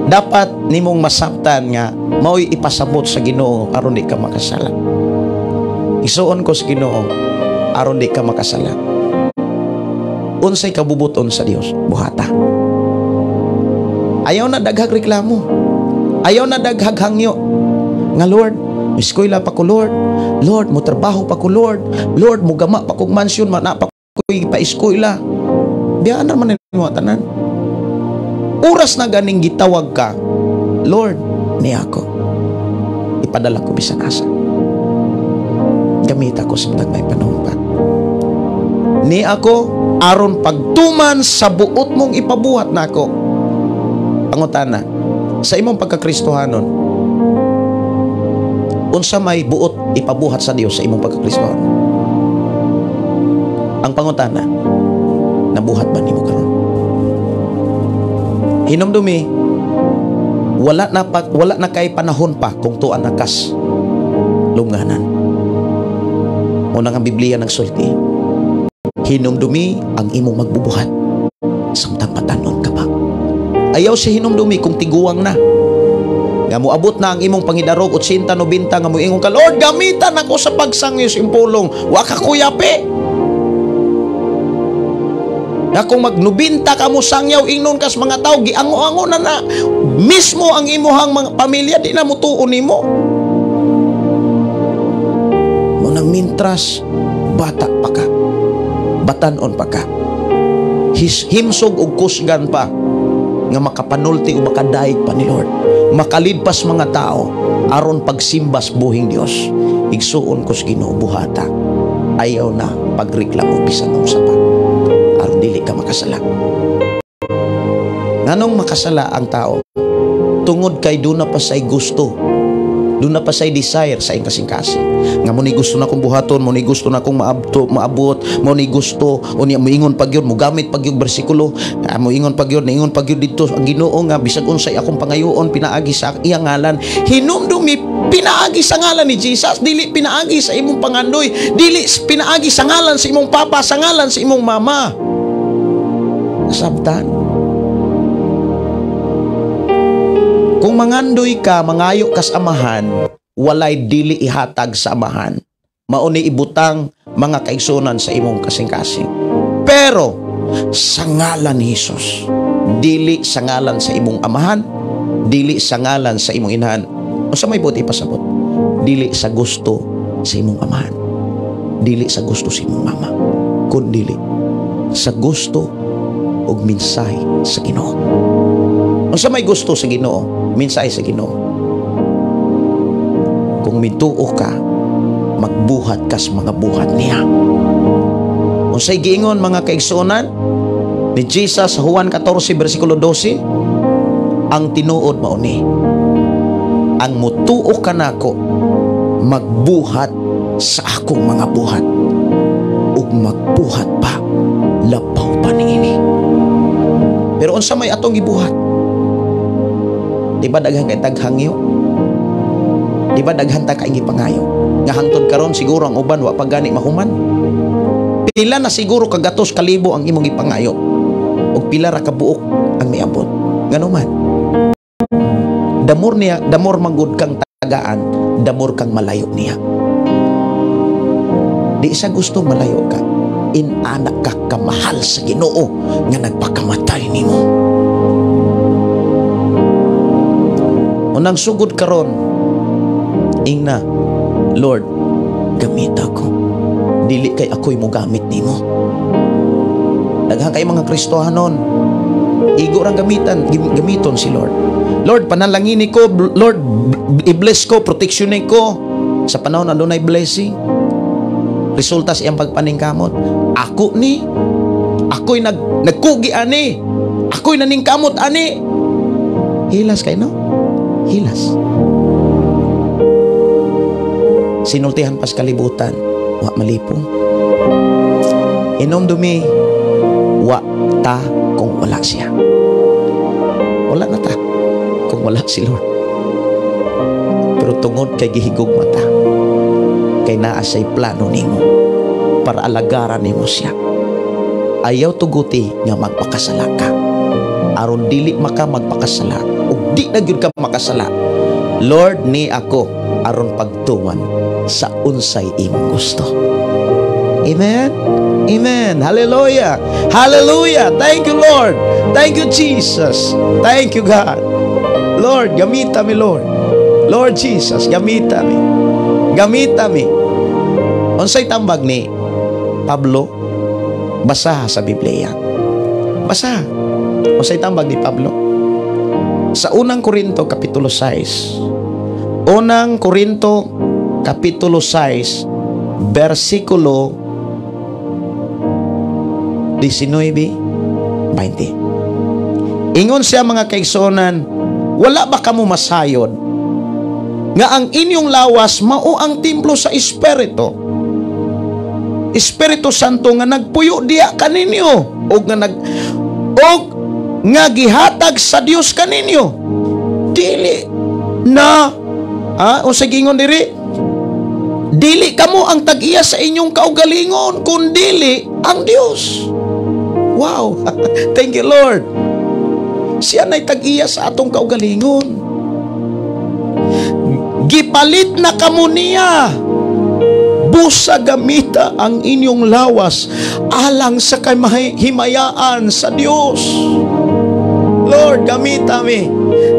dapat nimong masabtan nga mao'y ipasabot sa Ginoo aron di ka makasala. Isuon ko sa Ginoo aron di ka makasala. Unsay kabubuton sa Dios, buhata. Ayaw na daghag reklamo. Ayaw na daghag hangyo. Nga Lord, eskwela pa ko, Lord. Lord, mo trabaho pa ko, Lord. Lord, mo gama pa kog mansyon, mana pa ko'y pa-eskwela. Biyaan naman nimo tanan. Oras na ganing gitawag ka, Lord, ni ako. Ipadala ko bisan asa. Gamit ako sa may panahon pa. Ni ako, aron pagtuman sa buot mong ipabuhat nako. Pangutana, sa imong pagkakristohanon, unsa may buot ipabuhat sa Dios sa imong pagkakristohanon? Ang pangutana, nabuhat ba nimo karon? Hinumdumi, wala na kay panahon pa kung tuan na kas lunganan. Unang ang Biblia nagsulti, hinumdumi ang imong magbubuhat samtang batanon ka pa. Ayaw si hinumdumi kung tiguang na. Nga moabot na ang imong pangidarog 80, 90 nga moingon ka, Lord, gamitan ako sa pagsangyo sa impulong. Wa ka kuyapi. Na kung magnubinta ka mo sangyaw, ingnon kas mga tao, giango-ango na na. Mismo ang imuhang mga pamilya, di na mutuon nimo. Munang mintras, bata pa ka. Batanon pa ka. Himsog og kusgan pa nga makapanulti o makadaig pa ni Lord. Makalidpas mga tao aron pagsimbas buhing Dios. Igsuon ko sa Ginoo buhata. Ayaw na pagreklamo bisan unsa pa. Aron dili ka makasala. Nganong makasala ang tao? Tungod kay duna pa say gusto. Duna pa say desire sa iyang kasing-kasing. Nga mo ni gusto na kong buhaton, mo ni gusto na kong maabot, mo ni gusto, unya moingon pag yun, mogamit pag yung bersikulo, moingon pag yun, naingon pag yun dito ang Ginoo nga bisag unsay akong pangayoon pinaagi sa iyang ngalan. Hinumdumi pinaagi sa ngalan ni Jesus, dili pinaagi sa imong pangandoy, dili pinaagi sa ngalan sa imong papa, sa ngalan sa imong mama. Nasabtan. Kung mangandoy ka, mangayo kas amahan, walay dili ihatag sa amahan. Mauni ibutang mga kaigsunan sa imong kasing-kasing. Pero sa ngalan ni Jesus, dili sa ngalan sa imong amahan, dili sa ngalan sa imong inahan. Unsa may buot ipasabot? Dili sa gusto sa imong amahan, dili sa gusto sa imong mama, kun dili sa gusto ug mensahe sa Ginoo. Unsa may gusto sa Ginoo? Mensahe sa Ginoo. Kung mituo ka, magbuhat kas mga buhat niya. Unsay giingon mga kaigsuonan ni Jesus sa Juan 14 bersikulo 12, ang tinuod mao ni, ang mutuo kanako magbuhat sa akong mga buhat ug magbuhat pa labaw pa niini. Pero unsa may atong gibuhat? Di ba daghan kay taghangyo? Di ba daghan ta kay gipangayo? Nga hangtod karon siguro ang uban wa pa gani mahuman. Pila na siguro kagatos kalibo ang imong gipangayo ug pila ra ka buok ang miabot. Ngano man? Damor niya, damor manggod kang tagaan, damor kang malayo niya. Di sa gusto malayo ka. Inanak ka kamahal sa Ginoo nga nagpakamatay nimo. Unang sugod karon, ingna, Lord, gamit ako. Dili kay ako'y mogamit nimo. Daghan kay mga Kristohanon, igo rang gamiton si Lord. Lord, panalangini ko, Lord, i-bless ko, proteksyonin ko. Sa panahon na dunay blessing, resulta sa iyang pagpaningkamot. Ako ni, ako'y nagkugi ani, ako'y naningkamot ani. Hilas kay no? Hilas. Sinultihan pas kalibutan, wa malipong. Inomdumi, wa ta kung wala siya. Wala na ta kung wala si Lord. Pero tungod kay gihigog mata, kay naa siya'y plano nimo para alagaran nimo siya. Ayaw tuguti nga magpakasala ka. Aron dili maka magpakasala ug di na gyud ka makasala. Lord, ni ako aron pagtuman sa unsay imong gusto. Amen. Amen. Hallelujah. Hallelujah. Thank you, Lord. Thank you, Jesus. Thank you, God. Lord, gamita mi, Lord. Lord Jesus, gamita mi. Gamita mi. Unsay tambag ni Pablo? Basaha sa Biblia. Basaha. Unsay tambag ni Pablo? Sa Unang Korinto kapitulo 6. Unang Korinto kapitulo 6 bersikulo 19, 20. Ingon siya, mga kaigsuonan, "Wala ba kamo masayod nga ang inyong lawas mao ang templo sa Espiritu? Espiritu Santo nga nagpuyo diya kaninyo og nga gihatag sa Dios kaninyo. Dili na unsa gingon diri? Dili kamo ang tag-iya sa inyong kaugalingon, kundili ang Dios." Wow. Thank you, Lord. Siya na'y tag-iya sa atong kaugalingon. "Gipalit na kamo niya. Busa gamita ang inyong lawas alang sa kahimayaan sa Dios." Lord, gamita mi.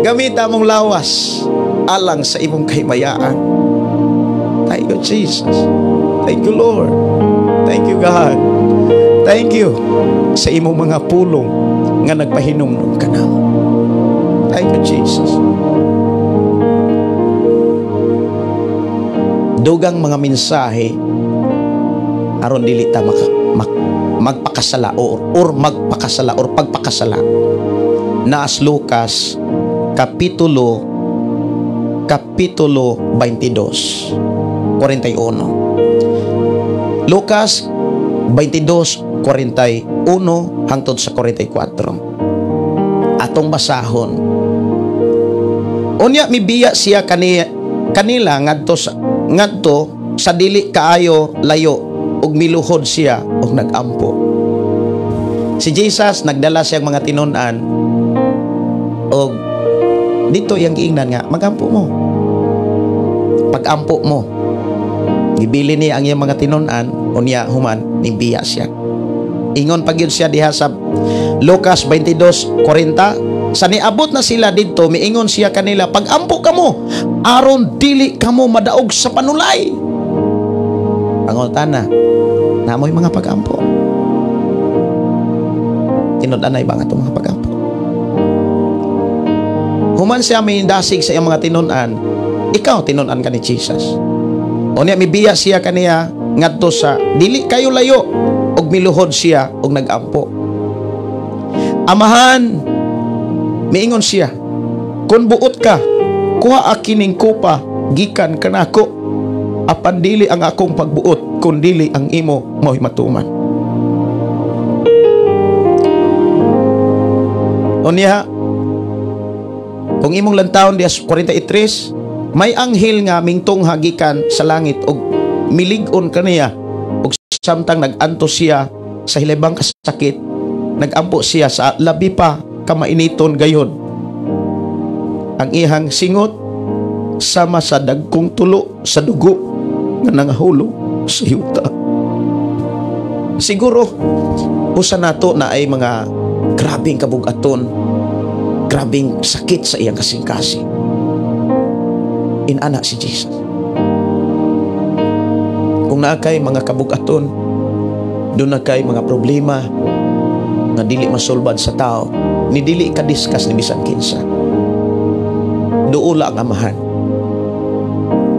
Gamita mong lawas alang sa imong kahimayaan. Thank you, Jesus. Thank you, Lord. Thank you, God. Thank you sa imong mga pulong nga nagpahinumdum kanamo. Thank you, Jesus. Dugang mga mensahe aron dili ta magpakasala or magpakasala or pagpakasala. Naas Lucas kapitulo 22 41. Lucas 22 41 hangtod sa 44. Atong basahon. Unya mibiya siya kanila ngadto sa dili kaayo layo ug miluhod siya ug nagampo. Si Jesus nagdala siyang mga tinun-an og dito iyang giingnan nga magampo mo. Pagampo mo. Gibili niya ang iyang mga tinun-an, unya human nibiya siya. Ingon pa gyud siya diha sa Lucas 22:40, sa niabot na sila didto, miingon siya kanila, "Pagampo kamo aron dili kamo madaog sa panulay." Pangutana, namoy mga pagampo? Tinud-anay ba nga itong mga pagampo? Human siya may dasig sa iyang mga tinun-an, ikaw tinun-an ka ni Jesus. Unya mibiya siya kaniya ngadto sa dili kayo layo ug miluhod siya ug nagampo. "Amahan," miingon siya, "kun buot ka, kuha kining kupa gikan kanako, apan dili ang akong pagbuot kun dili ang imo mao'y matuman." Unya kung imong lantawon diha 43, may anghel nga mingtong hagikan sa langit og milig-on kaniya, og samtang nag-antos siya sa hilabang kasakit, nagampo siya sa labi pa kamainiton gayod. Ang ihang singot sama sa dagkong tulo sa dugo nga nangahulo sa yuta. Siguro usa nato na ay mga grabeng kabugaton, grabeng sakit sa iyang kasing-kasing. Inana si Jesus. Kung naa kay mga kabugaton, doon na kay mga problema nga dili masulbad sa tao, ni dili ka discuss ni bisan kinsa, duula ang Amahan.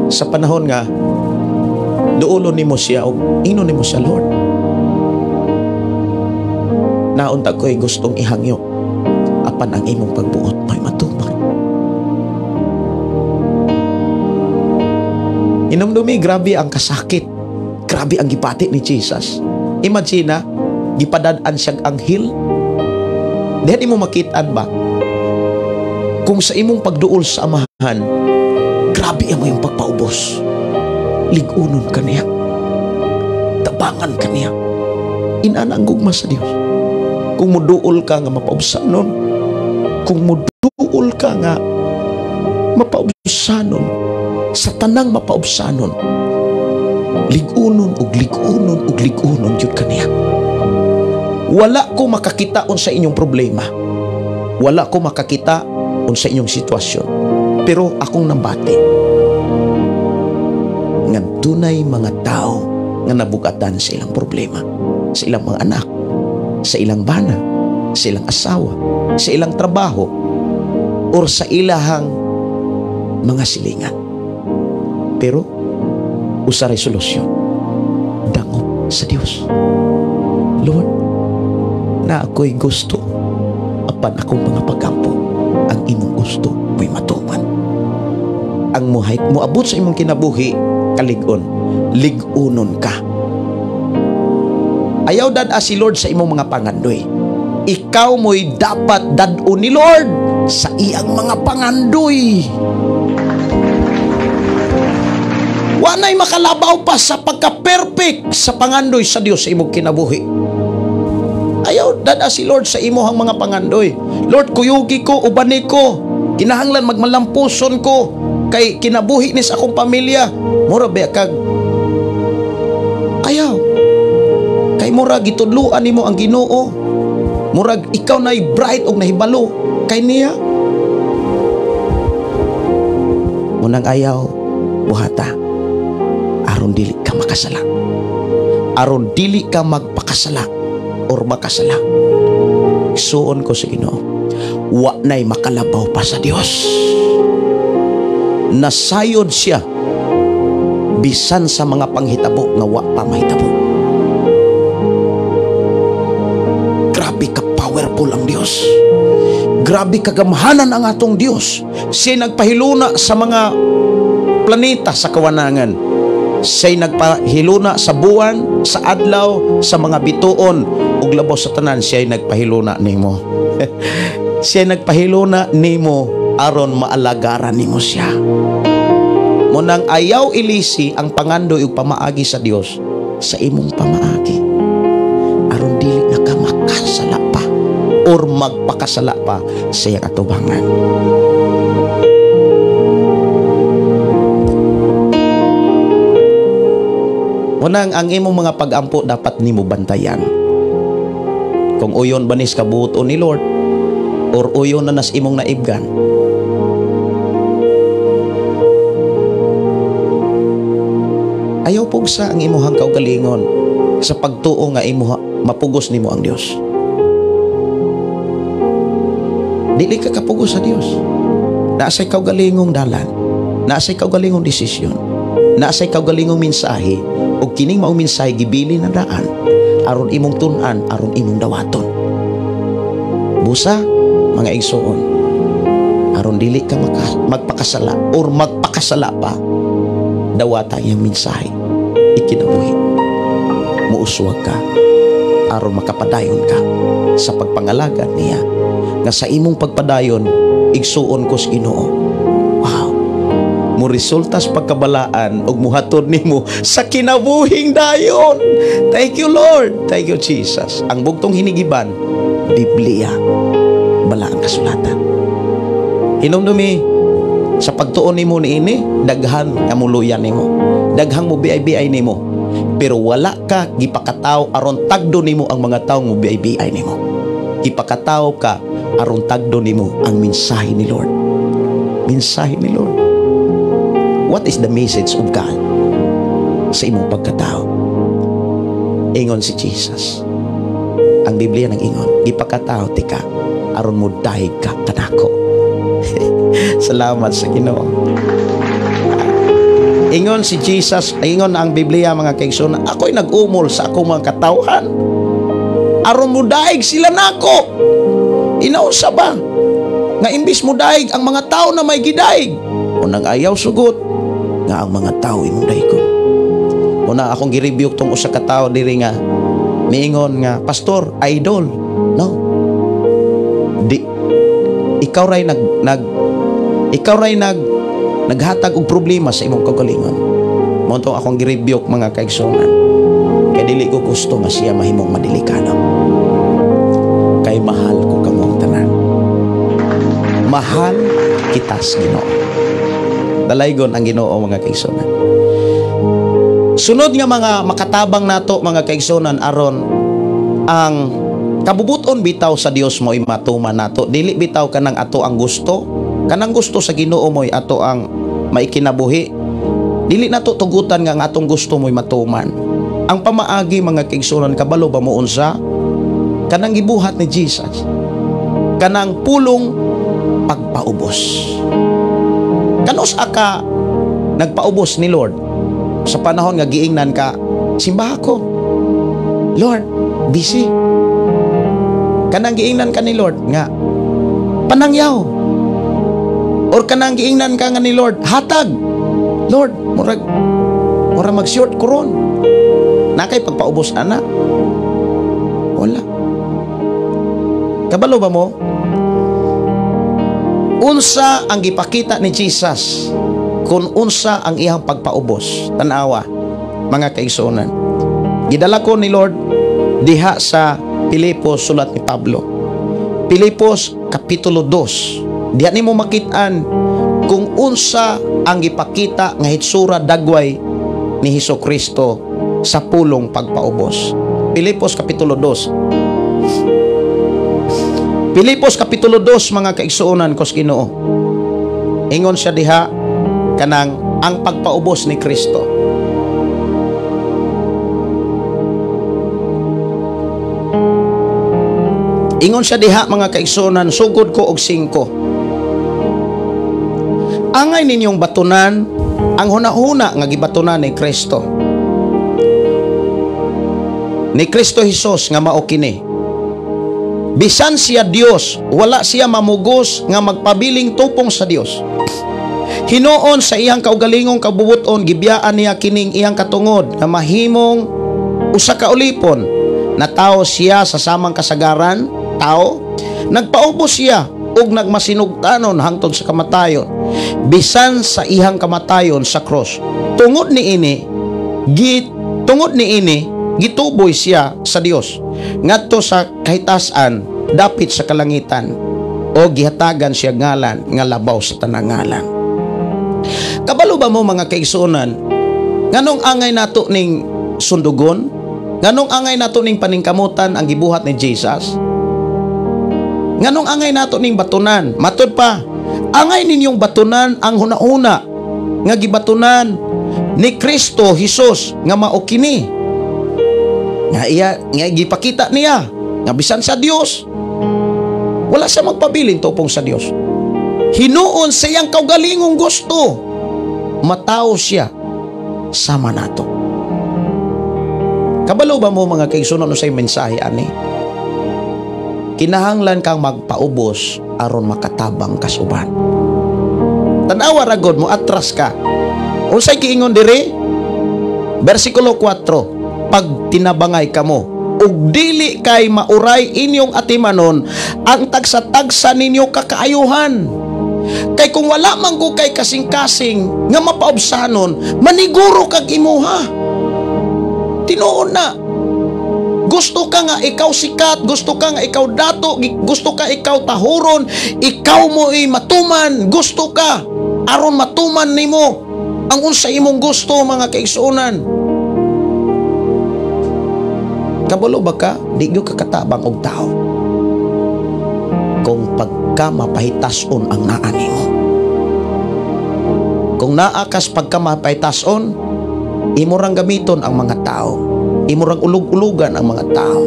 Sa panahon nga duulo nimo siya og ingnon nimo siya, "Lord, naunta ko'y gustong ihangyo, apan ang imong pagbuot may matuman." Inumdumi, grabe ang kasakit, grabe ang gipati ni Jesus. Imagine na, gipadad-an siyang anghel. Diyan imo makitaan ba? Kung sa imong pagduol sa Amahan, grabe ang iyong pagpaubos. Ligunon ka niya. Tabangan ka niya. Inana ang gugma sa Dios. Kung muduol ka nga mapaubsanon, kung muduol ka nga mapaubsanon, sa tanang mapaubsanon, ligunon og ligunon og ligunon gyud kaniya. Wala ko makakita unsa inyong problema. Wala ko makakita unsa inyong sitwasyon. Pero akong nabati nga dunay mga tao nga nabugatan sa ilang problema, sa ilang mga anak, sa ilang bana, sa ilang asawa, sa ilang trabaho, or sa ilahang mga silingan. Pero usa ray solusyon. Dangop sa Dios. Lord, na ako'y gusto apan akong mga pagampo, ang imong gusto mo'y matuman. Ang muhayt moabot sa imong kinabuhi kalig-on, lig-unon ka. Ayaw dad-a si Lord sa imong mga pangandoy. Ikaw mo'y dapat dad-on ni Lord sa iyang mga pangandoy. Wanay makalabaw pa sa pagka-perfect sa pangandoy sa Dios sa imong kinabuhi. Ayaw dad-a si Lord sa imong mga pangandoy. Lord, kuyugi ko, ubani ko, kinahanglan magmalampuson ko kay kinabuhi ni sa akong pamilya. Mura ba kag ayaw. Kay mura gitudloan nimo ang Ginoo. Murag ikaw na'y bright og nahibalo kay niya. Munang ayaw buhata aron dili ka makasala. Aron dili ka magpakasala or makasala. Suon ko sa Ginoo, wa na'y makalabaw pa sa Dios. Nasayod siya bisan sa mga panghitabo nga wa pa mahitabo. Grabe ka powerful ang Dios. Grabe kagamhanan ang atong Dios. Siya nagpahiluna sa mga planeta sa kawanangan. Siya nagpahiluna sa buwan, sa adlaw, sa mga bituon, ug labaw sa tanan siya nagpahiluna nimo. Siya nagpahiluna nimo aron maalagaran nimo siya. Munang ayaw ilisi ang pangandoy ug pamaagi sa Dios sa imong pamaagi. Aron dili na ka makasala pa or magpakasala pa sa iyang atubangan. Munang ang imong mga pag-ampo dapat nimo bantayan. Kung uyon ba nis kabuoton ni Lord or uyon na nas imong naibgan. Ayaw pugsa ang imuhang kaugalingon sa pagtuo nga imuha mapugos nimo ang Dios. Dili ka kapugos sa Dios. Naasay kaugalingong dalan, naasay kaugalingong desisyon, naasay kaugalingong mensahe, ug kining maong mensahe gibili na daan aron imong tun-an, aron imong dawaton. Busa mga igsoon, aron dili ka magpakasala or magpakasala pa, dawata iyang mensahe, ikinabuhi. Muuswag ka aron makapadayon ka sa pagpangalaga niya. Nga sa imong pagpadayon, igsuon ko sa Ginoo. Wow. Mo resulta sa pagkabalaan ug muhatod nimo sa kinabuhing dayon. Thank you, Lord. Thank you, Jesus. Ang bugtong hinigiban, Biblia, bala ang kasulatan. Hinumdumi, sa pagtuon nimo niini, daghan nga muluyan nimo, daghang mo biay-biay nimo, pero wala ka gipakataw aron tagdo nimo ang mga tawo mo biay-biay nimo. Gipakataw ka aron tagdo nimo ang mensahe ni Lord. Mensahe ni Lord. What is the message of God sa imong pagkatao? Ingon si Jesus. Ang Biblia nang ingon, gipakataw ti ka aron mo dahig ka kanako. Salamat sa Ginoo. Ingon si Jesus, ingon ang Biblia mga kaigsoon, ako'y nag-umol sa akong mga katawhan aron mudaig sila nako. Inaunsa ba nga imbis mudaig ang mga tao na may gidaig, unang ayaw sugot nga ang mga tao imong daigon. Una akong gi-rebuke tong usa ka tawo diri nga miingon nga pastor idol. No. Di ikaw ray nag naghatag og problema sa imong kaugalingon. Mao tong akong gi-rebuke mga kaigsuonan. Kay dili ko gusto nga siya mahimong madelikado. Kay mahal ko kamo ang tanan. Mahal kita sa Ginoo. Dalaygon ang Ginoo mga kaigsuonan. Sunod nga mga makatabang nato mga kaigsuonan aron ang Kabubuton bitaw sa Dios mo'y matuman nato. Dili bitaw kanang ato ang gusto, kanang gusto sa Ginoo mo'y ato ang maikinabuhi. Dili nato tugutan nga ang atong gusto mo'y matuman. Ang pamaagi, mga kaigsuonan, kabalo ba mo unsa? Kanang gibuhat ni Jesus. Kanang pulong pagpaubos. Kanus ka nagpaubos ni Lord sa panahon nga giingnan ka, "Simba ako." "Lord, busy." Kanang giingnan ka ni Lord nga, "Panangyaw." Or kanang giingnan ka nga ni Lord, "Hatag." "Lord, murag murag mag-short ko ron." Naa kay pagpaubos ana? Wala. Kabalo ba mo? Unsa ang gipakita ni Jesus kung unsa ang iyang pagpaubos? Tanawa, mga kaigsuonan. Gidala ko ni Lord diha sa Pilipos, sulat ni Pablo. Pilipos Kapitulo 2. Diha nimo makit-an kung unsa ang gipakita nga hitsura dagway ni Hesus Kristo sa pulong pagpaubos. Pilipos Kapitulo 2. Pilipos Kapitulo 2, mga kaigsuonan ko sa Ginoo. Ingon siya diha kanang ang pagpaubos ni Kristo. Ingon siya diha, mga kaigsuonan, sugod ko og 5. Angay ninyong batunan ang hunahuna nga gibatunan ni Kristo. Ni Kristo Hesus nga mao kini. Bisan siya Dios, wala siya mamugos nga magpabiling tupong sa Dios. Hinuon sa iyang kaugalingong kabubuton, gibiyaan niya kining iyang katungod nga mahimong usa ka ulipon. Natawo siya sa samang kasagaran, tao, nagpaubos siya ug nagmasinugtanon hangtod sa kamatayon, bisan sa iyang kamatayon sa cross. Tungod niini gituboy siya sa Dios ngadto sa kahitasan dapit sa kalangitan, o gihatagan siya ngalan nga labaw sa tanang ngalan. Kabalo ba mo, mga kaigsuonan, nganong angay nato ning sundugon? Nganong angay nato ning paningkamutan ang gibuhat ni Jesus? Nganong angay nato ning batunan? Matud pa, angay ninyong batunan ang hunahuna nga gibatunan ni Kristo Hesus nga mao kini. Nga iya nga gipakita niya nga bisan sa Dios, wala siya magpabilin tupong sa Dios. Hinuon sa iyang kaugalingong gusto, matawo siya sama nato. Kabalo ba mo, mga kaigsuonan, unsay mensahe ani? Kinahanglan kang magpaubos aron makatabang kas uban. Tan-awa ra gud mo, atras ka. Unsay giingon diri? Bersikulo 4, pag tinabangay kamo ug dili kay mauray inyong atimanon ang tagsa-tagsa ninyo kakaayuhan. Kay kung wala man ko kay kasing-kasing nga mapaubsanon, maniguro kag imuha. Tinuod na. Gusto ka nga ikaw sikat, gusto ka nga ikaw dato, gusto ka ikaw tahuron, ikaw mo ay matuman, gusto ka aron matuman nimo ang unsa imong gusto, mga kaigsuonan. Kabalo ba ka, di gyud ka katabang og tao kung pagka mapahitason ang naa nimo. Kung naa kas pagka mapahitason, imo rang gamiton ang mga tao. Imo rang ulug-ulugan ang mga tao.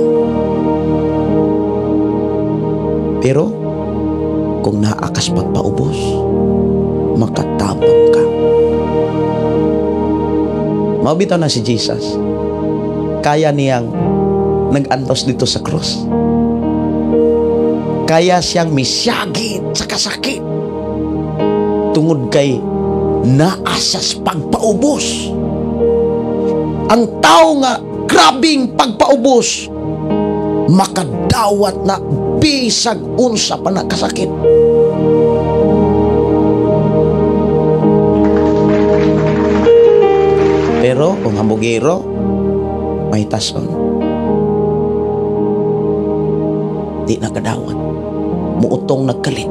Pero kung naa kas pagpaubos, makatabang ka. Mao bitaw na si Jesus. Kaya niyang nag-antos dito sa cross. Kaya siyang misyagit sa kasakit tungod kay naa siyas pagpaubos. Ang tao nga grabing pagpaubos, makadawat na bisag unsa pa na kasakit. Pero kung hambugero, may tason. Di nakadawat. Muutong nagkalit.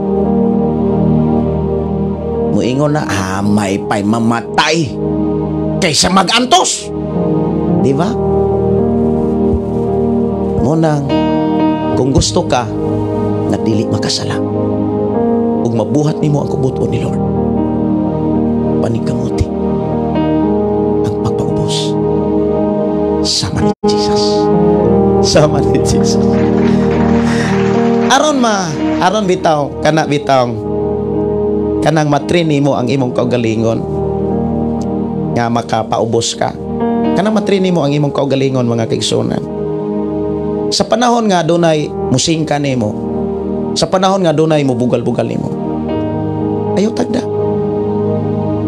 Muingon na, may pa'y mamatay kaysa magantos. Di ba? Munang, Kung gusto ka nga dili makasala ug mabuhat nimo ang kabubut-on ni Lord, paningkamuti ang pagpaubos sama ni Jesus. Sama ni Jesus. Aron bitaw kana, bitaw kanang ma-train nimo ang imong kaugalingon nga makapaubos ka. Kanang ma-train nimo ang imong kaugalingon, mga kaigsunan. Sa panahon nga dunay musingka nimo, sa panahon nga dunay mubugal-bugal nimo, ayaw tagda.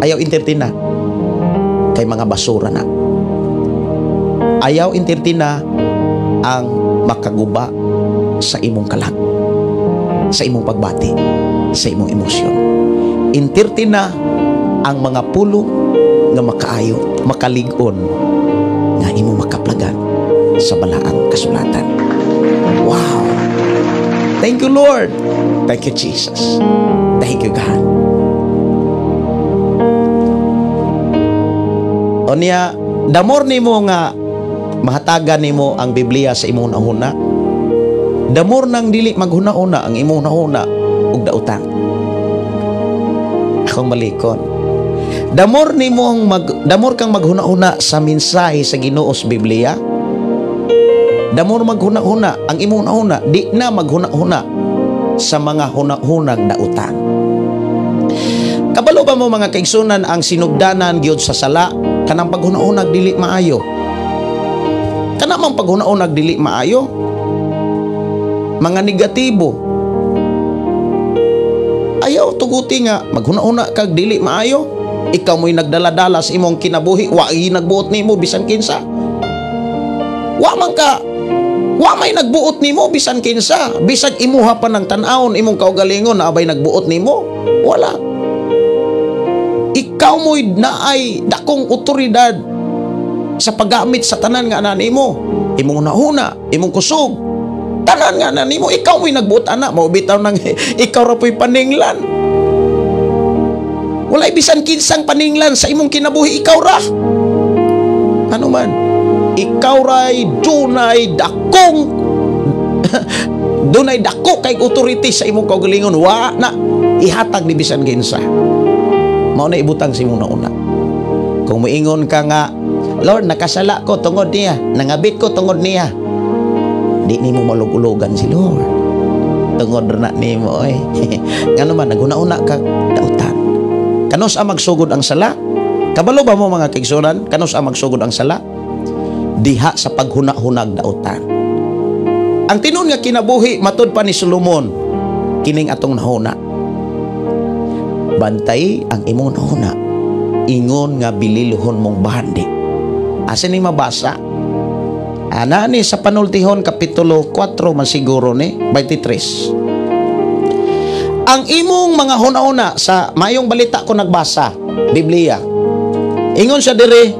Ayaw entertain na. Kay mga basura na. Ayaw entertain na ang makaguba sa imong kalag, sa imong pagbati, sa imong emosyon. Entertain na ang mga pulong nga makaayo, makalig-on, nga imong makaplagan sa balaang kasulatan. Wow! Thank you, Lord. Thank you, Jesus. Thank you, God. Unya, damor nimo nga mahatagan nimo ang Biblia sa imong nahuna. Damor nang dili maghuna-una ang imong nahuna ug dautan. Akong malikon. Damor kang maghuna-una sa mensahe sa Ginoo sa Biblia. Damor maghuna-una ang imong nahuna, di na maghuna-una sa mga huna-hunang dautan. Kabalo ba mo, mga kaigsunan, ang sinugdanan gyud sa sala kanang paghuna-unag dili maayo? Kana mang paghuna-unag dili maayo, mga negatibo. Ayaw tuguti nga maghuna-una kag dili maayo. Ikaw mo'y nagdala-dala sa imong kinabuhi, wa nagbuot nimo bisan kinsa. Wa man ka, wa may nagbuot nimo bisan kinsa. Bisag imuha pa ng tan-awon imong kaugalingon na abay nagbuot nimo, wala. Ikaw mo'y naay dakong otoridad sa paggamit sa tanan nga ana nimo. Imong hunahuna, imong kusog, tanan nga ana nimo, ikaw mo'y nagbuot ana, mao bitaw nang ikaw ra po'y paninglan. Walay bisan kinsang paninglan sa imong kinabuhi, ikaw ra. Ano man, ikaw ray dunay dakong dunay dako kay authority sa imong kaugalingon, wa na ihatag ni bisan kinsa. Mao na ibutang sa imong nauna. Kung moingon ka nga, "Lord, nakasala ko tungod niya, nangabit ko tungod niya," di nimo malug-ulugan si Lord. Tungod na nimo oy. Ngano man naghuna-una ka dautan. Kanus ang magsugod ang sala? Kabalo ba mo, mga kaigsunan? Kanus ang magsugod ang sala? Diha sa paghuna-hunag dautan. Ang tinuod nga kinabuhi matud pa ni Solomon, kining atong nahuna. Bantay ang imong nahuna, ingon nga bililhon mong bahandi. Asa ni mabasa? Ana ni sa Panultihon kapitulo 4 man siguro ni 23. Ang imong mga huna-huna, sa mayong balita ko nagbasa, Biblia. Ingon siya dire,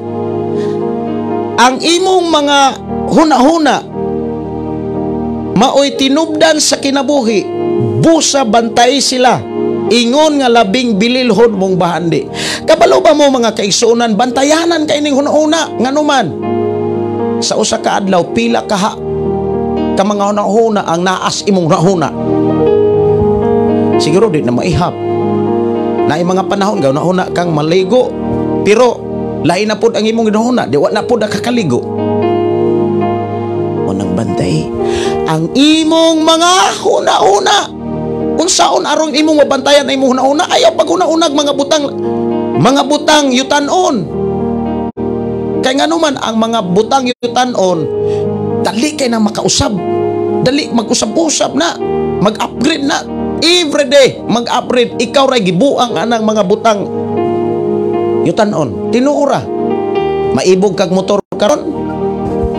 ang imong mga huna-huna maoy tinubdan sa kinabuhi, busa bantay sila, ingon nga labing bililhon mong bahandi. Kabalo ba mo, mga kaigsuonan, bantayanan kay ning huna-huna? Nganuman sa usa ka adlaw pila kaha ka mga huna-huna ang naas imong huna-huna. Siguro di na maihap. Naay mga panahon gaw nahuna kang maligo, pero lain na pod ang imong ginahuna, di wa na pod nakakaligo. Unang bantay ang imong mga huna-huna. Unsaon aron imong mabantayan ang imong huna-huna? Ayaw paghuna-hunag mga butang yutanon. Kay nganuman ang mga butang yutanon, dali kay na makausab, dali mag-usab-usab na, mag-upgrade na. Every day mag-upgrade. Ikaw ray gibuang anang mga butang yutanon. Tinuora. Maibog kag motor karon,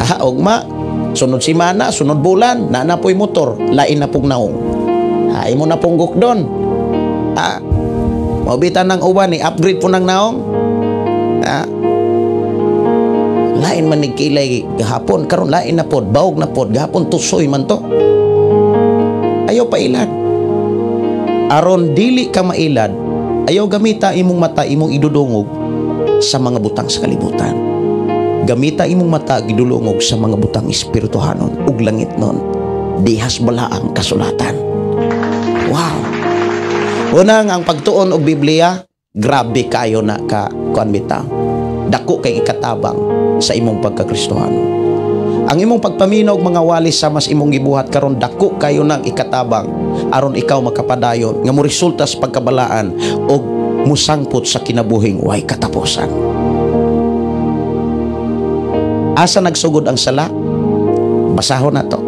aha, ugma, sunod semana, sunod bulan, naa na po'y motor, lain na pong naong. Ha, imo na pong gukdon. Ha, maubitan ng uban, i-upgrade po ng naong. Ha, lain man ni kilay gahapon, karon lain na pod, bawog na pod, gahapon tusoy man to. Ayaw pa ilad. Aron dili ka mailad, ayaw gamita imong mata, imong idudungog sa mga butang sa kalibutan. Gamita imong mata gidulungog sa mga butang espirituhanon ug langit nun. Dihas balaang kasulatan. Wow. Unang ang pagtuon og Biblia, grabe kayo na ka kuan bitaw. Dako kay ikatabang sa imong pagkakristohano. Ang imong pagpaminaw og mga wali sa mas imong gibuhat karon, dako kayo nang ikatabang aron ikaw makapadayon nga moresulta sa pagkabalaan og musangpot sa kinabuhing way katapusan. Asa nagsugod ang sala? Basahon na to.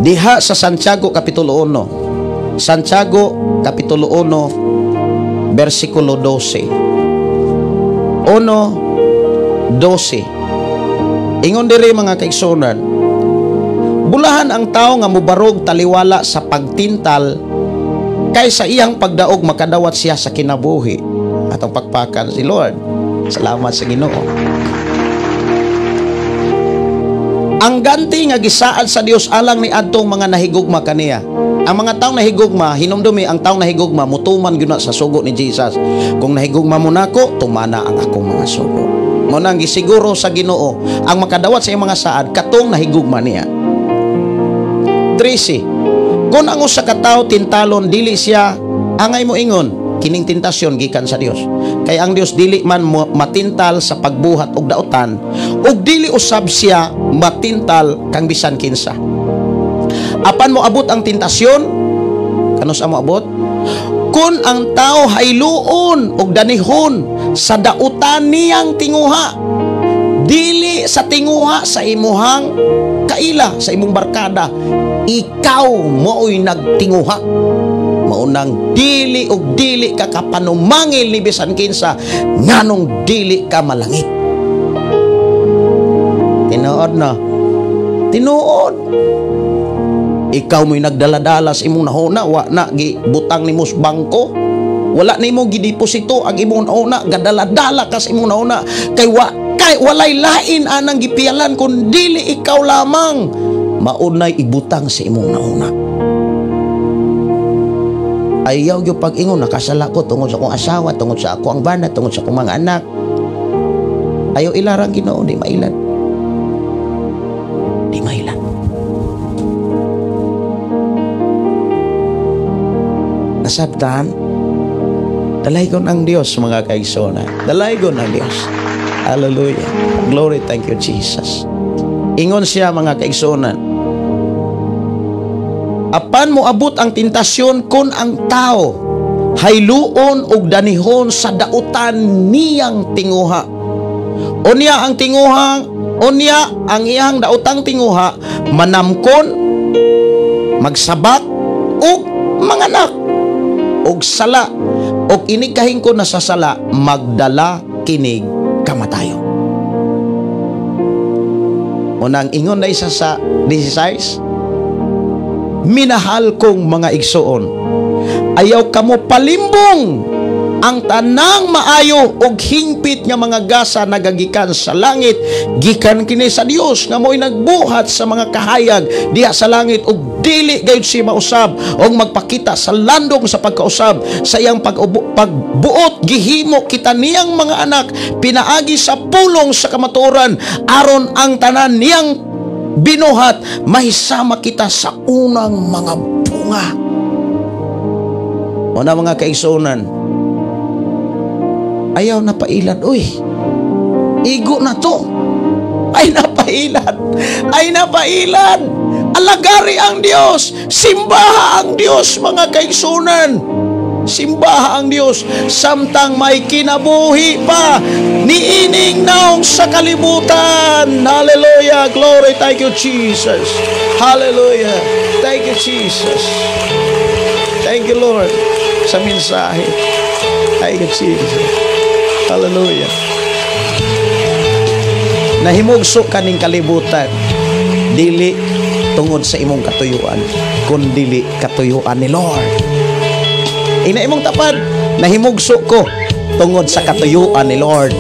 Diha sa Santiago Kapitulo 1. Santiago Kapitulo 1, versikulo 12. 1:12. Ingon diri, mga kaigsunan, bulahan ang tao nga mubarog taliwala sa pagtintal, kay sa iyang pagdaog makadawat siya sa kinabuhi. Atong pakpakan si Lord. Salamat sa Ginoo. Ang ganti nga gisaad sa Dios alang ni adtong mga nahigugma kaniya. Ang mga taong nahigugma, hinumdumi ang taong nahigugma mutuman gyud na sa sugo ni Jesus. Kung nahigugma mo nako, tumana ang akong mga sugo. Mao nang gisiguro sa Ginoo ang makadawat sa iyang mga saad katong nahigugma niya. 13. Kung ang usa ka tawo tintalon, dili siya angay mo ingon kining tentasyon gikan sa Dios. Kay ang Dios dili man matintal sa pagbuhat og dautan, ug dili usab siya matintal kang bisan kinsa. Apan moabot ang tentasyon, kanus mo abot? Kung ang tao hayluon og danihon sa dautan niyang tinguha, dili sa tinguha sa imuhang kaila, sa imong barkada, ikaw mo'y nagtinguha. Maunang dili og dili ka kapanumangil ni bisan kinsa nganong dili ka malangit. Tinuod na. Tinuod. Ikaw mo'y nagdala-dala sa imong nahuna, wa na gibutang nimo sa bangko, wala nimo gideposito ang imong nahuna, gadala-dala ka sa imong nahuna, kay wa kay walay lain anang gipiyalan kun dili ikaw lamang maunay ibutang sa imong nahuna. Ayaw gyud pag-ingon nakasala ko tungod sa akong asawa, tungod sa ako ang bana, tungod sa akong mga anak. Ayaw ilarang Ginoo, di mailan. Di mailan. Nasabtan, dalaygon ang Dios, mga kaigsoona. Dalaygon ang Dios. Hallelujah. Glory, thank you, Jesus. Ingon siya, mga kaigsoona, apan moabot ang tentasyon kung ang tao hayluon og danihon sa dautan niyang tinguha. Unya ang tinguhang, unya ang iyang daotang tinguha manamkon, magsabak ug manganak og sala, og inig kahingkon na sa sala magdala kinig kamatayon. Unang ingon na isa sa 16, minahal kong mga igsoon, ayaw kamo palimbong ang tanang maayo og hingpit nga mga gasa nagagikan sa langit, gikan kini sa Dios nga mo'y nagbuhat sa mga kahayag diha sa langit, ug dili gayud siya mausab og magpakita sa landong sa pagkausab sa iyang pagbuot. Gihimo kita niyang mga anak pinaagi sa pulong sa kamatuoran, aron ang tanan niyang binuhat mahisama kita sa unang mga bunga. Una, mga kaigsuonan, ayaw na pailad, uy. Igo na to. Ay napailad. Ay napailad. Alagari ang Dios. Simbaha ang Dios, mga kaigsuonan. Simbaha ang Dios samtang may kinabuhi pa niining naong sa kalibutan. Hallelujah. Glory, thank you, Jesus. Hallelujah. Thank you, Jesus. Thank you, Lord, sa mensahe. Thank you, Jesus. Hallelujah. Nahimugso kaning kalibutan dili tungod sa imong katuyuan, kundili katuyuan ni Lord. Ina imong tapad, nahimugso ko tungod sa katuyuan ni Lord.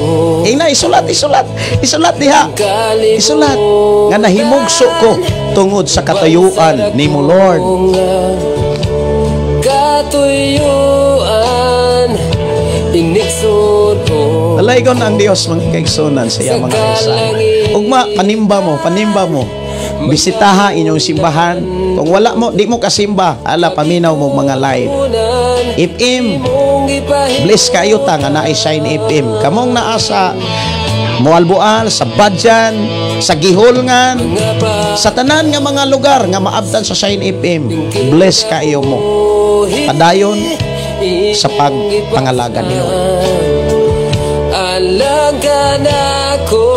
Ina, isulat, isulat, isulat diha. Isulat nga nahimugso ko tungod sa katuyuan nimo, Lord. Katuyuan, inigsudon. Dalaygon ang Dios, mga kaigsunan, sa iyang mga mensahe. Ugma, panimba mo, panimba mo. Bisitaha inyong simbahan. Kung wala mo, di mo kasimba, ala, paminaw mo mga live. FM, bless kayo ta nga naay Shine FM. Kamong naa sa Moalboal, sa Badyan, sa Gihulngan, sa tanan nga mga lugar nga maabtan sa Shine FM, bless kayo mo. Padayon sa pagpangalaga ni Lord. Alaga na ko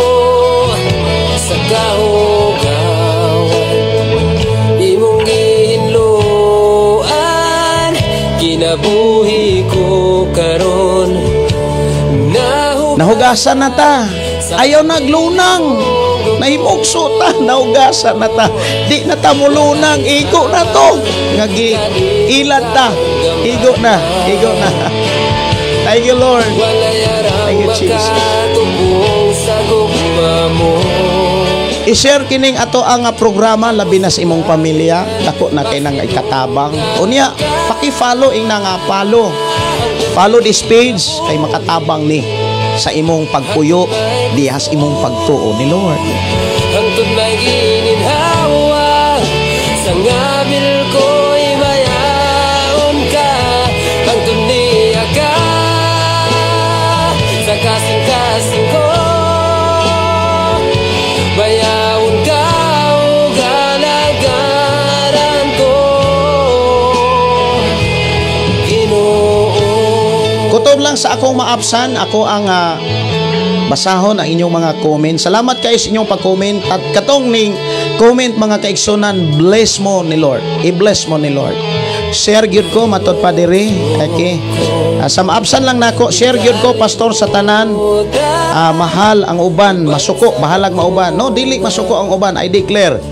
sa kahugawan, imong gihinloan kinabuhi ko karon. Nahugasan na ta. Ayaw naglunang. Nahimugso ta, nahugasan na ta. Di na ta mulunang, igo na to. Ngagi, ilad ta. Igo na, igo na. Thank you, Lord. Thank you, Jesus. I-share kining ato ang programa labi na sa imong pamilya. Dako na kay nang ikatabang. Unya, paki-follow ing nga follow. Follow this page kay makatabang ni sa imong pagpuyo dihas imong pagtuo ni Lord. Hangtod may gininhawa sa ngabil ko'y mayaon ka, hangtod niya ka sa kasing-kasing ko, mayaon ka o galagaran ko, Ginoo. Kutob lang sa akong maapsan, ako ang basahon ang inyong mga comment. Salamat kayo sa inyong pag-comment. At katong ning comment, mga kaigsunan, bless mo ni Lord. I-bless mo ni Lord. Share gyud ko matod pa diri. Okay. Sa maabsan lang nako, share gyud ko, pastor, sa tanan. Mahal ang uban, masuko, bahalag mauban. No, dili masuko ang uban. I declare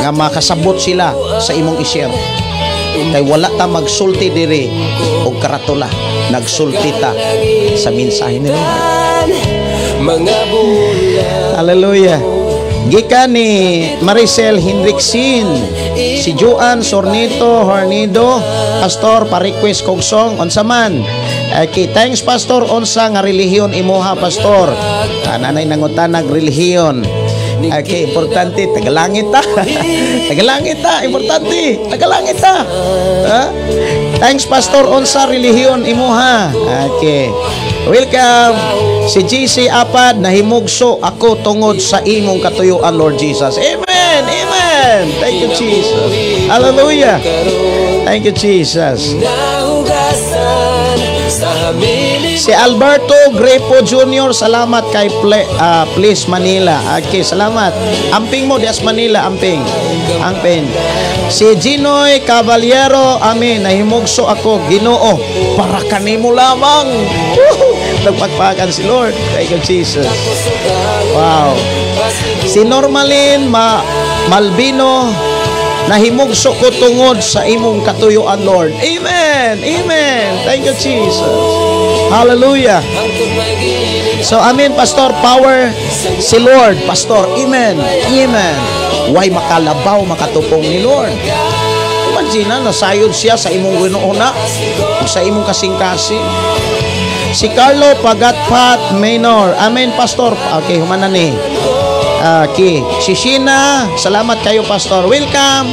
nga makasabot sila sa imong i-share. Kay wala ta magsulti diri og karatula. Nagsulti ta sa mensahe ni Lord. Hallelujah. Gikan ni Maricel Henriksin, si Joan Sornito Hornido, "Pastor, pa-request kog song, unsa man?" Okay, thanks, pastor. Unsa nga relihiyon imuha, pastor? Nanay nangutanag relihiyon. Okay, importante tagalangit ta. Tagalangit ta, importante. Tagalangit ta. Ha? Thanks, pastor, unsa relihiyon imuha? Okay. Welcome. Si GC Apad, "Nahimugso ako tungod sa imong katuyuan, Lord Jesus." Amen. Amen. Thank you, Jesus. Hallelujah. Thank you, Jesus. Nahugasan sa hamili. Si Alberto Grepo Jr., salamat kay Please Manila. Okay, salamat. Amping mo dias Manila, amping. Amping. Si Ginoy Caballero, "Amen. Nahimugso ako, Ginoo, para kanimo lamang." Woohoo! Nagpagpakan si Lord. Thank you, Jesus. Wow. Si Normalin Malbino, "Nahimugso ko tungod sa imong katuyuan, Lord." Amen. Amen. Thank you, Jesus. Hallelujah. So, amen, pastor. Power si Lord, pastor. Amen. Amen. Way makalabaw, makatupong ni Lord. Imagine na, nasayod siya sa imong ginuuna, sa imong kasing-kasing. Si Carlo Pagatpat Minor. "Amen, pastor." Okay, humana ni. Okay. Si Sheena, "Salamat kayo, pastor." Welcome.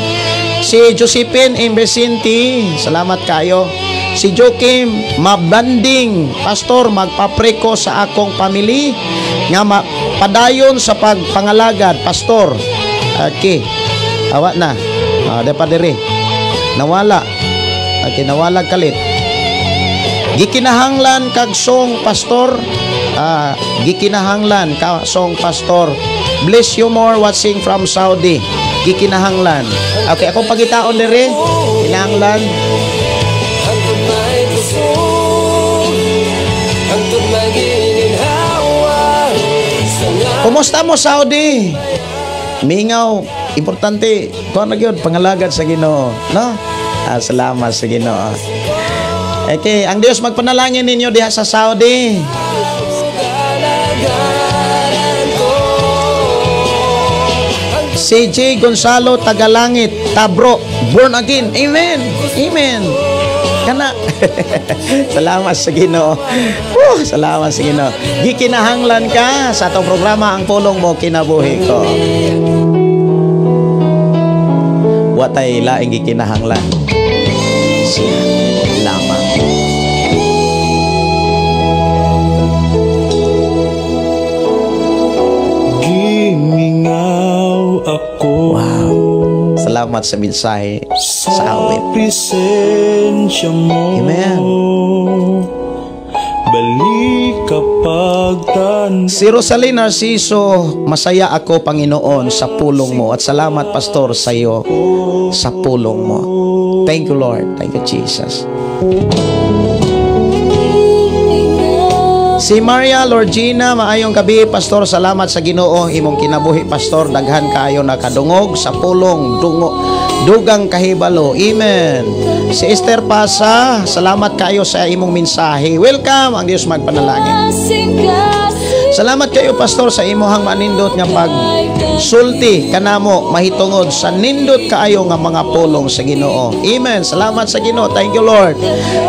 Si Josephine Imbesinte, salamat kayo. Si Joaquim Mabanding, "Pastor, magpapray ko sa akong family nga padayon sa pagpangalagad, pastor." Okay. Awa na. Ah, di pa diri. Nawala. Okay, nawala kalit. "Gikinahanglan kag song, pastor." Ah, gikinahanglan ka song, pastor. Bless you more, watching from Saudi. Gikinahanglan. Okay, akong pagitaon diri. Kinahanglan. Hangtod may kusog, hangtod may gininhawa sa nga Kumusta mo, Saudi? Mingaw, importante, kuan na gyud pangalagad sa Ginoo, no? Ah, salamat sa Ginoo. Okay, ang Dios magpanalangin ninyo diha sa Saudi. Galagaran ko. CJ Gonzalo Tagalangit, Tabro, born again. Amen. Amen. Kana. Salamat sa Ginoo. Oh, salamat sa Ginoo. Gikinahanglan ka sa atong programa, Ang Pulong Mo Kinabuhi Ko. Wa tay laing gikinahanglan. Siya lamang. Gimingaw ako. Wow. Salamat sa mensahe sa awit. Presensya mo. Amen. Balik kapag tan. Si Rosaline Narciso, masaya ako Panginoon sa pulong mo at salamat Pastor sa iyo sa pulong mo. Thank you Lord. Thank you Jesus. Si Maria Lorgina, maayong gabi Pastor, salamat sa Ginoo imong kinabuhi Pastor, daghan kaayo nakadungog sa pulong dungo dugang kahibalo. Amen. Si Esther Pasa, salamat kaayo sa imong mensahe. Welcome, ang Dios magpanalangin. Salamat kayo Pastor sa imuhang manindot nga pagsulti kanamo mahitungod sa nindot kaayo nga mga pulong sa Ginoo. Amen. Salamat sa Ginoo. Thank you Lord.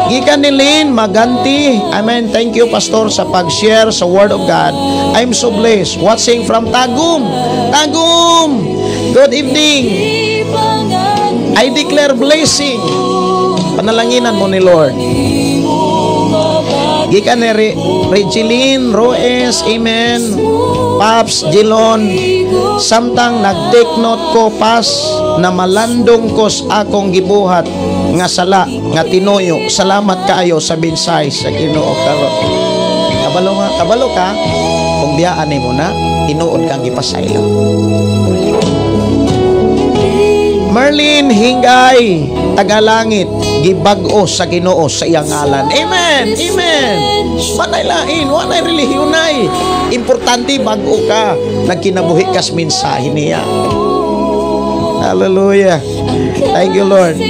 Gikan ni Lynn Maganti. Amen. Thank you Pastor sa pag-share sa Word of God. I'm so blessed. Watching from Tagum. Tagum. Good evening. I declare blessing. Panalanginan mo ni Lord. Gikan ni Regeline Roes, amen. Paps Gilon, samtang nag-take note ko pas na malandong ko sa akong gibuhat nga sala nga tinuyo. Salamat kaayo sa mensahe sa Ginoo karon. Kabalo nga, kabalo ka kung biyaan nimo na tinuod kang gipasaylo. Merlin Hingay, tagalangit, gibag-o sa Ginoo sa iyang ngalan. Amen. Amen. Walay lain, walay relihiyonay. Importante bag-o ka, nagkinabuhi kas mensahe niya. Hallelujah. Thank you Lord.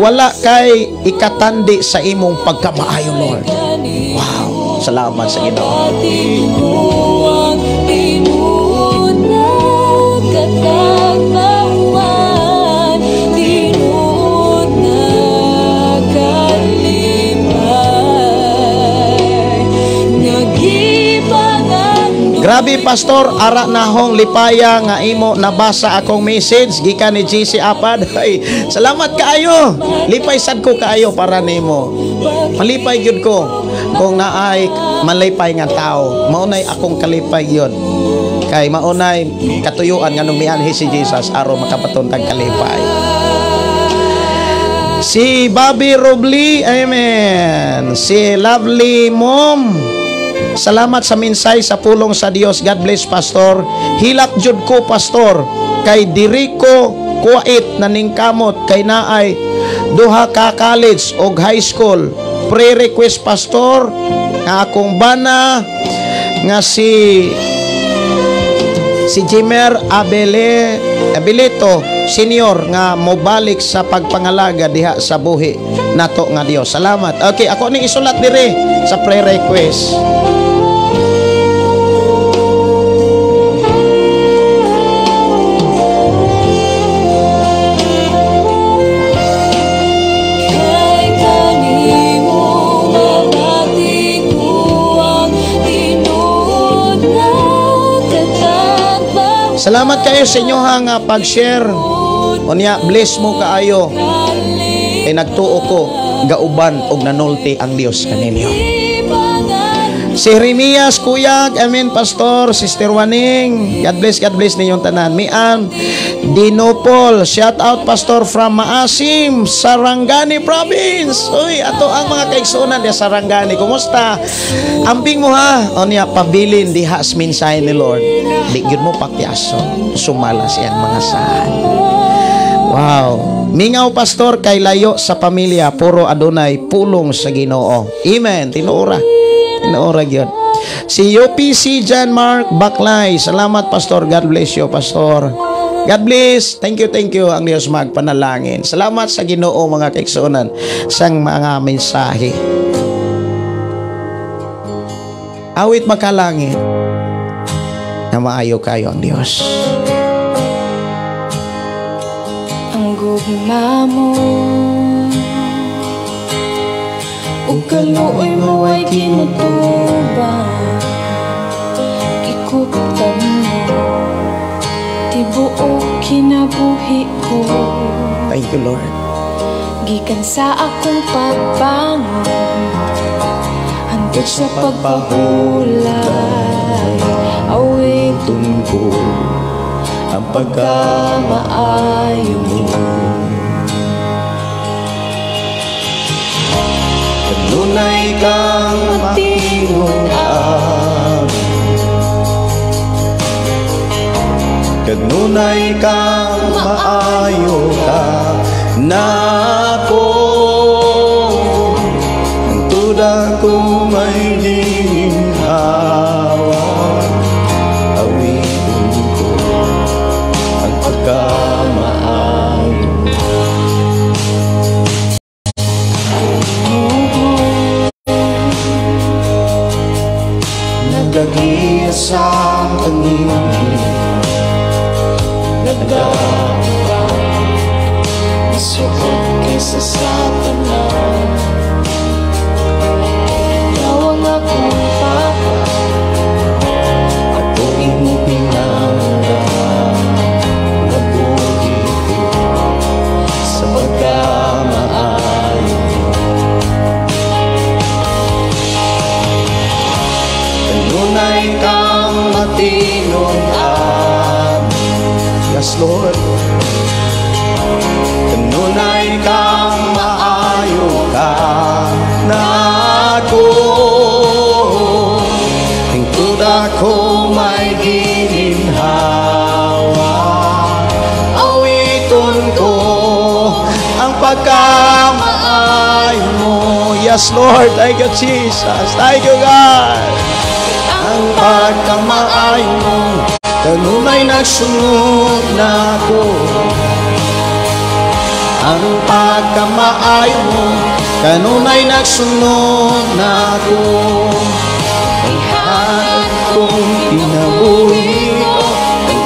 Wala kay ikatandi sa imong pagkamaayo Lord. Wow. Salamat sa Ginoo. Grabe Pastor, ara nahong lipaya nga imo nabasa akong message gikan ni GC Apad. Ay, salamat kaayo. Lipay sad ko kaayo para nimo. Malipay gyud ko kung naay malipay nga tao. Maunay akong kalipay gyud. Kay maunay katuyuan nganong mianhi si Jesus aron makapatuntag kalipay. Si Bobby Robli, amen. Si Lovely Mom, salamat sa minsay sa pulong sa Dios. God bless Pastor. Hilak jud ko Pastor kay diri ko kuwait na ningkamot kay naay duha ka college og high school. Pre-request Pastor nga akong bana nga si Jimer Abelito Senior nga mobalik sa pagpangalaga diha sa buhi nato nga Dios. Salamat. Okay, ako ning isulat dire sa pre-request. Salamat kayo sa inyo nga pag-share. Unya, bless mo kaayo. Kay nagtuo ko, gauban og nanulti ang Dios kaninyo. Si Jeremias Kuyag, amen Pastor, Sister Waning, God bless ninyong tanan. Mian Dinopol, shout out Pastor from Maasim, Sarangani Province. Uy, ato ang mga kaigsuonan diha Sarangani. Kumusta? Amping mo ha. Unya, pabilin diha sa mensahe ni Lord. Di gyud mo pakyaso, sumala siyang mga saan. Wow. Mingaw Pastor kay layo sa pamilya, puro adunay pulong sa Ginoo. Amen. Tinuora. Tinuora gyud. Si UPC John Mark Baklay, salamat Pastor. God bless you Pastor. God bless. Thank you, thank you. Ang Diyos magpanalangin. Salamat sa Ginoo mga kaigsuonan sang mga mensahe. Awit makalangit na maayo kayo ang Diyos. Ang gugma mo ug kaluoy mo ay kinatubang, gikuptan mo tibuok kinabuhi ko. Thank you, Lord. Gikan sa akong pagbangon hangtod sa pagpahulay, awiton ko ang pagkamaayo mo. Kanunay kang matinud-an, kanunay kang maayo ka nako, hangtod ako may ginhawa, awitin ko ang pagkamaayo. Nagagiya sa kanin, nagauban, masuot kaysa sa tanan. Ikaw ang akong papa, ako imong pinanganak, nabuhi ko sa pagkamaayo. Kanunay kang matinud-an, yes, Lord. Kanunay kang maayo ka nako, hingtod ako may gininhawa, awiton ko ang pagkamaayo mo. Yes, Lord. Thank you, Jesus. Thank you, God. Ang pagkamaayo mo, kanunay nagsunod nako. Ang pagkamaayo mo, kanunay nagsunod nako. Ihatag kong kinabuhi ko,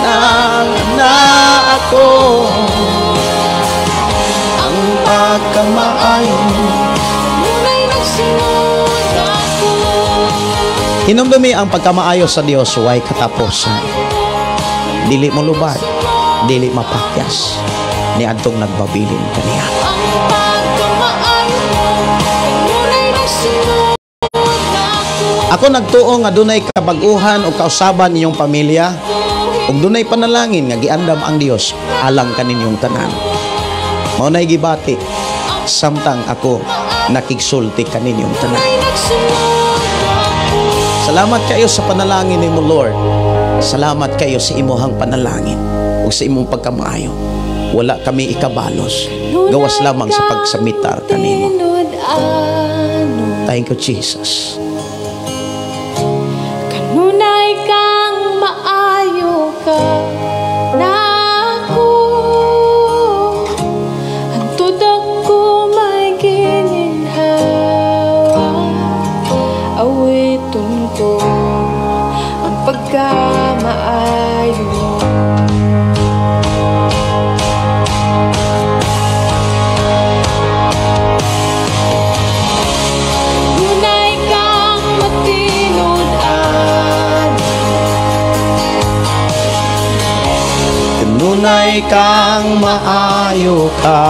nang na ako. Ang pagkamaayo mo, kanunay nagsunod nako. Hinumdumi ang pagkamaayo sa Dios way katapusan. Dili mo lubad, dili mapakyas ni adtong nagbabilin kaniya. Ang pagkamaayo mo, kanunay nagsunod nako. Ako nagtuo nga dunay kabag-uhan o kausaban inyong pamilya ug dunay panalangin nga giandam ang Dios alang kaninyong tanan. Mao nay gibati samtang ako nakigsulti kaninyong tanan. Salamat kayo sa panalangin nimo, Lord. Salamat kayo sa imuhang panalangin ug sa imong pagkamaayo. Wala kami ikabalos, gawas lamang sa pagsamitar kanimo. Thank you, Jesus. Kanunay kang maayo ka nako, hangtod ako may gininhawa, awiton ko ang pagkamaayo mo. Kanunay kang matinud-an, kanunay kang maayo ka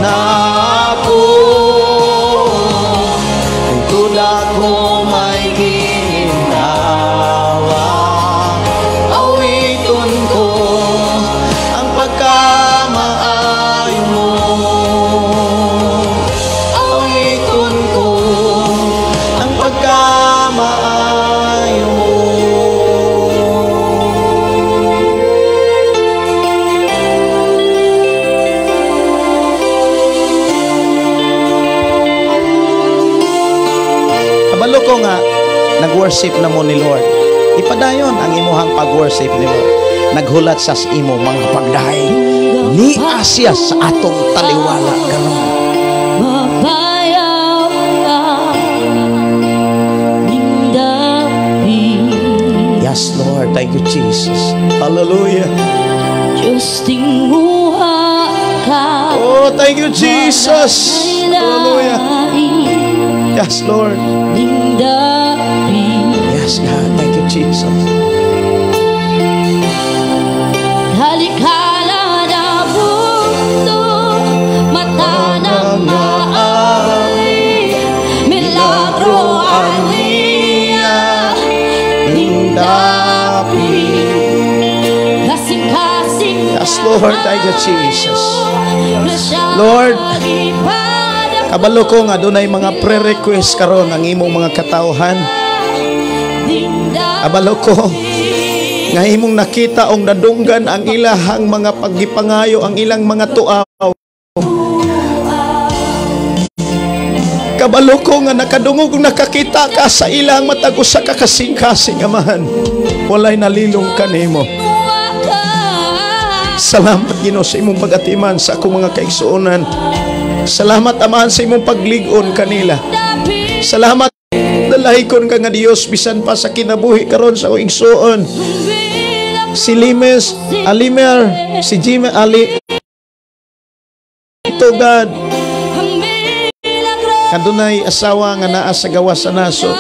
nako, hangtod ako may gininhawa, awiton ko ang pagkamaayo mo. Awiton ko ang pagkamaayo mo. Kabalo ko nga nag-worship na mo ni Lord. Ipadayon ang imuhang pag-worship ni Lord. Naghulat sa imo mga pagdahay ni Asya sa atong taliwala karon. Mapayaw ka ning dapit. Yes, Lord. Thank you, Jesus. Hallelujah. Diyos, tinguha ka. Oh, thank you, Jesus. Hallelujah. Yes, Lord. Ning dapit. Yes, God. Thank you, Jesus. Halikala na mundo. Lord. Thank you, Jesus. Lord, kabalo ko nga dunay mga pre-request karon ang imong mga katawhan. Kabalo ko nga imong nakita ug nadunggan ang ilahang mga paggipangayo, ang ilang mga tuaw. Kabalo ko nga nakadungog ug nakakita ka sa ilang matag usa ka kasing-kasing, Amahan. Walay nalilong kanimo. Salamat, Ginoo, sa imong pag-atiman sa akong mga kaigsuonan. Salamat, Amahan, sa imong paglig-on kanila. Salamat, dalaygon ka nga Dios bisan pa sa kinabuhi karon sa akong igsuon. Si Limes, Alimer, si Jim Ali. Ito, God, kadunay asawa nga naa sa gawas sa nasod.